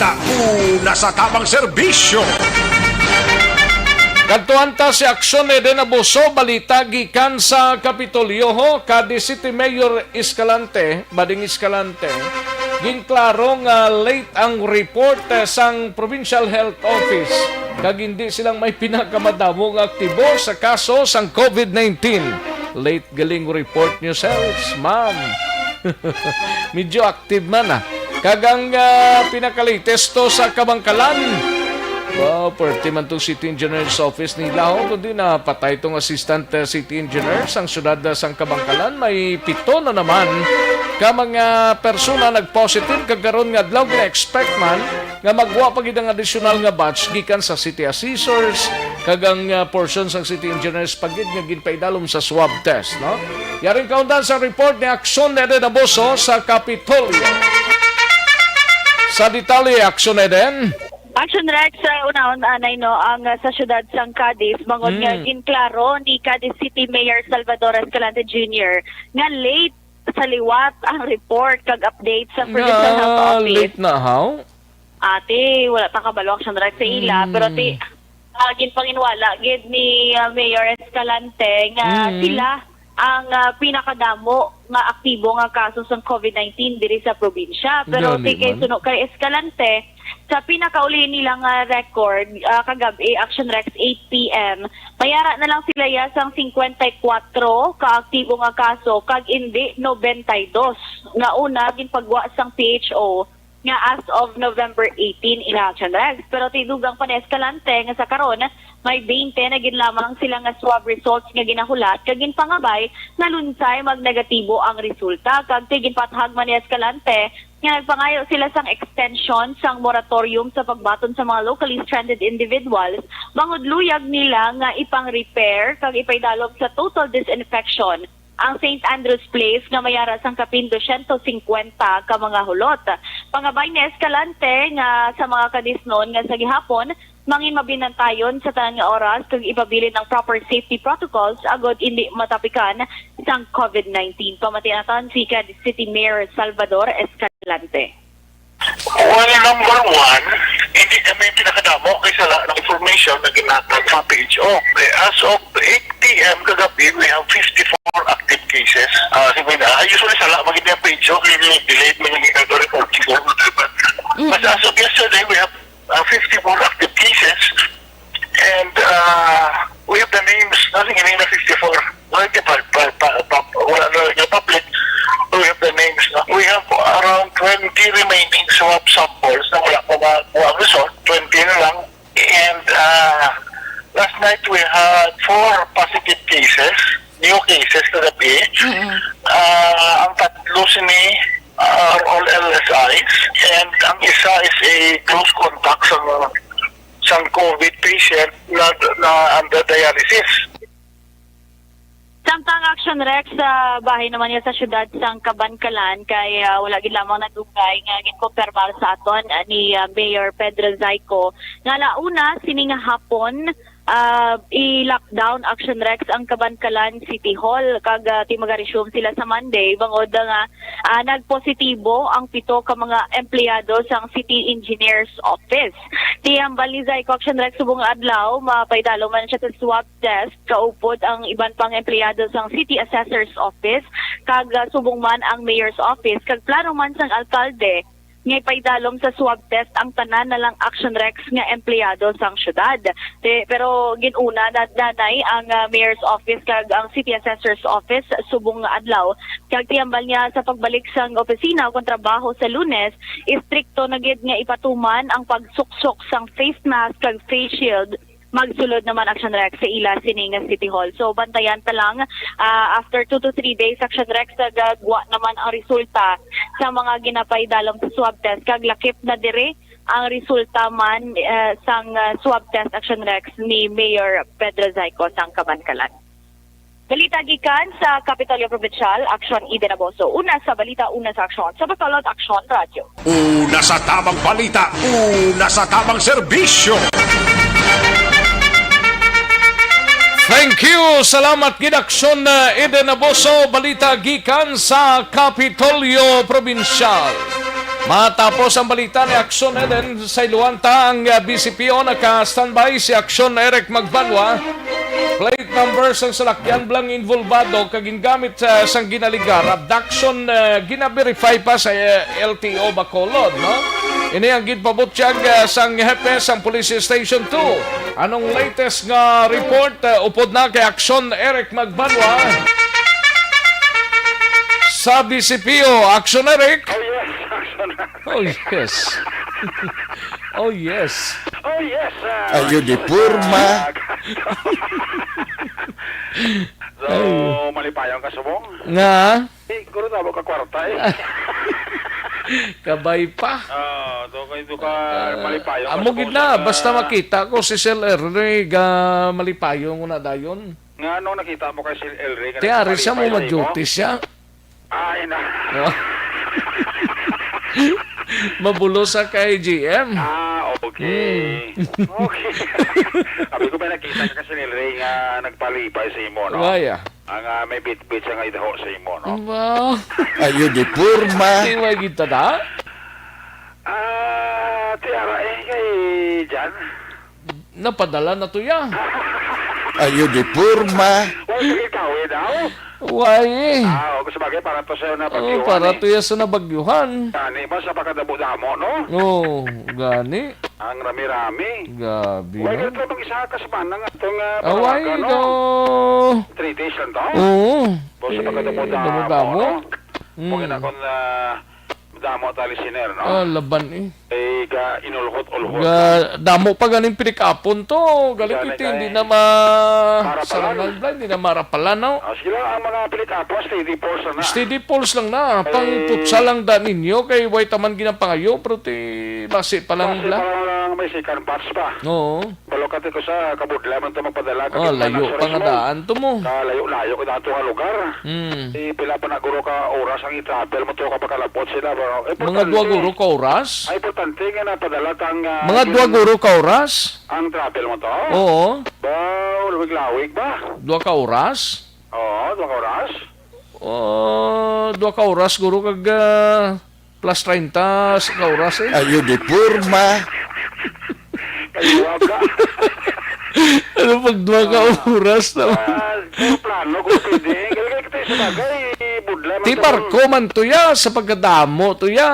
Ta una sa tamang serbisyo. Kadtuan ta si Aksyon Eden Abuso, balita gikan sa Kapitolyo, ho, Cadiz City Mayor Escalante, Bading Escalante, ginklaro nga late ang report, eh, sang Provincial Health Office, kag hindi silang may pinakamadamo nga aktibo sa kaso sang COVID nineteen. Late galing report niyo, sir, ma'am. Medyo active man, ah. Kag ang, ah, pinaka-latest to sa Kabangkalan. Wow, pwerte man tong city engineer's office nila, ho. Kundi napatay tong assistant, ah, city engineer sang syudad, ah, sang Kabangkalan. May pito na naman ka mga persona nag-positive, kag karon nga adlaw gina-expect man nga magwa pa gid ang adisyonal nga batch gikan sa city assessors, kag ang, ah, portion sang city engineers pa gid nga ginpaidalom sa swab test, no? Yaring kaundan sa report ni Aksyon Eden Abuso sa Kapitolyo. Sa detalye, Aksyon Eden. Action Rex, uh, unahon anay, no, ang, uh, sa siyudad sang Cadiz, bangod nga Mm. ginklaro ni Cadiz City Mayor Salvador Escalante Junior nga late sa liwat ang report kag update sa Provincial Health Nga Office. Late na, how? Ate, wala ta kabalo, Action Rex, sa ila, Mm. pero ti, ah, ginpanginwala gid ni, ah, Mayor Escalante nga Mm. sila ang, ah, pinakadamo nga aktibo nga kaso sang COVID nineteen diri sa probinsya. Pero Gani ti kay man. suno kay Escalante, sa pinakauli nila nga record, ah, kagab-i, Action Rex, eight P M, mayara na lang sila ya sang cincuenta y cuatro ka aktibo nga kaso kag indi noventa y dos nga una ginpagwa sang P H O nga as of November eighteen, ina, Action Rex. Pero ti dugang pa ni Escalante nga sa karon, may twenty na gid lamang sila nga swab results nga ginahulat, kag ginpangabay nga lunsay magnegatibo ang resulta. Kag ti ginpaathag man ni Escalante nga nagpangayo sila sang extension sang moratorium sa pagbaton sa mga locally stranded individuals, bangod luyag nila nga ipang-repair kag ipaidalom sa total disinfection ang Saint Andrew's Place nga may ara sang kapin dosyentos singkwenta ka mga hulot. Pangabay ni Escalante nga sa mga Cadiznon nga sa gihapon, mangin mabinantayon sa tanan nga oras kag ipabilin ang proper safety protocols agod indi matapikan sang COVID nineteen. Pamatian naton si Cadiz City Mayor Salvador Escalante. Well, number one, hindi kami pinakadamo kay sala ng information na ginhatag sa P H O. Eh, as of eight P M kagabi, we have fifty-four active cases. Ah, sige na, ah, usually sala magiging ang P H O, kaya delayed man yung ginagawa reporting ko. Mm. But as of yesterday, we have, ah, fifty-four active cases. And, uh, we have the names, no? Sige, may na fifty-four. Well, di pa, pa, pa, pa, wala na yung public. We have the names, no? We have around twenty remaining swab samples na wala pa makuha ang result. Twenty na lang. And, uh, last night we had four positive cases, new cases to the P H. Mm-mm. Uh, ang tatlo sini are all L S Is. And ang isa is a close contact sa mga sang COVID patient na, na under dialysis. Samtang, Action Rex, sa bahin naman niya sa siyudad sang Kabankalan kay, ah, wala gid lamang nadugay nga ginkumpirmar sa aton, ah, ni, ah, Mayor Pedro Zayco nga launa sining hapon, ah, i-lockdown, Action Rex, ang Kabankalan City Hall kag, ah, ti magaresume sila sa Monday bangod nga ah, nagpositibo ang pito ka mga empleyado sang City Engineers Office. Ti hambal ni Zayco, Action Rex, subong nga adlaw, mapaidalom man siya sa swab test, kaupod ang iban pang empleyado sang City Assessor's Office, kag, ah, subong man ang Mayor's Office, kag plano man sang alkalde nga ipaidalom sa swab test ang tanan na lang, Action Rex, nga empleyado sang syudad. Te-, pero gin-una na, nanay ang, ah, Mayor's Office kag ang City Assessor's Office subong nga adlaw. Kag ti hambal niya sa pagbalik sang opisina o kon trabaho sa Lunes, istrikto na gid nga ipatuman ang pagsuksok sang face mask kag face shield. Magsulod naman, Action Rex, sa ila sini nga City Hall. So, bantayan ta lang, ah, after two to three days, Action Rex, nagagwa naman ang resulta sa mga ginapaidalom sa swab test. Kag lakip na diri ang resulta man, eh, sang, ah, swab test, Action Rex, ni Mayor Pedro Zayco sang Kabankalan. Balita gikan sa Kapitolyo Provincial, Action Eden Abuso. Una sa balita, una sa aksyon. Sa Bacolod, Action Radio. Una sa tamang balita, una sa tamang serbisyo. Thank you. Salamat gid, Action, uh, Eden Abuso. Balita gikan sa Kapitolyo Provincial. Matapos ang balita ni Action Eden, sa iluan ta ang, ah, B C P O, naka-standby si Action Eric Magbanwa. Plate number sang salakyan, blang involvado kag gingamit, ah, sang ginaligar. Abduction, ah, gina-verify pa sa, ah, L T O Bacolod, no? Ini ang ginpabutyag, ah, sang hepe sang Police Station two. Anong latest nga report, ah, upod na kay Action Eric Magbanwa? Sa B C P O, Action Eric. Oh, yes, Action. Oh, yes. Oh, yes. Oh, yes, ah, Ayo di Action, purma. Ah, so, Ay. Malipayong ka subong? Nga? Eh, siguro tabo ka kwarta, eh. Kabay pa. Ah, to kay to ka Ah, malipayong ka amo subong gid na, sa basta makita ko si Sir Ernie, ga malipayong na dayon. Nga, ano nakita mo kay Sir Elry nga Ti, ari siya mo nagpalipay sa imo? Ma-duty siya. Ay, na. No? Mabulo sa kay G M. Ah, okay. Mm. Okay. Sabi ko, may nakita ka kay Sir Elry nga nagpalipay sa imo, no? Why, ah? Ang, ah, may bitbit siya nga idaho sa imo, no? Wow. Ayo di purma. Di may kita na? Ah, tiara eh, kay Jan. Napadala na to ya. Ayo di purma. Wala ka gikawi daw? Why? Ah, o, sa bagay, para to sa Oh, nabagyuhan para eh. To ya sa nabagyuhan. Gani ba sa pagkadamo-damo, no? Oh, gani. Ang rami-rami. Gabi, Wala no? Ka mag-isa ka sa panang atong, ah, Away, panawagan, no? No. Three days lang to? Oo. Basta Eh, pagkadamo-damo, damo-damo. No? Mm. Kung ina kon, ah, Damo ta listener, no? Ah, laban eh. Eh, ga inulhot-ulhot Ga, lang. Damo pa ganing pinikapon to. Galing Gani iti, kay hindi na ma-, marapalan. Sarang na, hindi na marapalan, no? Ah, sige lang, ang mga pinikapon, steady force lang na. Steady force lang na. Pang Eh, putsa lang da ninyo, kay way taman ginapangayo, pero ti, basi pa lang Basi bla. Pa lang may second batch pa. Oo. Balo ka ti ko sa kabudlay man to magpadala ka Oh, di man layo ang pa nga surismo. Daan to mo. Ka layo-layo ka daan to nga lugar. Hmm. Eh, pila pa na guro ka oras ang i-travel mo to ka makalabot sila, bro? Mga Importante. Dua guro ka oras? Ay, importante nga napadala tang, ah, Mga dua guro ka oras? Ang travel mo to? Oo. Ba, lawig-lawig ba? Dua ka oras? Oo, dua ka oras. Oh, dua ka oras guro kag, ah, plus treinta sa ka oras, eh. Ayo di purma. Kayo ka. Ano pag dua ka oras na? Ah, pero plano kung pwede. Kaya kita sa bagay, budla man Ti sa barko man to ya, sa pagkadamo to ya.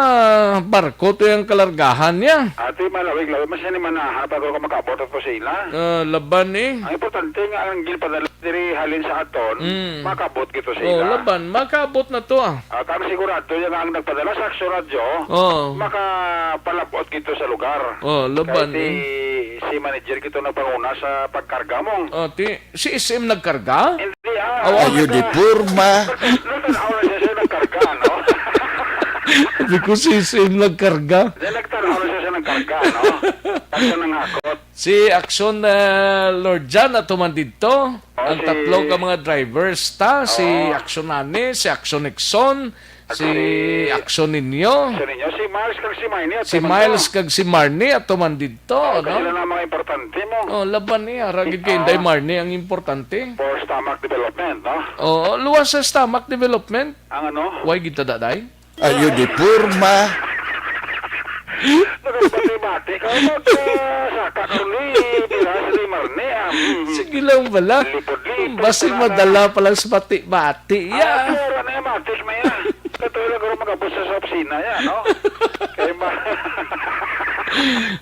Barko to yang kalargahan niya. Ati, malawig-lawig, mas ni manahan, bago ka makabot at kusina. Ah, laban, eh. Ang importante nga ang ginpadala diri halin sa aton, Mm. makabot gito Oh, sila. Laban, makabot na to, ah. Ah, kang sigurado yan nga ang nagpadala sa Aksyon Radyo, Oh. Makapalabot gito sa lugar. Oh, laban, Kay si, eh. Si manager gito nagpanguna sa pagkarga mo. Oh, ti, si S M nagkarga? Hindi, ah, Awa. Ayo di purma. Nagtanaw na siya, siya nagkarga, no? Di ko si S M nagkarga. Hindi, nagtanaw na siya, siya nagkarga, no? Kasi nangakot. Si Action, ah, Lord Jan, ato man didto. Oh, ang si tatlo ka mga drivers ta, si Oo. Action Nani, si Action Nixon, At si si Action Ninyo. Action Ninyo, si Miles kag si Marnie, Si ato man Miles to. Kag si Marnie, ato man didto, Oh, no? Sila na mga importante mo. Oh, laban niya. Ragid kay Oh. Inday Marnie ang importante. For stomach development, no? Oo, luwas sa stomach development. Ang ano? Why gid ta, Daday? Ayo di purma. Nagabati-bati ka, mag, ah, saka ka ni Piras ni Marne, ah. Mm. Sige lang bala. Lipod-lipod Basig pala na. Madala pa lang sa bati-bati, Ah, ya. Pero na yung matik na yan. Katuloy lang guro mag-abot sa, sa opisina yan, no? Kaya ma-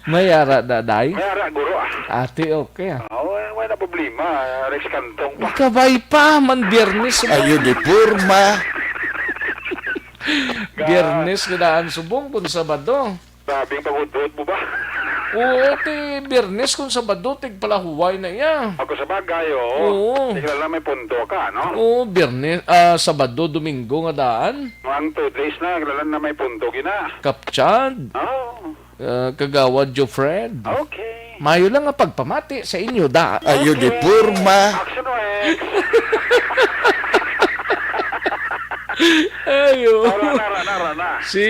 May ara, Daday? May ara, guro, ah. Ate, okay, ah. Ah, wala, wala problema. Rex Cantong pa. Kabay pa, man Biyernes. Ayo di purma. Ga- Biyernes ka daan subong kung Sabado. Grabe ang pag-udot mo ba? Oo, ti Biyernes kung Sabado, tigpalahuway na iya. Ako sa bagay, oo. Oo. Di kilala may punto ka, no? Oo, Biyernes, ah, Sabado, Domingo nga daan. Ang two days na, kilala na may punto, gina. Kapchad. Oo. Ah, Kagawad Jofred. Okay. Mayo lang nga pagpamati sa inyo, da. Ayo di Okay. Purma. Action Rex. Ayo. Tara, tara, tara, na. Si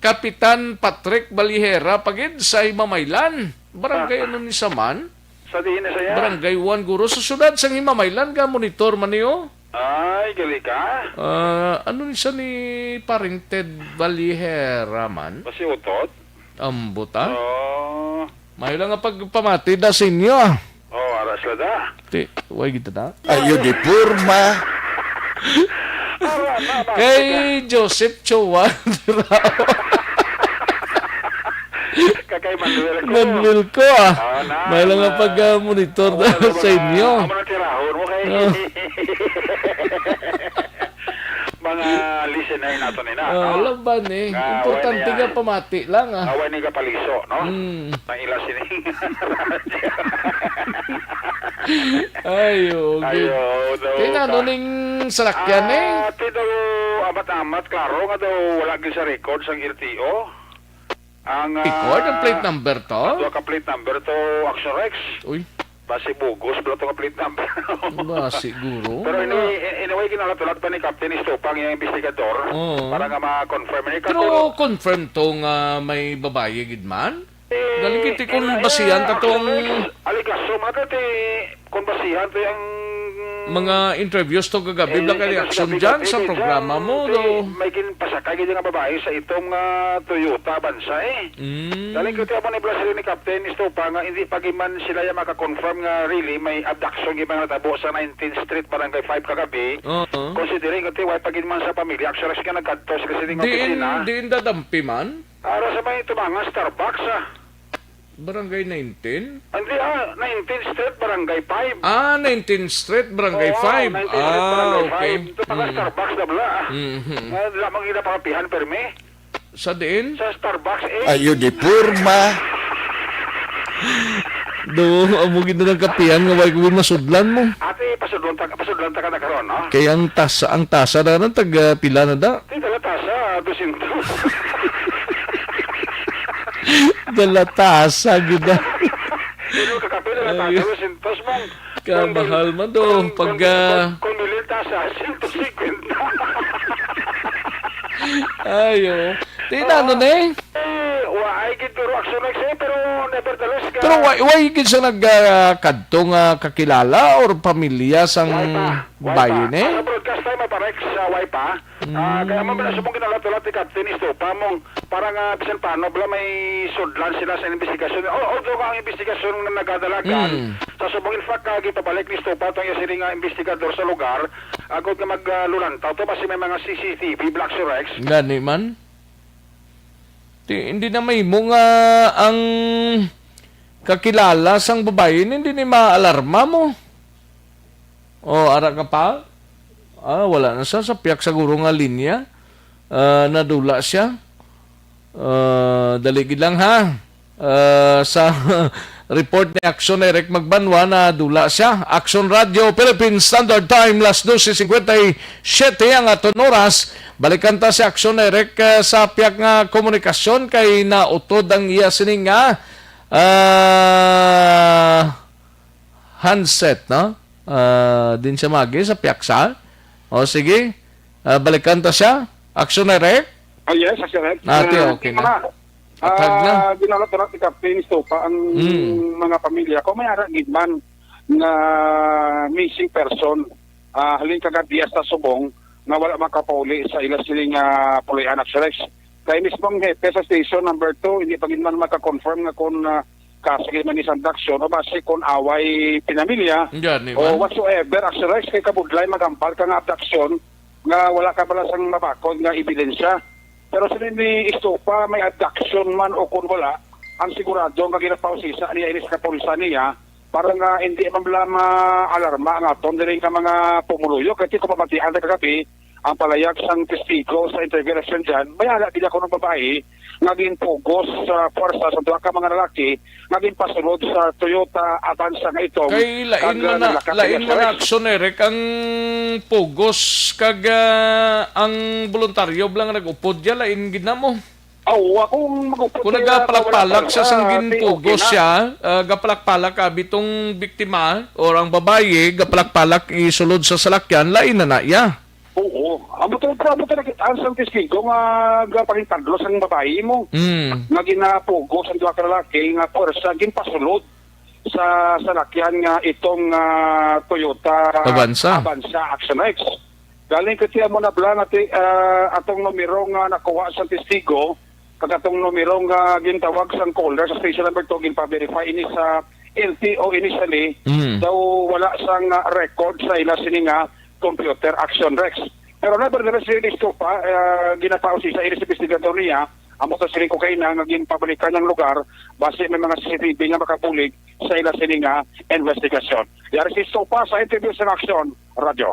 Kapitan Patrick Balihera pa gid sa Himamaylan. Barangay Ah. Ano ni Saman? Sa diin na siya? Barangay one guro. Sa syudad sang Himamaylan, ga monitor man niyo? Ay, gali ka? Ah, ano ni siya ni Paring Ted Valihera man? Basi utot? Ambot, ah. Oo. May lang nga pagpamati da sa inyo, ah. Oh, ara sila da. Ti, way gid na. Ayo di porma. Ara na, ba? Kay Joseph Chua. Kakay Manuel ko. Manuel ko, ah. Oo na, May lang nga na. pag-monitor Oo, na ano sa na, inyo. Amo na tirahon mo kay Oh. mga listener nato ni na, Ah, no? Laban, eh. Nga, Importante wala nga niya. pamati lang, ah. Ah, wala niya kapaliso, no? Mm. Ang ila sining radyo. Ay, oo, Ay, gid. oo, daw Kaya na, ka. ano ning salakyan, eh? Ah, ti daw, amat-amat, klaro nga daw wala gyud sa record sang L T O. Ang, Record ang ah, plate number to? Ang duha ka plate number to, Action Rex. Uy. Basi bugos bala to nga plate number. Ba, siguro. Pero Mga anyway, anyway, ginalat-ulat pa ni Captain Estopa ang iyang investigador Oo. para nga ma-confirm ni Pero Kakuro. confirm to nga may babayi gid man? Eh, Galing kiti kung eh, basihan eh, ka tong actually, alegasyon man ka ti, kung basihan to yung mga interviews to kagabi, Eh, bla kay eh, reaction kagabi, dyan gabi, sa eh, programa dyan, mo, eh, do. may ginpasakay gid nga babae sa itong, ah, Toyota Avanza, eh. Mm. Galing kiti amo ni Blasir ni Captain Estopa nga hindi pa gid man sila ya maka-confirm nga really may abduction gid man natabo sa nineteenth Street, Barangay five kagabi. Oo. Considering kati way pa gid man sa pamilya, actually, nga nagkadto sila sa ining Diin, opisina. diin dadampi man? Ara sa may tumangan Starbucks, ah. Barangay nineteen? Hindi, ah, nineteenth Street, Barangay five. Ah, nineteenth Street, Barangay Oo, five. nineteenth Street, Ah, Barangay okay. five. Ito pala Mm. Starbucks na bala, ah. Mhm. Ah, lamang ginapangapihan, permi. Sa diin? Sa Starbucks, eh. Ayo di porma. Do, amo gid na lang kapihan nga way ko masudlan mo. Ate, pasudlon ta, pasudlon ta ka na karon, no? Kay ang tasa, ang tasa na ron, tag, ah, pila na da? Di, dala tasa, dosyentos. Dala tasa, gid na. Pero kakape na lang Ay. tasa, dosyentos, mong. Kamahal man do, Kung, pag, kung, ah, kung, kung bilhin ta sa siyento singkwenta. Ayo. Tinano Oo. ni? Eh, wa ay gid duro action na siya, pero nevertheless, ka- Pero wa, wa gid siya nag, ah, kadto nga kakilala or pamilya sang Wa pa. Wa bayi pa. ni? Ang broadcast time, Parex, sa wa pa. Ah, kaya mo Mm. pala subong ginalat-ulat ni Captain Estopa mong para nga bisan paano bala may sudlan sila sa investigasyon. Al-, although nga ang investigasyon nga nagadalagan, Mm. sa subong in fact, ah, gipabalik ni Estopa tong iya siling nga investigador sa lugar, agod nga mag, ah, lulantaw to, basi may mga C C T V, Black Rex. Gani man. Ti-, hindi na mahimo nga ang kakilala sang babayi, hindi ni maalarma mo. Oh, ara ka pa? Ah, wala na sa, sa piyak siguro nga linya. Ah, nadula siya. Ah, dali gid lang, ha. Ah, sa report ni Action Eric Magbanwa, nadula siya. Action Radio, Philippine Standard Time, las doce cincuenta y siete ang aton oras. Balikan ta si Action Eric, ah, sa piyak nga komunikasyon kay nautod ang iya sining nga, ah, handset, no? Ah, din siya magi sa piyaksa. O, sige. Ah, balikan ta siya. Action Direct? Ah, yes, Action Direct. Ah, ti, Ah, okay na. Atag na. Ah, ginalat-alat ni Captain Estopa ang Mm. mga pamilya. Kung may ara gid man nga missing person, ah, halin kagabi sa subong nga wala makapauli sa ila siling, ah, puloy-anan, Action Direct. Kay mismong hepe sa station number two, hindi pa gid man maka-confirm nga kung, ah, kaso gid man ni sandaksyon o basi kung away pinamilya Yan, di o ba? whatsoever, Action Direct, kay kabudlay magampal ka nga abduction nga wala ka bala sang mabakod nga ebidensya. Pero sa ni Estopa, may abduction man o kung wala, ang sigurado nga ginapausisa niya ini sa kapulisan niya para nga hindi man bala ma-alarma ang aton diri nga mga pumuluyo. Kay kung pamatian na kagabi, ang palayag sang testigo sa interview na siya dyan, may ala gid ako ng babae nga ginpugos sa puwersa sa duha ka mga lalaki nga ginpasulod sa Toyota Avanza nga ito. Kay lain Kag, man na, ah, nalakat lain niya man sa na aksyon, Eric. Ang pugos kag, ah, ang voluntaryo lang nga nag-upod niya, lain gid na mo. Aw, akong mag-upod Kung niya, nagapalak-palak wala siya sang talaga, ginpugos okay na. siya, ah, gapalak-palak abi tong biktima or ang babayi, gapalak-palak isulod sa salakyan, lain na na iya. Oo. Amo to, amo to nakita sang testigo nga gapangitadlo sang babayi mo. Mm. Nga ginapugos ang duha ka lalaki nga puwersa ginpasulod. sa salakyan nga itong, ah, Toyota Avanza. Avanza Action X. Galing kasi amo na bala nga ti-, ah, atong numero nga nakuha sa testigo, kag atong numero nga gintawag sang caller sa station number two, ginpa-verify ini sa L T O initially, Mm. daw wala sang, ah, record sa ila sini nga computer Action Rex. Pero nevertheless, si Estopa, ah, ginataw si sa iris investigador niya, amo to siling ko kaina nga ginpabalikan ang lugar, basi may mga C C T V nga makabulig sa ila sini nga investigasyon. Yari si Estopa sa interview sa Action Radio.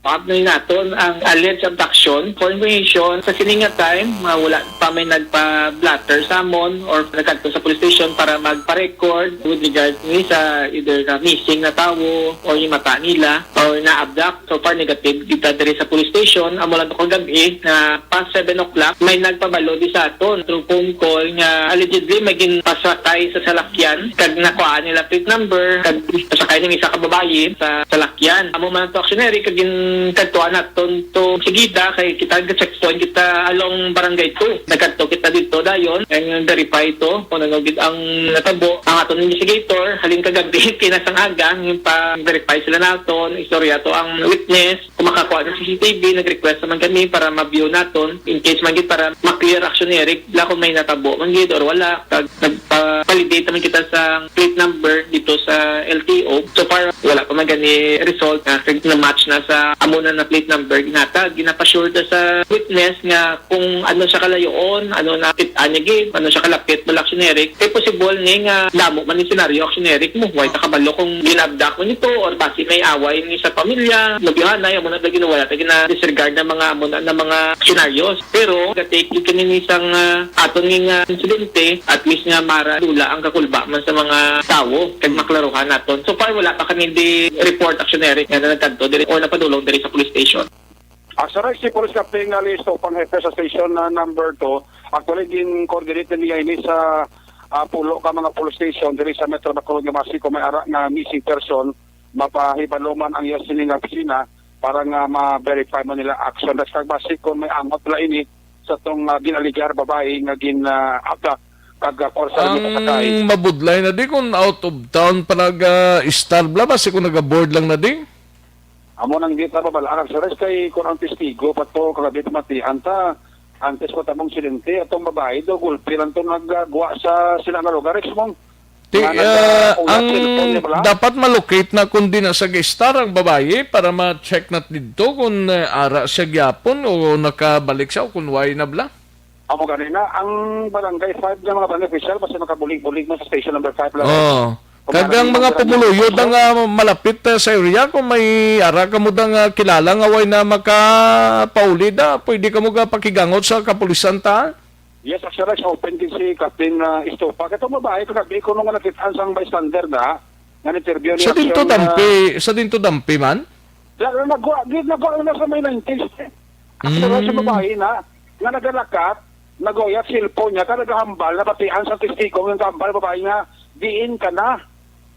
Pabnay naton ang alleged abduction for information. Sa sini nga time, nga wala pa may nagpa-blotter sa amon or nagkadto sa police station para magpa-record with regard ni sa either na missing na tawo or yung mata nila or na-abduct. So far, negative kita diri sa police station. Amo lang to kagabi nga past seven o'clock, may nagpabalo di sa aton through phone call nga allegedly may ginpasakay sa salakyan kag nakuhaan nila plate number kag pasakay ning isa ka babayi sa salakyan. Amo man to, Action Eric, kag ginkadtuan naton to sigida kay kita ga-checkpoint kita along Barangay two. Nagkadto kita dito dayon and verify to kung ano gid ang natabo. Ang aton investigator halin kagabi kinasang aga, yung pa-verify sila naton, istorya to ang witness. Kung makakuha ng C C T V, nag-request naman kami para ma-view naton. In case man gid para ma-clear, Action Eric, la kung may natabo man gid or wala. Kag nagpa-validate naman kita sa plate number dito sa L T O. So far, wala pa man gani result na, na-match na sa amo na na plate number. Ginhatag, ginapa-sure ta sa witness nga kung ano siya kalayoon, ano na kit-an niya gid, ano siya kalapit, bala, Action Eric. Kay possible ni nga damo man ni senaryo, Action Eric, mo. Way ta kabalo kung ginabdak man ito or basi may away ni sa pamilya, nobyohanay, amo na lagi na wala ta gina-disregard na mga amo na, na mga scenarios. Pero gatake kini ni sang, ah, aton nga insidente, at least nga maralula ang kakulba man sa mga tawo kag maklaruhan naton. So far, wala pa kami di report, Action Eric, nga nagkadto diri o napadulong diri sa police station. Action Rex, si Police Captain nga listo pang hepe sa station na number two. Actually, gin-coordinate niya ini sa, ah, pulo ka mga police station diri sa Metro Bacolod nga basi kung may ara nga missing person, mapahibalo man ang iya sining nga opisina para nga ma-verify man nila, Action Rex. Kag basi kung may amot la ini sa tong, ah, gin-alegar babayi nga gin, ah, abduct kag, ah, forsa nga pasakay. Ang mabudlay na di kung out of town pa nag-, ah, star bla, basi kung nag-aboard lang na di. Amo nang di ta mabal-an, Action Rex, kay kung ang testigo pa to kagabi pamatian ta, antes pa tamong silente, atong babayi daw gulpi lang to nagagwa sa sila nga lugar, Rex, mong Ti-, nga ah, nag-, ah, ang cellphone niya pala. Dapat ma-locate na kung di na sa star ang babayi para ma-check na didto kung, ah, ara siya gyapon o nakabalik siya o kung way na bla. Amo gani na, ang Barangay five nga mga barangay official, basta makabulig-bulig mo sa station number five lang. Oo. Kung kag ang mga pumuluyod ang, ah, malapit, ah, sa area, kung may ara kamo dang, ah, kilala nga way na makapauli da, pwede kamo ga pakigangot sa kapulisan ta? Yes, actually, sa open gid si Captain, ah, Estopa. Katong babae, kagabi ko nung nakit-an sang bystander na, nga interview ni Sa dinto Action, ah, dampi, sa dinto dampi man? La-, la-, nagwa-, gid, nagwa na sa may nineties. Actually, sa Mm. babae na, nga nagalakat, naguyat cellphone niya, ka nagahambal, nabatian sa testigo nga nagahambal, babae nga, "Diin ka na?"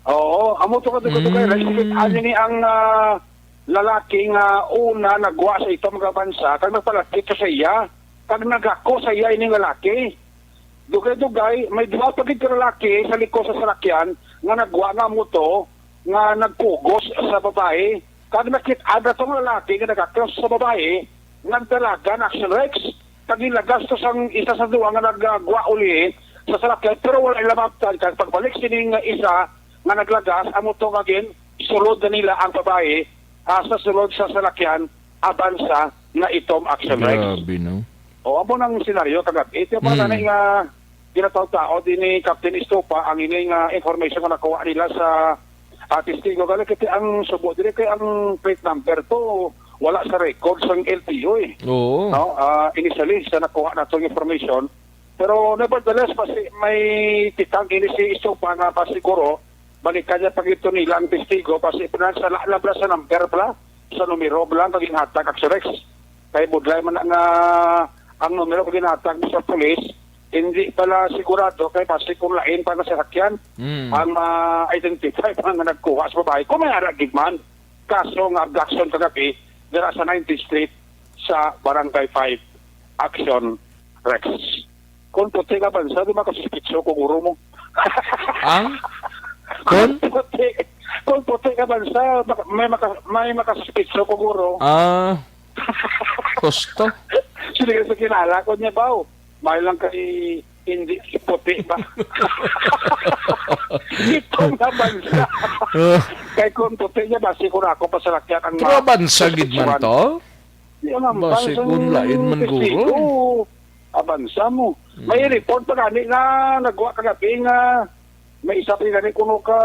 Oo, amo to ka dugay-dugay, Mm. Rex, kit-an ni ang, ah, lalaki nga una nagwa sa ito mga bansa, kag nagpalapit sa iya, kag nagako sa iya ining lalaki. Dugay-dugay, may duha pa gid ka lalaki sa likod sa salakyan nga nagwa nga amo to, nga nagpugos sa babayi, kag nakit-an na tong lalaki nga nagakos sa babayi, nagdalagan, Action Rex, kag nilagas to sang isa sa duha nga nagagwa uli sa salakyan, pero wala ila maabtan. Kag pagbalik sining isa nga naglagas, amo to nga gin sulod na nila ang babayi, ah, sa sulod sa salakyan, Avanza nga itom, Action Rex. Grabe, no? O, amo nang senaryo kagabi. Ito pa Mm. na nga ginataw-taod ni Captain Estopa ang ini nga information nga nakuha nila sa, ah, testigo. Gali, kasi ang subo diri kay ang plate number to wala sa record sang L T O, eh. Oo. No? Ah, initially, sa nakuha nato nga information. Pero nevertheless, basi may titang ini si Estopa nga pasiguro, balikan niya pa gid to nila ang testigo, basi pinansala na bala sa number bala, sa numero bala, kag ginhatag, Action Rex. Kay budlay man na nga ang numero kag ginhatag mo sa pulis, hindi pala sigurado kay basi kung lain pa nga sasakyan Mm. ang ma-identify pa nga nagkuha sa babayi. Kung may ara gid man, kaso nga abduction kagabi, dira sa nineteenth Street sa Barangay five, Action Rex. Kung puti nga bansa, di makasuspitso ko, guro mo. Ang? Kon? Puti. Kon puti ka bansa, maka-, may maka-, may makasuspitso ko, guro. Ah, husto. Sige, sa kilala ko niya, baw. May lang kay hindi puti ba? Ito nga bansa. Ah. Kay kung puti niya, basi ko na ako pasalakyan ang Pero mga bansa gid man suspitsuhan. To? Di, ang Basi bansa kung lain man, testigo, guro. Abansa mo. Mm. May report pa gani nga nagwa kagabi nga may isa pa gani kuno ka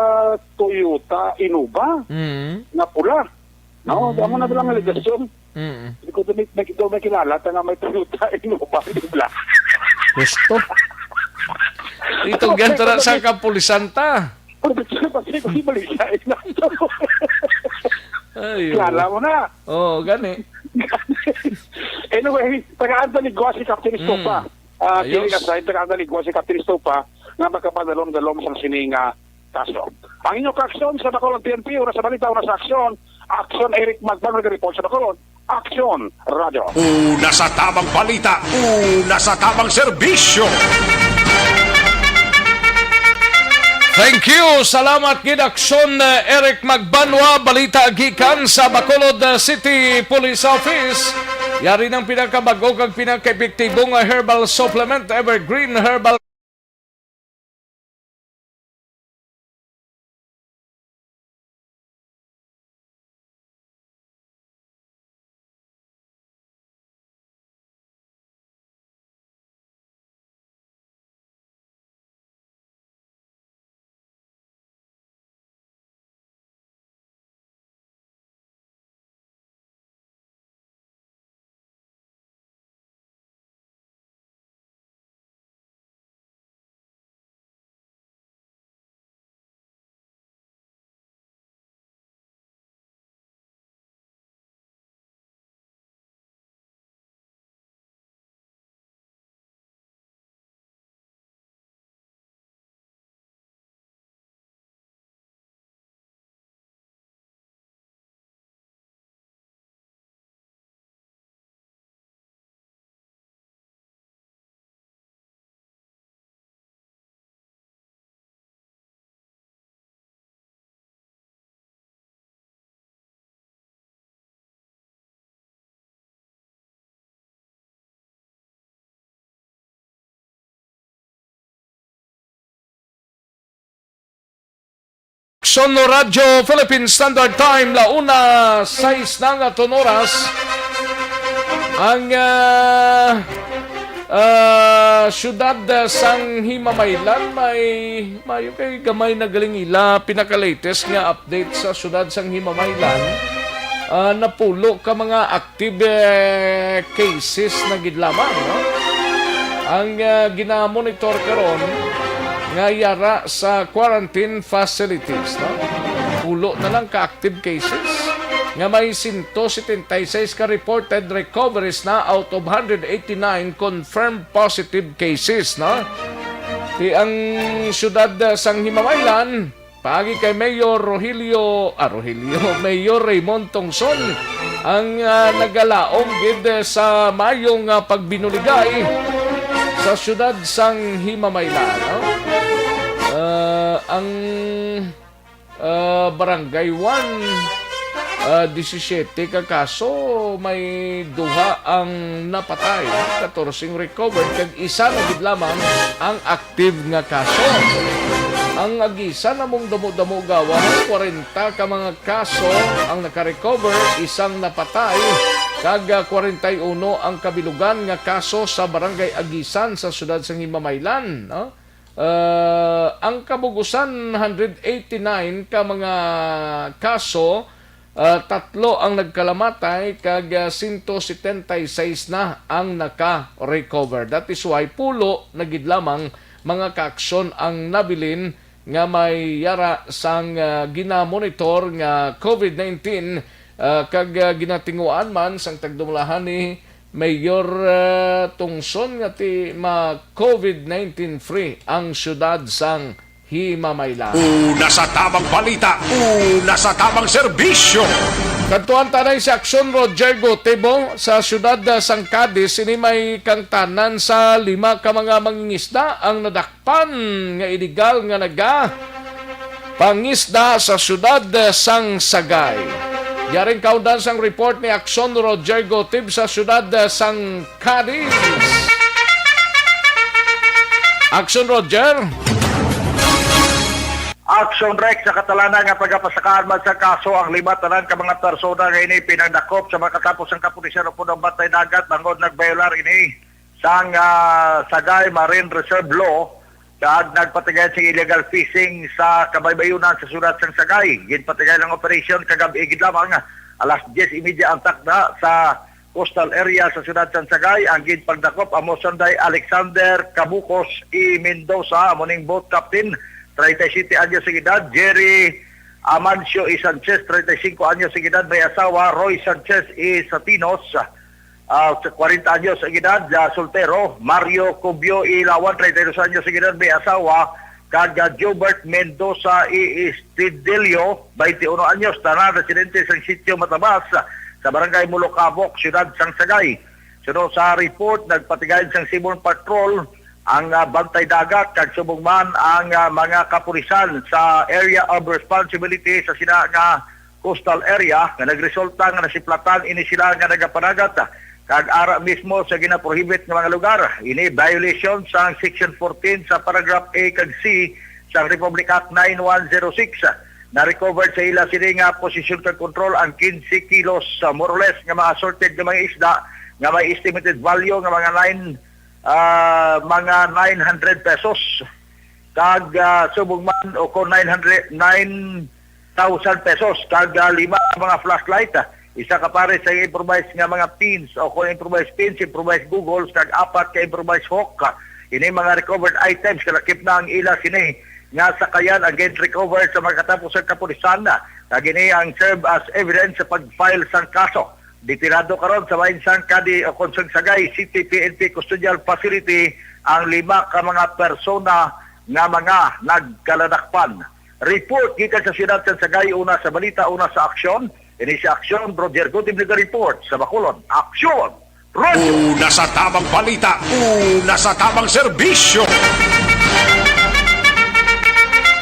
Toyota Innova Mm. nga pula. No, Mm. amo na lang ang alegasyon. Mm. Hindi ko may, may, may kilala ta nga may Toyota Innova, di ba? Gusto. Itugyan ta na sa kapulisan ta. Pwede siya, pati ko, di balik sa ina. Ay, Kilala oo. mo na. Oo, gani. Anyway, tagaan ta ni Guwa si Captain Mm. Estopa. Ah, Ayos. Kini ka sa tagaan ta ni Guwa si Captain Estopa nga makapadalom-dalom sang sini nga kaso. Ang inyo kaaksyon sa Bacolod P N P, una sa balita, una sa aksyon. Aksyon, Eric Magbanwa, nag-report sa Bacolod. Aksyon, Radyo. Una sa tamang balita, una sa tamang serbisyo. Thank you. Salamat gid, Aksyon, eh, Eric Magbanwa. Balita gikan sa Bacolod, eh, City Police Office. Yari ng pinakabag-o kag pinakaepektibo nga herbal supplement, Evergreen Herbal. Sono Radyo Philippine Standard Time, la una sais na nga aton oras. Ang, ah, ah, siyudad, ah, sang Himamaylan may, mayo kay gamay na galing ila pinaka-latest nga update sa siyudad sang Himamaylan. Ah, napulo ka mga active, eh, cases na gid lamang, no? Ang, ah, ginamonitor karon nga yara sa quarantine facilities, no? Pulo na lang ka active cases nga may sento setenta y seis ka reported recoveries na out of hundred eighty-nine confirmed positive cases, no? Ti ang siyudad, ah, sang Himamaylan, paagi kay Mayor Rogelio, ah, Rogelio, Mayor Raymond Tongson ang, ah, nagalaom gid sa maayo nga pagbinuligay sa siyudad sang Himamaylan, no? Ah, ang, ah, Barangay one, ah, disisiete ka kaso, may duha ang napatay, katorse ang recovered, kag isa na gid lamang ang active nga kaso. Ang agisan namong damo-damo, Gawa, kwarenta ka mga kaso ang naka-recover, isang napatay, kag, ah, kwarenta y uno ang kabilugan nga kaso sa Barangay Agisan sa siyudad sang Himamaylan, no? Ah, ang kabug-usan, hundred eighty-nine ka mga kaso, ah, tatlo ang nagkalamatay, kag, ah, sento setenta y seis na ang naka-recover. That is why pulo na gid lamang mga kaaksyon ang nabilin nga may yara sang, ah, ginamonitor nga COVID nineteen, ah, kag, ah, ginatinguhaan man sang tagdumalahan ni Mayor, ah, Tungson nga ti ma-COVID nineteen free ang siyudad sang Himamaylan. Una sa tamang balita, una sa tamang serbisyo. Kadtuan ta anay si Aksyon Roger Gotibo sa siyudad, ah, sang Cadiz. Ini may kangtanan sa lima ka mga mangingisda ang nadakpan nga iligal nga naga pangisda sa siyudad, ah, sang Sagay. Yaring kaundan sang report ni Aksyon Roger Gotib sa siyudad, ah, sang Cadiz. Aksyon, Roger. Action Rex, sa katalana nga pagapasakaan man sa kaso ang lima tanan ka mga persona nga ini pinangdakop sa makatapos ang kapulisan upod ang Bantay Dagat bangod nagbayolar ini sang, ah, Sagay Marine Reserve Law kag nagpatigay sa illegal fishing sa kabaybayonan sa siyudad sang Sagay. Ginpatigay ang operation kagab-i gid lamang alas diyes y media ang takna sa coastal area sa siyudad sang Sagay. Ang ginpagdakop amo sanday Alexander Cabucos y Mendoza, amo ning boat captain, treinta y siete anyos ang edad, Jerry Amancio y Sanchez, treinta y cinco anyos ang edad, may asawa, Roy Sanchez y Satinos, ah, kwarenta anyos ang edad, ah, soltero, Mario Cubio y Lawan, treinta y dos anyos ang edad, may asawa, kag, ah, Gilbert Mendoza y Estidelio, twenty-uno anyos, tanan residente sa sitio Matabas, sa barangay Mulocabok, siyudad sang Sagay. Suno sa report, nagpatigay sang Seaborne Patrol ang, ah, Bantay Dagat kag subong man ang, ah, mga kapulisan sa Area of Responsibility sa sina nga coastal area nga nagresulta nga nasiplatan ini sila nga nagapanagat, ah, kag ara mismo sa ginaprohibit nga mga lugar. Ini violation sang Section fourteen sa Paragraph A kag C sang Republic Act nine one zero six. Na-recover sa ila sini nga posisyon kag kontrol ang quince kilos, ah, more or less, nga mga assorted nga mga isda nga may estimated value nga mga nine, ah, mga nine hundred pesos. Kag, ah, subong man o kon nine hundred, nine thousand pesos. Kag, ah, lima ka mga flashlight, ah, isa ka pares sa improvised nga mga pins o kon improvised pins, improvised goggles, kag apat ka improvised hook. Ini mga recovered items, kalakip na ang ila sini nga sakayan ang gin-recover sa mga katapos sa kapulisan, kag ini ang serve as evidence sa pag-file sang kaso. Detenido karon sa bahin sang Cadiz o kon sang Sagay City P N P Custodial Facility ang lima ka mga persona nga mga nagkaladakpan. Report gikan sa siyudad sa Sagay, una sa balita, una sa aksyon. Ini si Aksyon, Roger Gutib naga-report sa Bacolod. Aksyon! Radyo. Una sa tamang balita, una sa tamang serbisyo.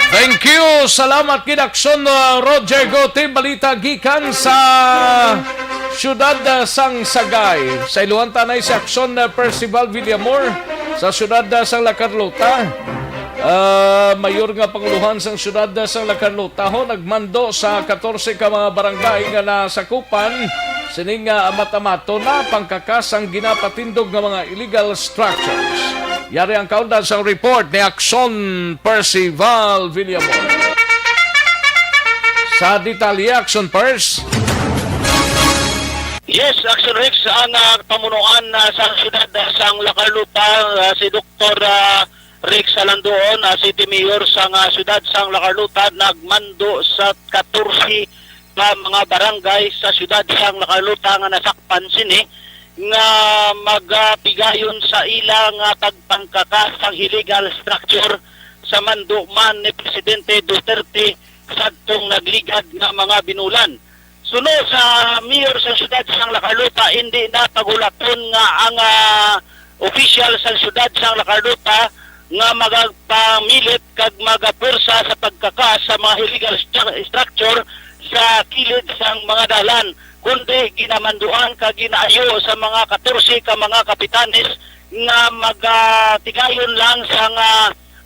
Thank you. Salamat gid, Aksyon, uh, Roger Gote. Balita gikan sa siyudad, uh, sang Sagay. Sa iluhan tanay si Aksyon, uh, Percival Villamor sa siyudad, uh, sang La Carlota. Ah, mayor nga pangulohan sang siyudad sang La Carlota ho nagmando sa katorse ka mga barangay nga nasakupan sining, ah, amat-amaton na pangkakas ang ginapatindog nga mga illegal structures. Yari ang kaundan sang report ni Aksyon Percival Villamor. Sa detalye, Aksyon Pers. Yes, Aksyon Rex, ang, ah, pamunuan, ah, sa siyudad, ah, sang La Carlota, ah, si Doktor, ah, Rex Alandoon, ah, City Mayor sang, ah, siyudad sang La Carlota, nagmando sa katorse ka mga barangay sa siyudad sang La Carlota nga nasakpan sini nga magatigayon sa ila nga pagpangkakas sang illegal structure sa mando man ni Presidente Duterte sadtong nagligad nga mga binulan. Suno sa mayor sa siyudad sang La Carlota, hindi na pagulaton nga ang, ah, opisyal sa siyudad sang La Carlota nga magapamilit kag magapwersa sa pagkakas sa mga illegal stru-, structure sa kilid sang mga dalan, kundi ginamanduan kag ginaayo sa mga katorse ka mga kapitanes nga magatigayon lang sa nga,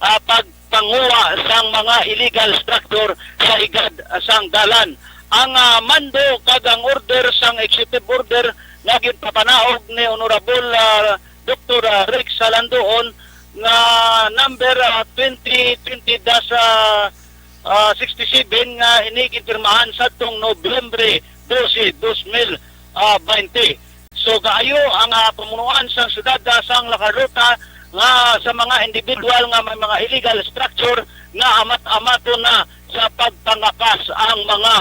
ah, pag panghuwa sang mga illegal structure sa higad sang dalan. Ang, ah, mando kag ang order sang executive order nga ginpapanaog ni Honorable, ah, Doktor, ah, Rex Salandoon nga number, ah, twenty twenty dash, ah, ah, sixty-seven nga ini ginpirmahan sadtong Nobyembre dose, dos mil, ah, baynte. So, gaayo ang, ah, pamunuan sang siyudad, ah, sang La Carlota nga sa mga individual nga may mga illegal structure nga amat-amaton na sa pagpangakas ang mga,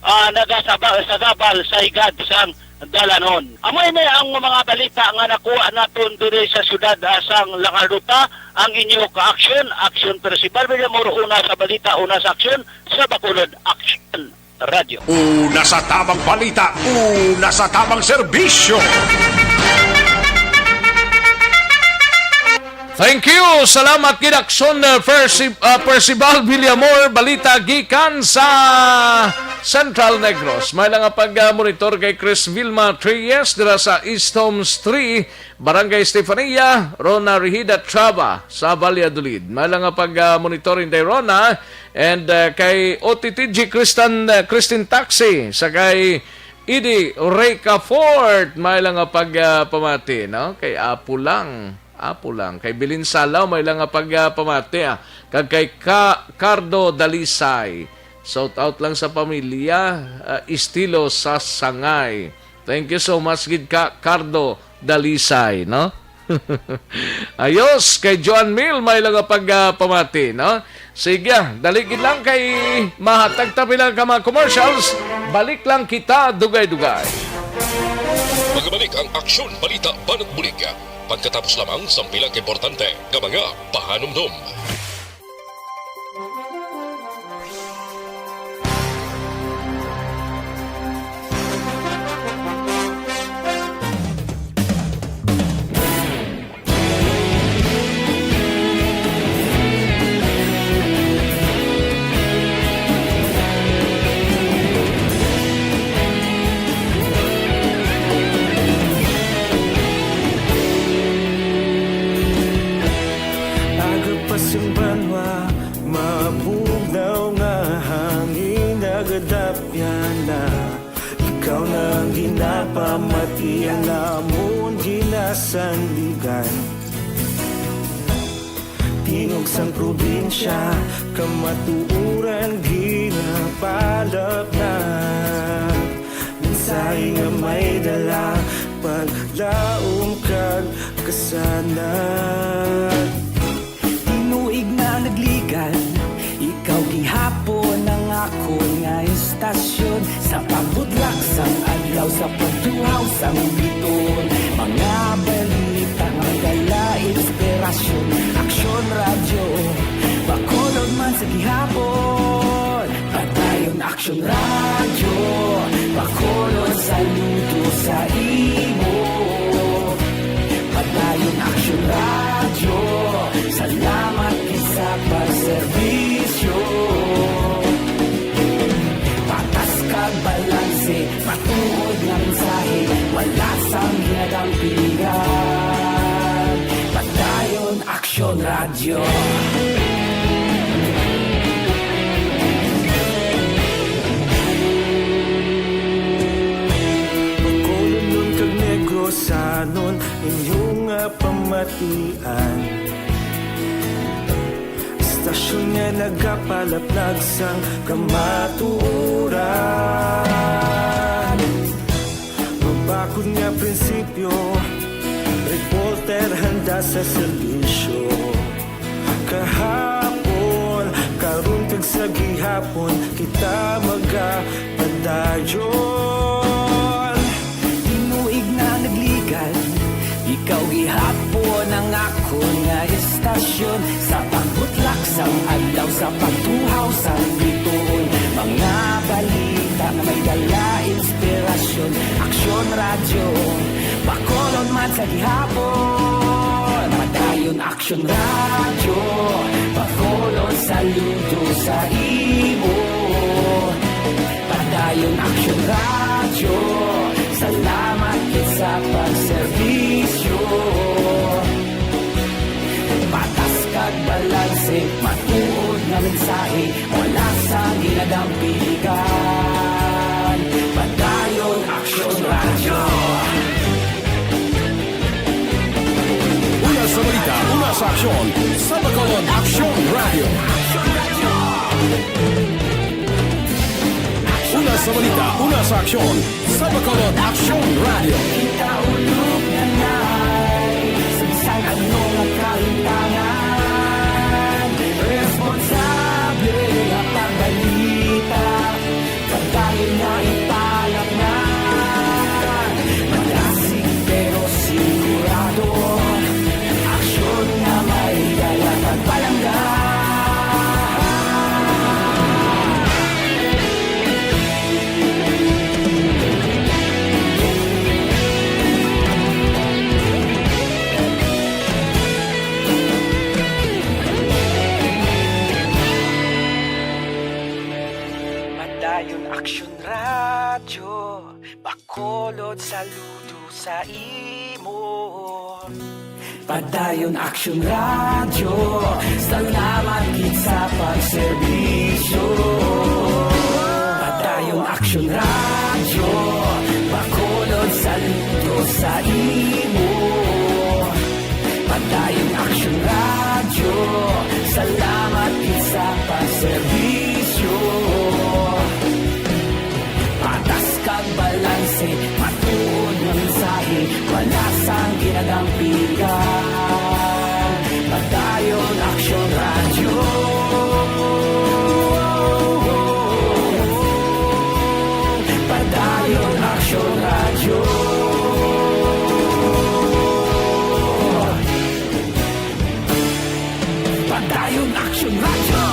ah, nagasaba-, sagabal sa higad sang dalanon. Amo ini ang mga balita nga nakuha naton diri sa siyudad, ah, sang La Carlota. Ang inyo ka-aksyon, Aksyon Percival Villamor, una sa balita, una sa aksyon, sa Bacolod Aksyon. Radyo. Una sa tamang balita, una sa tamang serbisyo. Thank you. Salamat gid, Action, uh, Perci-, uh, Percival Villamor. Balita gikan sa Central Negros. May lang nga pag-, uh, monitor kay Chris Vilma Reyes dira sa East Homes three, Barangay Estefania, Rona Rehida Traba sa Valladolid. May lang nga pag, ah, monitoring day Rona, and, ah, kay O T T G Kristan, ah, Christine Taxi, sa kay Idi Ricafort, may lang nga pag, ah, pamati, no? Kay Apo lang, Apo lang. Kay Bilin Salaw, may lang nga pag, ah, pamati, ah. Kag kay Ka-, Cardo Dalisay, shout out lang sa pamilya, ah, estilo sa Sangay. Thank you so much gid ka, Cardo Dalisay, no? Ayos, kay Joan Mil, may lang nga pag, ah, pamati, no? Sige, ah, dali gid lang kay mahatag ta pila ka mga commercials. Balik lang kita, dugay-dugay. Magabalik ang Aksyon Balita Banat Bulig. Pagkatapos lamang sa pila ka importante nga mga pahanumdom. Aga pa sing banwa, mabugnaw nga hangin nagadapyan na. Ikaw na ang ginapamati, ang amon ginasandigan. Tingog sang probinsya, kamatuoran ginapalapnat. Mensahe nga may dala, paglaom kag kasanag. Tinuig na nagligan, ikaw gihapon ang akon nga istasyon. Sa pagbutlak sang adlaw, sa pagtuhaw sang biton, mga balita nga dala inspirasyon. Aksyon Radyo, Bacolod man sa gihapon. Padayon Aksyon Radyo, Bacolod, saludo sa imo. Padayon Aksyon Radyo, salamat gid sa pagserbisyo. Patas kag balanse, matuod nga mensahe, wala sang ginadampigan. Padayon Aksyon Radyo. Bacolodnon kag Negrosanon, inyo nga pamatian. Istasyon nga nagapalaplag sang kamatuoran. Mabakod nga prinsipyo, reporter handa sa serbisyo. Kahapon, karon kag sa gihapon, kita magapadayon. Tinuig na nagligan, ikaw gihapon ang akon nga istasyon. Sa pagbutlak sang adlaw, sa pagtuhaw sang biton, mga balita nga may dala inspirasyon. Aksyon Radyo, Bacolod man sa gihapon. Padayon Aksyon Radyo, Bacolod, saludo sa imo. Padayon Aksyon Radyo, salamat gid sa pagserbisyo. Patas kag balanse, matuod nga mensahe, wala sang ginadampigan. Padayon Aksyon Radyo. Una sa balita, una sa aksyon, sa Bacolod Aksyon Radyo. Una sa balita, una sa aksyon, sa Bacolod Aksyon Radyo. Kita ulog na nai, sa bisan ano nga kahintangan, responsable nga pagbalita. Padayon nga ipalapngan, malasig pero sigurado, aksyon nga may dala pagpalangga. Saludo sa imo. Padayon Aksyon Radyo, salamat gid sa pagserbisyo. Padayon Aksyon Radyo, Bacolod, saludo sa imo. Padayon Aksyon Radyo, salamat gid sa pagserbisyo. Patas kag balanse, matuod nga mensahe, wala sang ginadampigan. Padayon Aksyon Radyo. Padayon Aksyon Radyo. Padayon Aksyon Radyo.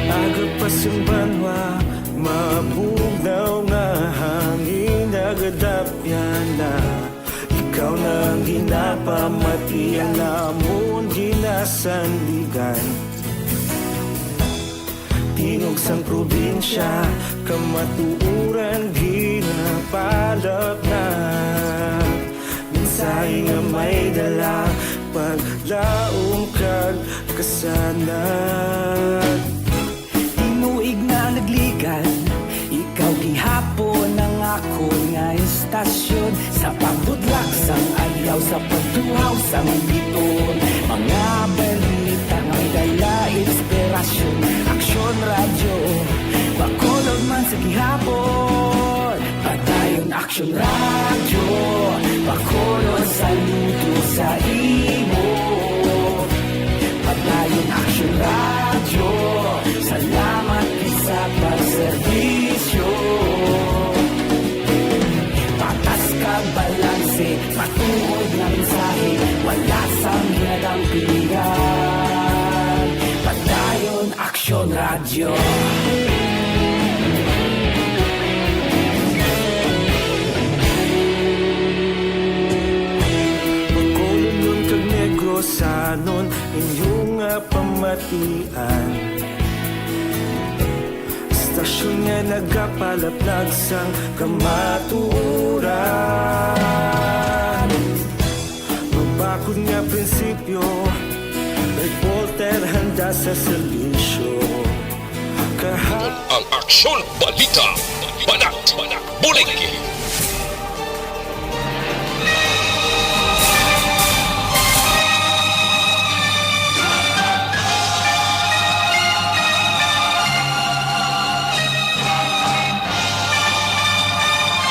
Aga pa sang banwa, mabugnaw nga hangin nagadapyan na. Ikaw na ang ginapamati, ang amon ginasandigan. Tingog sang probinsya, kamatuoran ginapalapnag. Mensahe nga may dala, paglaom kag kasanag. Tinuig na nagligad, ikaw gihapon ang akon nga estasyon. Sa pagbudlak sang ayaw, sa pagtuhaw sang biton, mga balita nga may dala inspirasyon. Aksyon Radyo, Bacolod man sa gihapon. Padayon Aksyon Radyo, Bacolod, saludo sa imo. Padayon Aksyon Radyo, salamat gid sa pagserbisyo. Patas kag balanse, matuod nga mensahe, wala sang ginadampigan. Padayon Aksyon Radyo. Bacolod kag Negrosanon, inyo nga pamatian. Estasyon nga nagapalaplag sang kamatuoran. Mabakod nga prinsipyo, reporter handa sa serbisyo. Kaha- Ang Aksyon Balita, Banat, Bulig.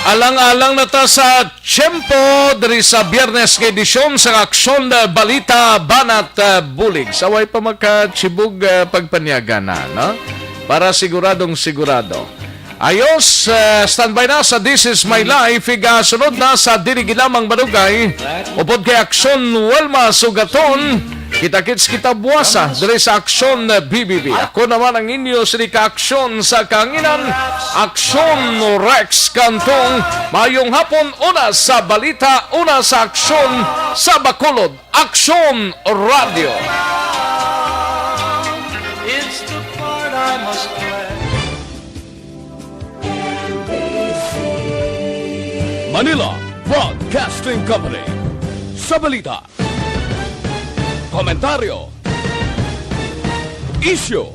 Alang-alang na ta sa tiyempo diri sa Biyernes nga edisyon sa Aksyon, uh, Balita, Banat, uh, Bulig. Sa way pa makachibog, uh, pagpanyaga na, no? Para siguradong sigurado. Ayos, uh, standby na sa This Is My Life. Igasunod na sa Dili Gid Lamang Madugay. Upod kay Aksyon Wilma Sugaton. Kita-kits kita buwasa diri sa Aksyon B B B. Ako naman ang inyo sini ka-aksyon sa kahanginan, Aksyon Rex Cantong. Mayong hapon, una sa balita, una sa aksyon sa Bacolod, Aksyon Radyo. It's the part I must play. Manila Broadcasting Company. Sa balita, komentaryo, isyu,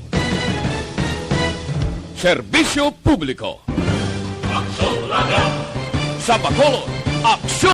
serbisyo publiko. Aksyon Radyo. Sa Bacolod, Aksyon